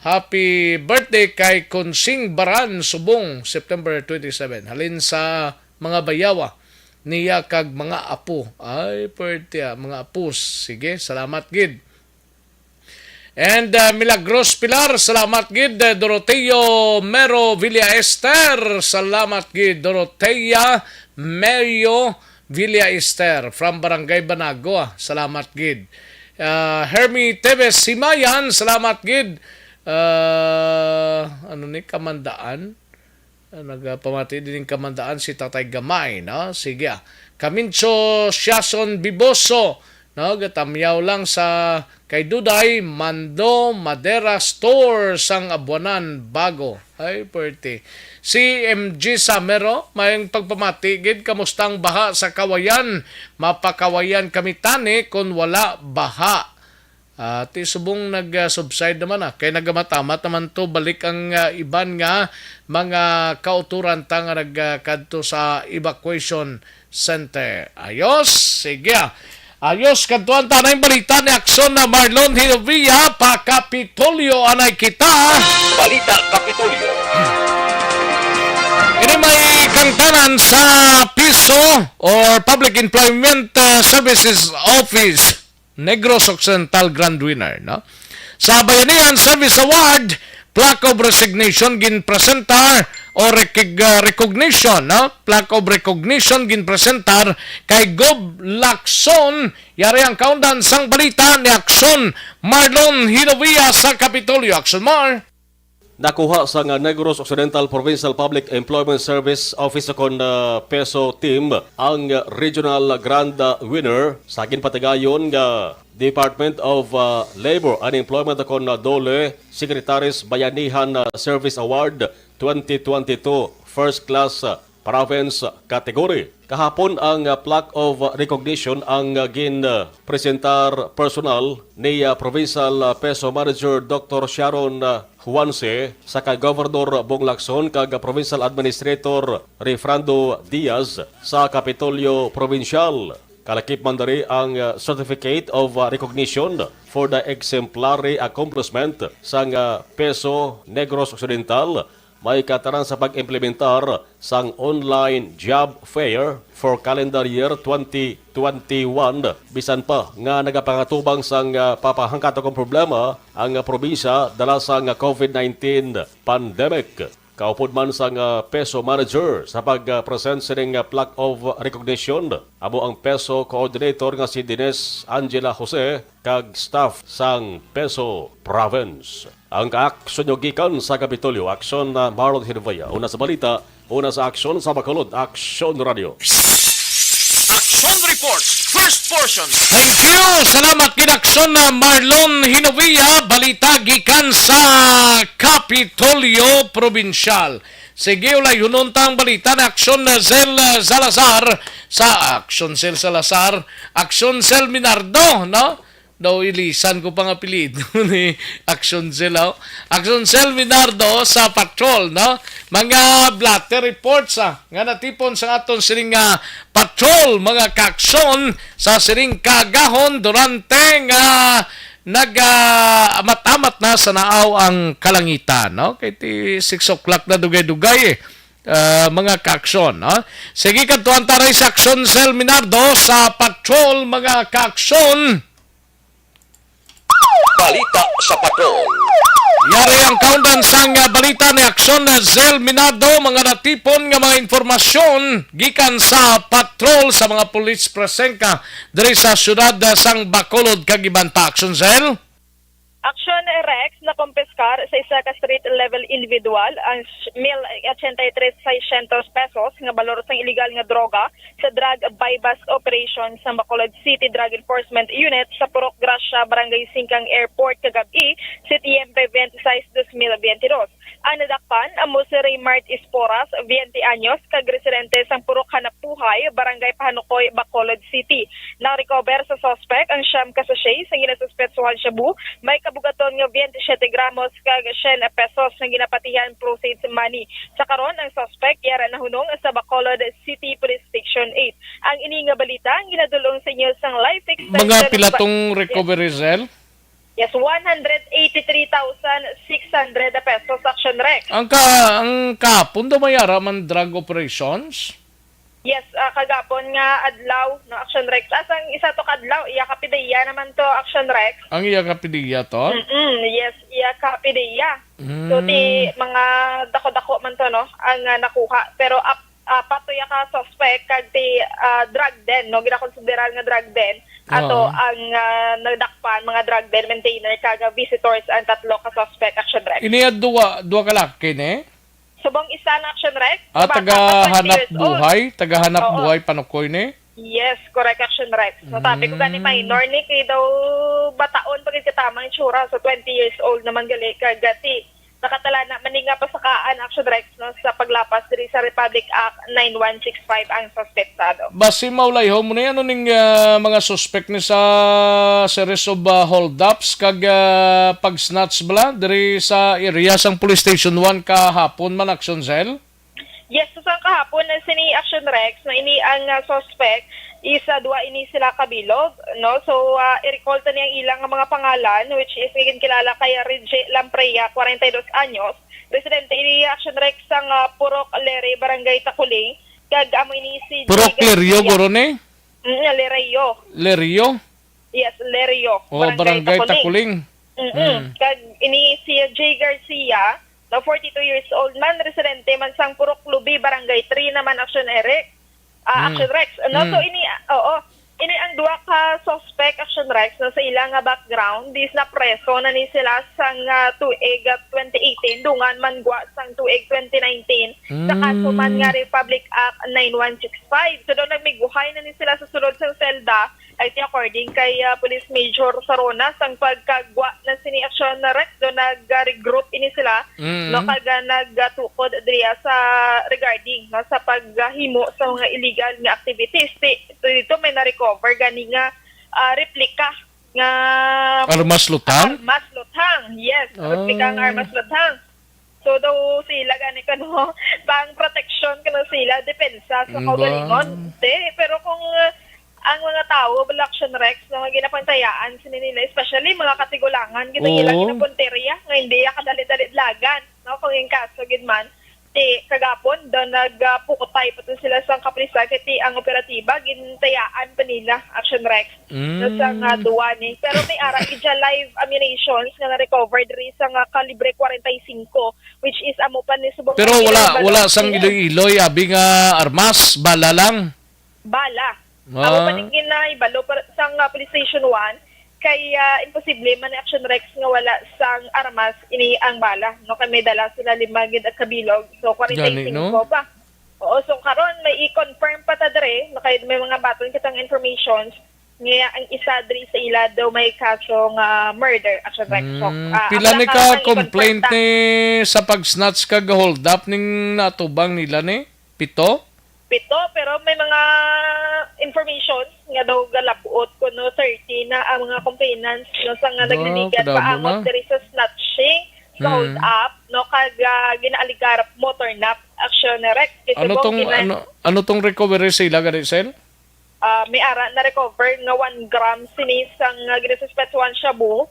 happy birthday kay Kunsing Baran Subong, September twenty-seven. Halin sa mga bayawa niya kag mga apo. Ay, pwerte, ah, mga apos. Sige, salamat gid. And, uh, Milagros Pilar, salamat gid. Uh, Doroteo Mero Villa Ester, salamat gid. Dorotea Mero Villa Ester from Barangay Banago, ah, salamat gid. Uh, Hermie Tevez Himayan, salamat gid. Uh, ano ni, Kamandaan? Ah, nagapamati din ning Kamandaan si Tatay Gamay, no? Sige, ah. Kamincho Siason Biboso, no? Gatamyaw lang sa kay Duday Mando Madera Store sang Abuanan, Bago. Ay, pwerte. Si M G Samero, mayong pagpamati gid, kamusta ang baha sa Kawayan? Mapakawayan kami tani kon wala baha. Ah, ti subong nag, ah, subside naman, ah. Kay nagamatamat naman to, balik ang, ah, iban nga mga kauturan ta nga nag, ah, kadto sa evacuation center. Ayos, sige, ah. Ayos, kadtuan ta na yung balita ni Akson na Marlon Hinovia, pa Kapitolyo anay kita. Balita Kapitolyo. Ini may kangtanan sa piso or Public Employment, ah, Services Office. Negros Occidental grand winner, no? Sa Bayanihan Service Award, plaque of resignation ginpresentar o recog-, ah, recognition, no? Plaque of recognition ginpresentar kay Gob Lacson. Yari ang kaundan sang balita ni Akson Marlon Hinovia sa Kapitolyo. Akson Mar. Nakuha sang Negros Occidental Provincial Public Employment Service Office kon, ah, peso team ang regional grant, ah, winner sa ginpatigayon nga Department of, ah, Labor and Employment kon, ah, DOLE Secretary's Bayanihan, ah, Service Award twenty twenty-two First Class, ah, Province Category. Kahapon ang, ah, plaque of recognition ang, ah, gin, ah, presentar personal ni, ah, Provincial, ah, Peso Manager Doctor Sharon, ah, Juanse sa kay Governor Bong Lacson kag Provincial Administrator Refrando Diaz sa Kapitolyo Provincial. Kalakip man diri ang, uh, Certificate of, uh, Recognition for the Exemplary Accomplishment sang, uh, Peso Negros Occidental, may kataran sa pag-implementar sang online job fair for calendar year twenty twenty-one, bisan pa nga nagapangatubang sang, uh, papahangkat akong problema ang, uh, probinsya dala sang, uh, COVID nineteen pandemic. Kaupod man sang, ah, Peso Manager sa pag-present sining, ah, plaque of recognition, amo ang Peso Coordinator nga si Dines Angela Jose kag staff sang Peso Province. Ang kaaksyon nyo gikan sa Kapitolyo, Aksyon, ah, Marlon Hinovea. Una sa balita, una sa aksyon sa Bacolod, Aksyon Radio. Action Report, first portion. Thank you. Salamat gid, Aksyon na Marlon Hinovia. Balita gikan sa Kapitolyo Probinsyal. Sige, ulay, hununta ang balita na Aksyon na Zel, uh, Salazar sa Aksyon Zel Salazar, Aksyon Zel Minardo, no? Daw ilisan ko pang apelyido ni Aksyon Zel, oh. Aksyon Zel Minardo sa patrol, no? Mga blotter reports, ah, nga natipon sa aton sining, ah, patrol, mga kaaksyon, sa sining kaagahon durante nga nag, ah, amat-amat na sa naaw ang kalangitan, no? Kay ti six o'clock na dugay-dugay, eh. Ah, mga kaaksyon, no? Sige, kadtuan ta rin sa Aksyon Zel Minardo sa patrol, mga kaaksyon. Balita sa Patrol. Yari ang kaundan sang, ah, balita ni Aksyon Zel Minado, mga natipon nga mga informasyon gikan sa patrol sa mga pulis present ka diri sa siyudad, ah, sang Bacolod kag iban pa. Aksyon Zel? Aksyon Rex, nakumpiskar sa isa ka street level individual ang mil ochenta y tres seiscientos pesos nga balor sang iligal nga droga sa drug buy-bust operation sa Bacolod City Drug Enforcement Unit sa Purok Gracia, Barangay Singkang Airport, kagab-i, Setyembre twenty-six, dos mil veintidós. Ang nadakpan amo si Raymart Esporas, veinte anyos, kag residente sang Purok Hanapbuhay, Barangay Pahanukoy, Bacolod City. Nakarecover sa suspect ang siyam ka sachet sang ginasuspetsuhan shabu, may kabugaton nga veintisiete gramos kag syen pesos nga ginapatihan proceeds money. Sa karon, ang suspect yara nahunong sa Bacolod City Police Station eight. Ang ini nga balita ang ginadul-ong sa inyo sang Life Extension. Mga pila tong recovery, Zel? Yes, one hundred eighty-three thousand six hundred pesos, Action Rex. Ang ka-, ang kahapon daw may ara man drug operations? Yes, ah, kagapon nga adlaw, no, Action Rex. As ang isa to ka adlaw, iya ka pidiya naman to, Action Rex. Ang iya ka pidiya to? Mm-mm, yes, iya ka pidiya. So, ti Mm. mga dako-dako man to, no, ang, ah, nakuha. Pero ap-, apat to iya ka suspect, kag ti, ah, drug den, no, ginakonsiderar nga drug den. Ato Oo. ang, ah, nadakpan, mga drug den maintainer, kag, ah, visitors ang tatlo ka suspect, Action Rex. Ini ang duwa, duwa ka laki, ne? Subong isa na, Action Rex, Ah, bata taga pa, twenty Hanap years old. Buhay? Taga Hanap Oo. Buhay, Panukoy ni? Yes, correct, Action Rex. Nasabi ko gani Mm. minor ni, kay daw bataon pa gid katamang itsura, so twenty years old naman gali, kag ti nakatala na man ni nga pasakaan, Action Rex, no, sa paglapas diri sa Republic Act nine one six five ang suspetsado. Basi maulayhon mo ni, ano ning, ah, mga suspek ni sa series of, ah, holdups kag, ah, pag-snatch bala diri sa area sang Police Station one kahapon man, Action Cell? Yes, so sang kahapon na sini, Action Rex, na ini ang, ah, suspect is, ah, duha ini sila kabilog, no? So, ah, i-recall ta ni ang ilang mga pangalan, which is nga ginkilala kay Reggie Lamprea, kwarenta y dos anyos, residente ini, Action Rex, sang, ah, Purok Lere, Barangay Taculing, kag amo ini si Purok Jay Lerio, Garcia. Guro ni? Mm, Lerio. Lerio? Yes, Lerio, Oh, Barangay Barangay Taculing. Taculing. Mm-mm. Mm. Kag ini si Jay Garcia, na forty-two years old man, residente man sang Purok Lubi, Barangay three naman, Action Eric. Ah, Mm. Action Rex. Ano, so Mm. ini, ah, oo. Ini ang duha ka suspect, Action Rex, no, sa ila nga background, dis napreso na ni sila sang, ah, tuig, ah, twenty eighteen, dungan man gwa sang tuig twenty nineteen, sa kaso man nga Republic Act nine one six five. So, daw nagmiguhay na ni sila sa sulod sang selda, ay ti according kay, ah, Police Major Sarona, sang pagkagwa na sini, Action Rex, daw nag-regroup ini sila, Mm. no, kag, ah, nagtukod diriya sa regarding, no, sa paghimo sa mga illegal nga activities. Ti-, dito may na-recover gani nga, ah, replika nga Armas luthang? Armas luthang, yes. Replika nga Ah. armas luthang. So, daw sila gani kano, pang protection kano sila, depensa sa Mm, kaugalingon. ba? Te, pero kung, uh, ang mga tawo, Action Rex, no, nga ginapantayaan sini nila, especially mga katigulangan, kita nila Oo. ginapunteriya, nga hindi ya kadali-dali dalagan, no, kung yung kaso gid man, ti kagapon daw nagpukutay pa to sila sa kapulisan, kay ti ang operatiba gintayaan pa nila, Action Rex, no, sa nga Mm. duwa ni. Pero may ara gid siya live ammunitions nga na-recover diri sa nga kalibre forty-five, which is amo pa ni subong Pero ang wala, ilang wala balon sang nila. Iloy-Iloy, abi nga armas, bala lang. Bala. Amo pa Ah. ni ginahibalo para sa nga Police Station one, kay, ah, imposible man ni Action Rex nga wala sang armas ini ang bala, no? Kay may dala sila lima gid ang kabilog. So, Gani, no? forty-five pa. Oo, so karon may i-confirm pa ta diri, no? Kay may mga baton kitang informations nga ang isa diri sa ila daw may kaso nga murder, Action Rex. So, Hmm, ah, pila amo ni lang ka karon ang i-confirm complaint ta. ni sa pag-snatch kag hold up ning natubang nila ni? Pito? Pito, pero may mga information nga daw galabot kuno thirty na ang mga complainants, no, sa nga Ba, nagliligan kadamo paangot na. Diri sa snatching, sa Mm. hold up, no, kag, ah, ginaaligar motor nap, Action Rex. Kay Ano subong tong, gina- ano, ano tong recovery sa ila gani, Sel? Ah, may ara na recover nga one gram sini sang, ah, ginasuspetsuhan shabu.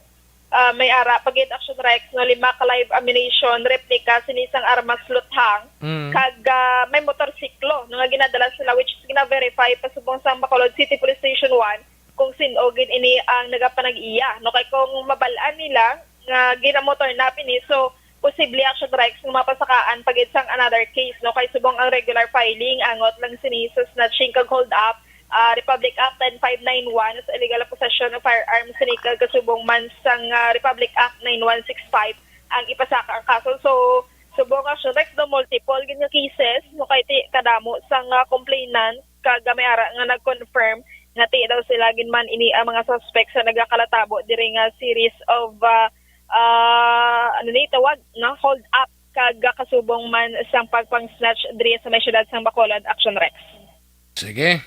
Ah, may ara pa gid, Action Rex, no, lima ka live ammunition, replika sini sang armas luthang, Mm. kag, ah, may motorsiklo, no, nga ginadala sila, which is gina-verify pa subong sang Bacolod City Police Station one kung sin-o gid ini ang nagapanag-iya, no, kay kung mabal-an nila nga ginamotor na pini, so posible, Action Rex, nga mapasakaan pa gid sang another case, no, kay subong ang regular filing angot lang sini sa snatching kag hold up, ah, Republic Act ten five nine one sa illegal possession of firearms, sini kag kasubong man sang, ah, Republic Act nine one six five ang ipasaka ang kaso. So, subong, Action Rex, do multiple gid nga cases, no, kay ti kadamo sang, ah, complainant kag may ara nga nag-confirm nga ti daw sila gid man ini ang mga suspects sa nagakalatabo diri nga series of, ah, ah, ano ni tawag, no, hold up kag kasubong man sang pagpang-snatch diri sa may siyudad sang Bacolod, Action Rex. Sige.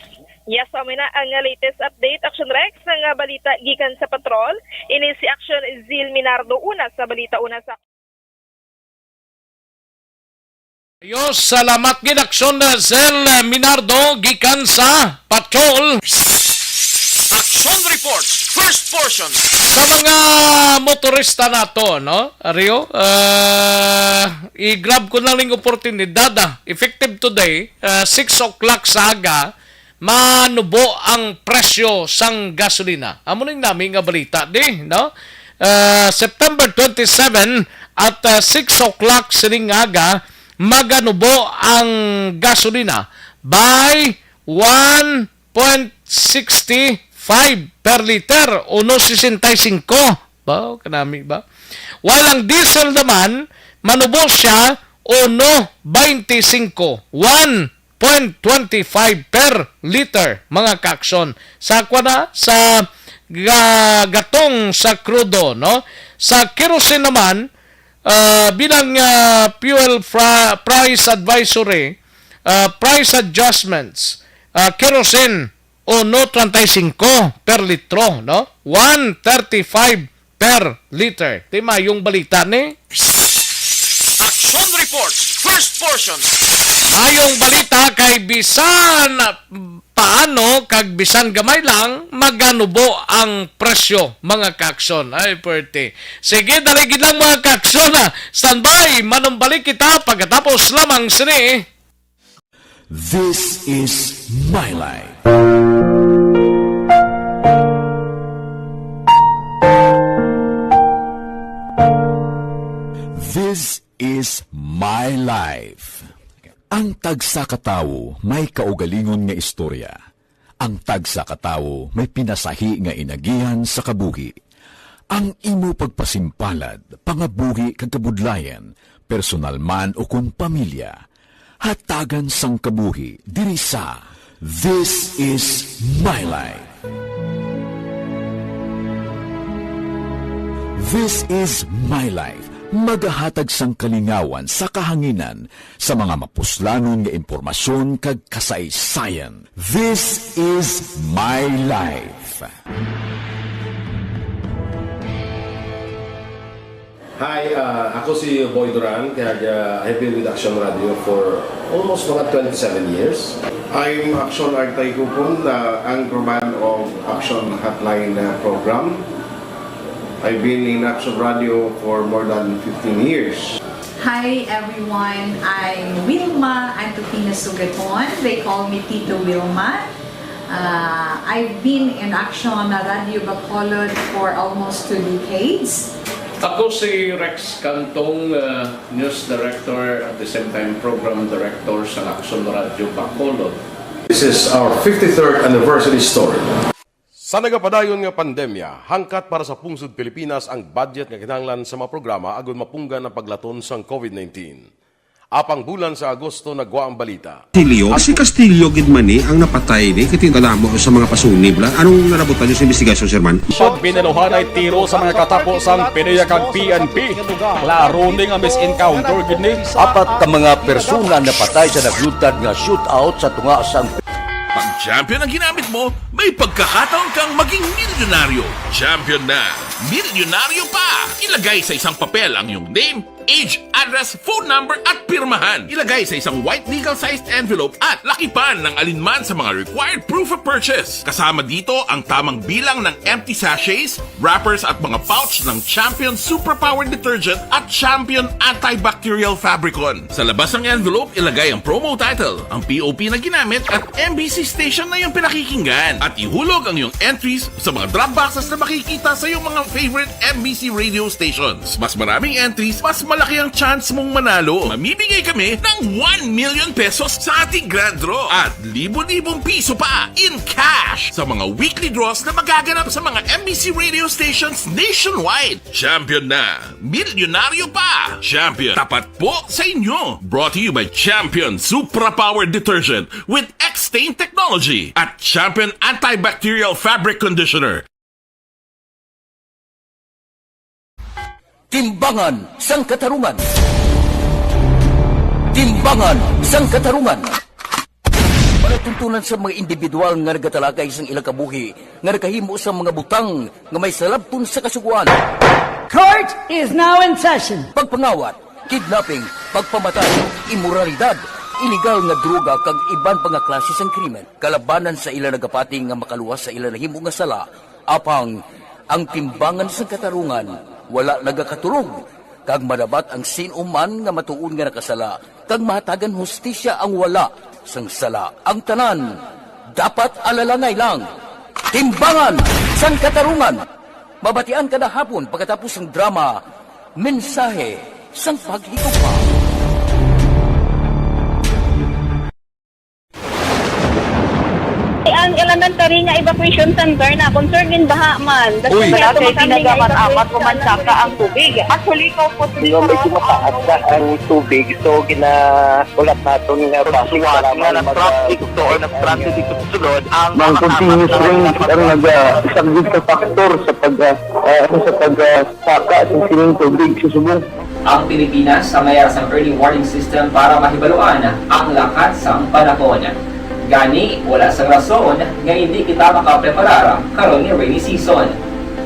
Yes, so, amo na ang latest update, Action Rex, nga balita gikan sa patrol. Ini si Action Zil Minardo, una sa balita, una sa Yo, salamat gid, Action Zil Minardo, gikan sa patrol. Action Report, first portion. Sa mga motorista nato, no? Ario, ah, i-grab ko lang ning oportunidad, ah. Effective today, ah, six o'clock sa aga, manubo ang presyo sang gasolina. Amo ning nami nga balita di, no? Ah, September twenty-seven at, ah, six o'clock sining aga, maganubo ang gasolina by one point sixty-five per liter, uno sesenta y cinco. Ba, kanami ba? While ang diesel naman, manubo siya uno veinticinco, one point twenty-five per liter, mga kaakson. Sa kwa na, sa ga-, gatong sa krudo, no? Sa kerosene naman, ah, bilang, ah, fuel fra-, price advisory, ah, price adjustments, ah, kerosene, uno treinta y cinco per litro, no? One thirty-five per liter. Ti mayong balita ni? Action Report, first portion. Mayong balita kay bisan paano kag bisan gamay lang, maganubo ang presyo, mga kaakson. Ay, pwerte. Sige, dali gid lang, mga kaakson, ha. Standby, manumbalik kita pagkatapos lamang sini. This is my life. This is my life. Ang tagsa ka tawo may kaugalingon nga istorya. Ang tagsa ka tawo may pinasahi nga inagihan sa kabuhi. Ang imo pagpasimpalad, pangabuhi kag kabudlayan, personal man ukon pamilya, hatagan sang kabuhi diri sa This Is My Life. This Is My Life, magahatag sang kalingawan sa kahanginan sa mga mapuslanon nga impormasyon kag kasaysayan. This Is My Life. Hi, uh, ako si Boy Duran, kag uh, I've been with Action Radio for almost mga twenty-seven years. I'm Action Artay Kupon, the anchorman of Action Hotline uh, program. I've been in Action Radio for more than fifteen years. Hi everyone, I'm Wilma Antofina Sugaton. They call me Tito Wilma. Uh, I've been in Action Radio Bacolod for almost two decades. Ako si Rex Cantong, uh, news director, at the same time program director sa Action Radio Bacolod. This is our fifty-third anniversary story. Sa nagapadayon nga pandemya, hangkat para sa pungsod Pilipinas ang budget nga kinahanglan sa mga programa agud mapunggan ang paglaton sang covid nineteen. Apang bulan sa Agosto nagwa ang balita. Castillo, si Castillo gid man ni ang napatay ni, kay tingala mo sa mga pasunib la. Anong narabutan niyo sa investigasyon, Sir Man? Pag binaluhanay tiro sa mga katapo sang PDEA kag P N P, klaro ni nga mis-encounter gid ni. Apat ka mga persona napatay sa nagluntad nga shootout sa tunga sang Pag champion ang ginamit mo, may pagkakataon kang maging milyonaryo. Champion na! Milyonaryo pa! Ilagay sa isang papel ang iyong name, age, address, phone number, at pirmahan. Ilagay sa isang white legal-sized envelope at lakipan ng alinman sa mga required proof of purchase. Kasama dito ang tamang bilang ng empty sachets, wrappers at mga pouch ng Champion Superpower Detergent at Champion Antibacterial Fabricon. Sa labas ng envelope, ilagay ang promo title, ang P O P na ginamit at M B C station na iyong pinakikinggan. At ihulog ang iyong entries sa mga drop boxes na makikita sa iyong mga favorite M B C radio stations. Mas maraming entries, mas malaki ang chance mong manalo. Mamimigay kami ng one million pesos sa ating grand draw at libo-libong piso pa in cash sa mga weekly draws na magaganap sa mga M B C radio stations nationwide. Champion na! Milyonaryo pa! Champion, tapat po sa inyo! Brought to you by Champion Supra Power Detergent with X-Stain Technology at Champion Antibacterial Fabric Conditioner. Timbangan sang Katarungan. Timbangan sang Katarungan. Palatuntunan sa mga individual nga nagatalakay sang ilang kabuhi nga nakahimo sang mga butang nga may salabton sa Kasugoan. Court is now in session. Pagpangawat, kidnapping, pagpamatay, imoralidad, iligal nga droga kag iban pa nga klase sang krimen. Kalabanan sa ila nagapati nga makaluwas sa ila nahimo nga sala, apang ang Timbangan sang Katarungan wala nagakatulog, kag madabat ang sin-o man nga matuod nga nakasala, kag mahatagan hustisya ang wala sang sala. Ang tanan dapat alalangay lang. Timbangan sang Katarungan. Mabatian kada hapon pagkatapos sang drama, Mensahe sang Paghigugma. Ang elementary nga evacuation center na concern din baha man. Uy. Wala kay pinagamat-amat, umansaka ang tubig. Actually, ko po, medyo mataas na ang tubig. So, gina-, ulat naton nga basi nga nag-traffic to or nag-transit dito sa sulod ang mga continuous rain ang nag-, ah, isang big factor sa pag, ah, ah, sa pag, ah, saka sa sining tubig sa subong. Ang Pilipinas ang mayara sang early warning system para mahibaluan ang lakat sang panahon. Gani, wala sang rason nga indi kita makapreparar karon nga rainy season.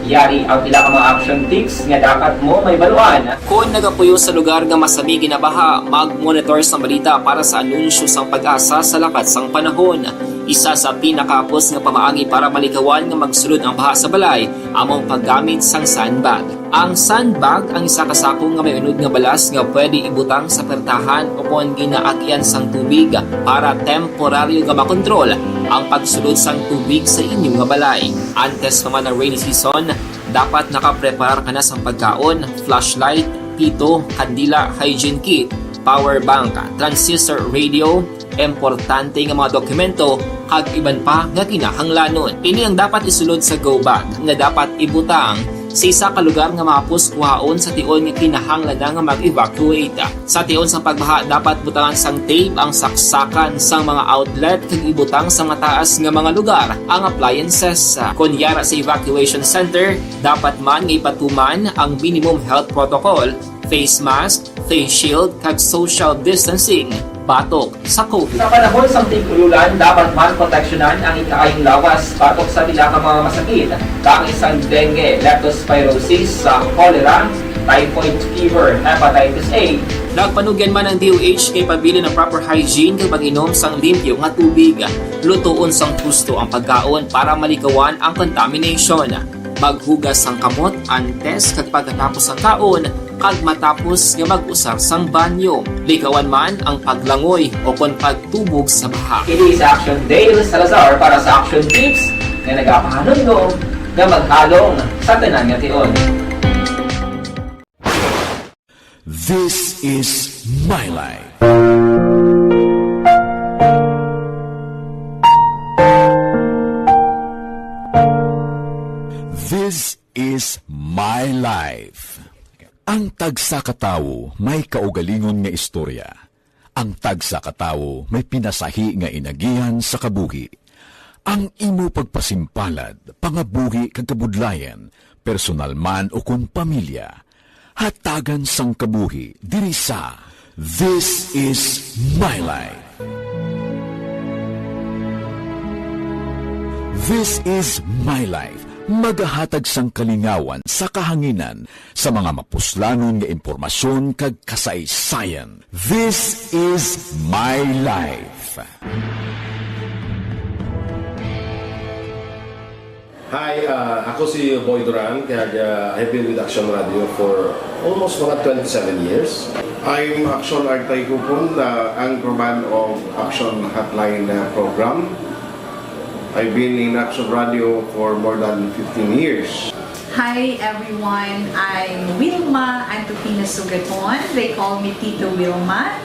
Yari ang pila ka mga action tips nga dapat mo mahibaluan. Kon nagapuyo sa lugar nga masami ginabaha, mag-monitor sang balita para sa anunsyo sang PAGASA sa lakat sang panahon. Isa sa pinakahapos nga pamaagi para malikawan nga magsulod ang baha sa balay amo ang paggamit sang sandbag. Ang sandbag ang isa ka sako nga may unod nga balas nga pwede ibutang sa pertahan ukon ginaagian sang tubig para temporaryo nga makontrol ang pagsulod sang tubig sa inyo nga balay. Antes pa man ang rainy season, dapat nakapreparar ka na sang pagkaon, flashlight, pito, kandila, hygiene kit, power bank, transistor radio, importante nga mga dokumento, kag iban pa nga kinahanglanon. Ini ang dapat isulod sa go bag nga dapat ibutang sa isa ka lugar nga mahapos kuhaon sa tion nga kinahanglan na nga mag-evacuate. Sa tion sang pagbaha, dapat butangan sang tape ang saksakan sang mga outlet kag ibutang sa mataas nga mga lugar ang appliances. Kon yara sa evacuation center, dapat man nga ipatuman ang minimum health protocol, face mask, face shield, kag social distancing batok sa COVID. Sa panahon sang tig-ululan, dapat man proteksyonan ang ikaayong lawas batok sa pila ka mga masakit, kaangay sang dengue, leptospirosis, sa cholera, typhoid fever, hepatitis A. Nagpanugyan man ang D O H kay pabilin ang proper hygiene kag pag-inom sang limpyo nga tubig. Lutoon sang husto ang pagkaon para malikawan ang contamination. Maghugas sang kamot antes kag pagkatapos sang kaon, kag matapos nga mag-usar sang banyo. Likawan man ang paglangoy o kon pagtubog sa baha. Ini si Action Dale Salazar para sa Action Tips nga nagapahanumdom nga maghalong sa tanan nga tion. This is my life. This is my life. Ang tagsa ka tawo may kaugalingon nga istorya. Ang tagsa ka tawo may pinasahi nga inagihan sa kabuhi. Ang imo pagpasimpalad, pangabuhi kag kabudlayan, personal man o kon pamilya, hatagan sang kabuhi diri sa This Is My Life. This Is My Life, magahatag sang kalingawan sa kahanginan sa mga mapuslanon nga impormasyon kag kasaysayan. This Is My Life. Hi, ah, ako si Boy Duran, kag, ah, I've been with Action Radio for almost mga twenty-seven years. I'm Action Artay Kupon, the anchorman of Action Hotline, uh, program. I've been in Action Radio for more than fifteen years. Hi everyone, I'm Wilma Antupina Sugaton. They call me Tito Wilma.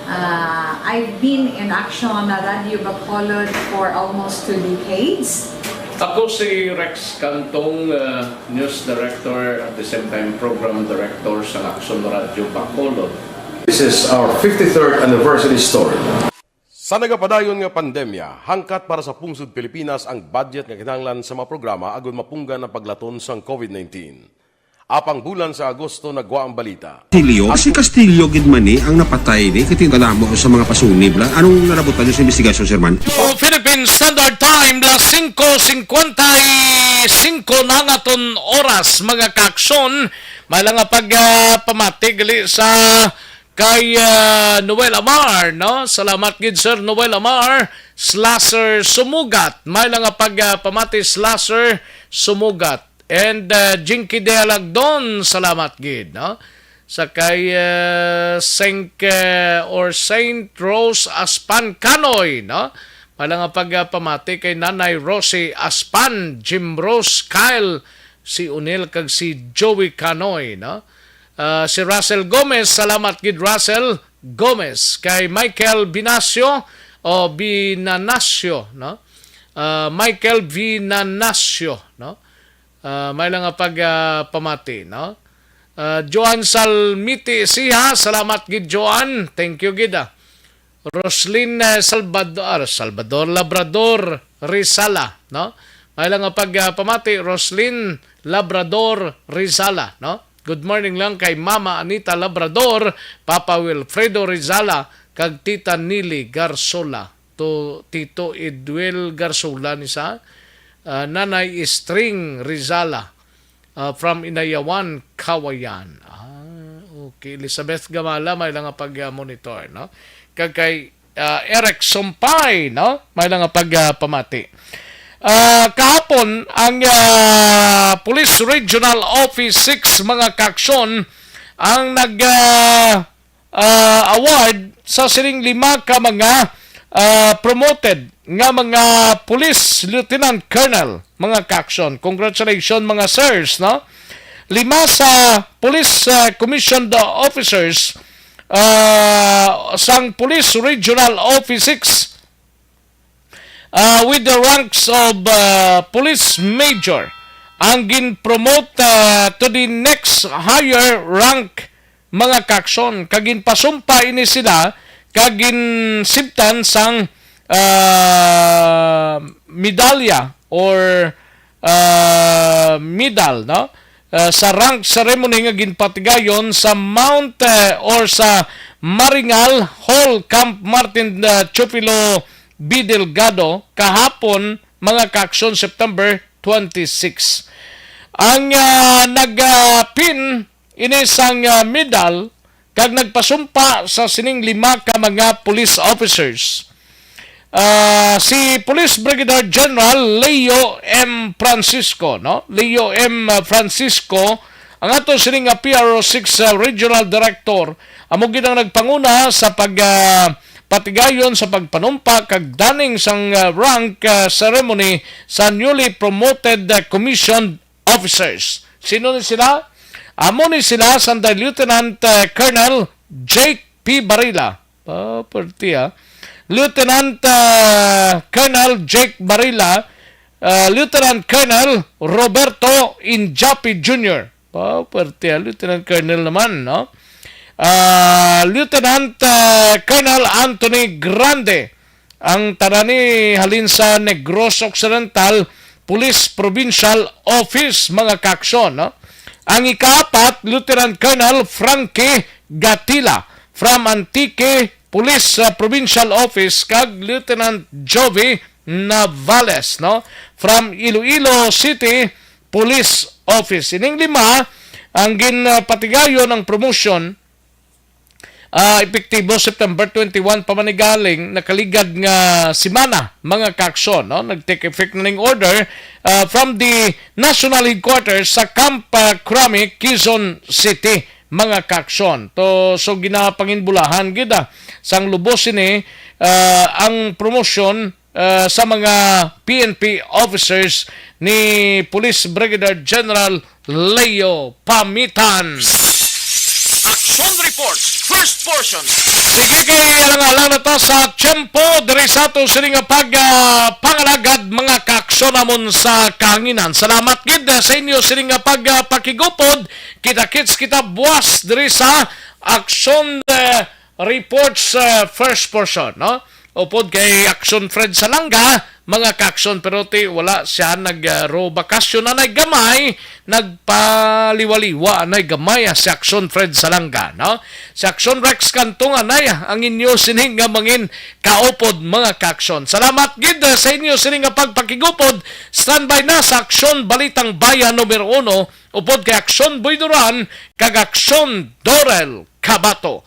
Uh, I've been in Action Radio Bacolod for almost two decades. Ako si Rex Cantong, uh, news director, at the same time program director sa Action Radio Bacolod. This is our fifty-third anniversary story. Sa nagapadayon nga pandemya, hangkat para sa pungsod Pilipinas ang budget nga kinahanglan sa mga programa agud mapunggan ang paglaton sang COVID nineteen. Apang bulan sa Agosto nagwa ang balita. Castillo, si Castillo gid man ni ang napatay ni, kay tingala mo sa mga pasunib la. Anong nalabutan niyo sa investigasyon, Sir Man? Philippine Standard Time, las singko singkwenta y singko na ang aton oras, mga kaaksyon. May lang nga pag, ah, pamati gali sa kay, ah, Noel Amar, no? Salamat gid, Sir Noel Amar. Slasher Sumugat. May lang nga pag, ah, pamati, Slasher Sumugat. And, ah, Jinky Dealagdon, salamat gid, no? Sa kay, ah, Saint, ah, or Saint Rose Aspan Canoy, no? May lang nga pag, ah, pamati kay Nanay Rosie Aspan, Jim Rose, Kyle, si Unil, kag si Joey Canoy, no? Ah, si Russell Gomez, salamat gid, Russell Gomez. Kay Michael Binacio, o Binanasio, no? Ah, Michael Binanasio, no? Ah, may lang nga pag, ah, pamati, no? Ah, Joan Salmiti Siha, salamat gid, Joan. Thank you gid, ah. Roslyn, eh, Salvador, Salvador Labrador Rizala, no? May lang nga pag, ah, pamati, Roslyn Labrador Rizala, no? Good morning lang kay Mama Anita Labrador, Papa Wilfredo Rizala, kag Tita Nili Garsola. To Tito Edwel Garsola ni sa, ah, Nanay String Rizala, ah, from Inayawan, Kawayan. Ah, okay. Elizabeth Gamala, may lang nga pag, ah, monitor, no? Kag kay, ah, Eric Sumpay, no? May lang nga pag, ah, pamati. Ah, kahapon, ang, ah, Police Regional Office six, mga kaaksyon, ang nag, ah, ah, award sa sining lima ka mga, ah, promoted nga mga police lieutenant colonel, mga kaaksyon. Congratulations, mga sirs, no? Lima sa police, ah, commissioned officers ah, sang Police Regional Office six, ah, with the ranks of, ah, Police Major ang gin-promote, ah, to the next higher rank, mga kaaksyon, kag ginpasumpa ini sila kag ginsibtan sang, ah, medalya or, ah, medal, no? Ah, sa rank ceremony nga ginpatigayon sa Mount, eh, or sa Maringal Hall, Camp Martin, ah, Teofilo B. Delgado kahapon, mga kaaksyon, September twenty-six. Ang, ah, nag, ah, pin ini sang, ah, medal kag nagpasumpa sa sining lima ka mga police officers, ah, si Police Brigadier General Leo M. Francisco, no? Leo M. Francisco, ang ato sini nga P R O six, ah, Regional Director, amo gid ang nagpanguna sa pag, ah, patigayon sa pagpanumpa kag daning sang, ah, rank, ah, ceremony sa newly promoted, ah, commissioned officers. Sino ni sila? Amo ni sila, sanday Lieutenant, ah, Colonel Jake P. Barilla. Ah, pwerte, ah. Lieutenant, ah, Colonel Jake Barilla, ah, Lieutenant Colonel Roberto Injapi Junior. Ah, pwerte, ah. Lieutenant Colonel naman, no? Ah, Lieutenant, ah, Colonel Anthony Grande. Ang tanan ni halin sa Negros Occidental Police Provincial Office, mga kaaksyon, no? Ang ikaapat, Lieutenant Colonel Frankie Gatila from Antique Police, uh, Provincial Office, kag Lieutenant Jovi Navales, no, from Iloilo City Police Office. Ining lima ang ginpatigayon ang promotion, ah, epektibo September twenty-one pa man ni galing nakaligad nga semana, mga kaaksyon, no? Nag-take effect na ning order, ah, from the national headquarters sa Camp, ah, Crame, Quezon City, mga kaaksyon. To, so, ginapanginbulahan gid, ah, sang lubos ini, ah, ang promotion, ah, sa mga P N P officers ni Police Brigadier General Leo Pamitan. Action Report, first portion. Sige, kay alang-alang na ta sa tiyempo diri sa ato sini nga pag, ah, pangalagad, mga kaaksyon namon sa kahanginan. Salamat gid, ah, sa inyo sini nga pag, ah, pakigupod. Kita-kits kita buwas diri sa Action, ah, Reports, ah, first portion, no? Upod kay Action Fred Salanga, mga kaaksyon, pero ti wala siya nag, ah, ro bakasyon na nay gamay, nagpaliwaliwa na gamay, ah, si Action Fred Salanga, no? Si Action Rex Cantungan ay, ah, ang inyo sining nga mangin kaupod, mga kaaksyon. Salamat gid, ah, sa inyo sining nga pagpakigupod. Standby na sa Action Balitang Bayan numero uno, upod kay Action Boy Duran kag Action Dorel Cabato.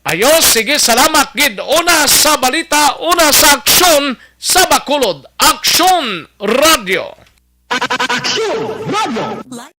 Ayo, sige, salamat gid. Una sa balita, una sa aksyon sa Bacolod. Aksyon Radio. Aksyon Radio.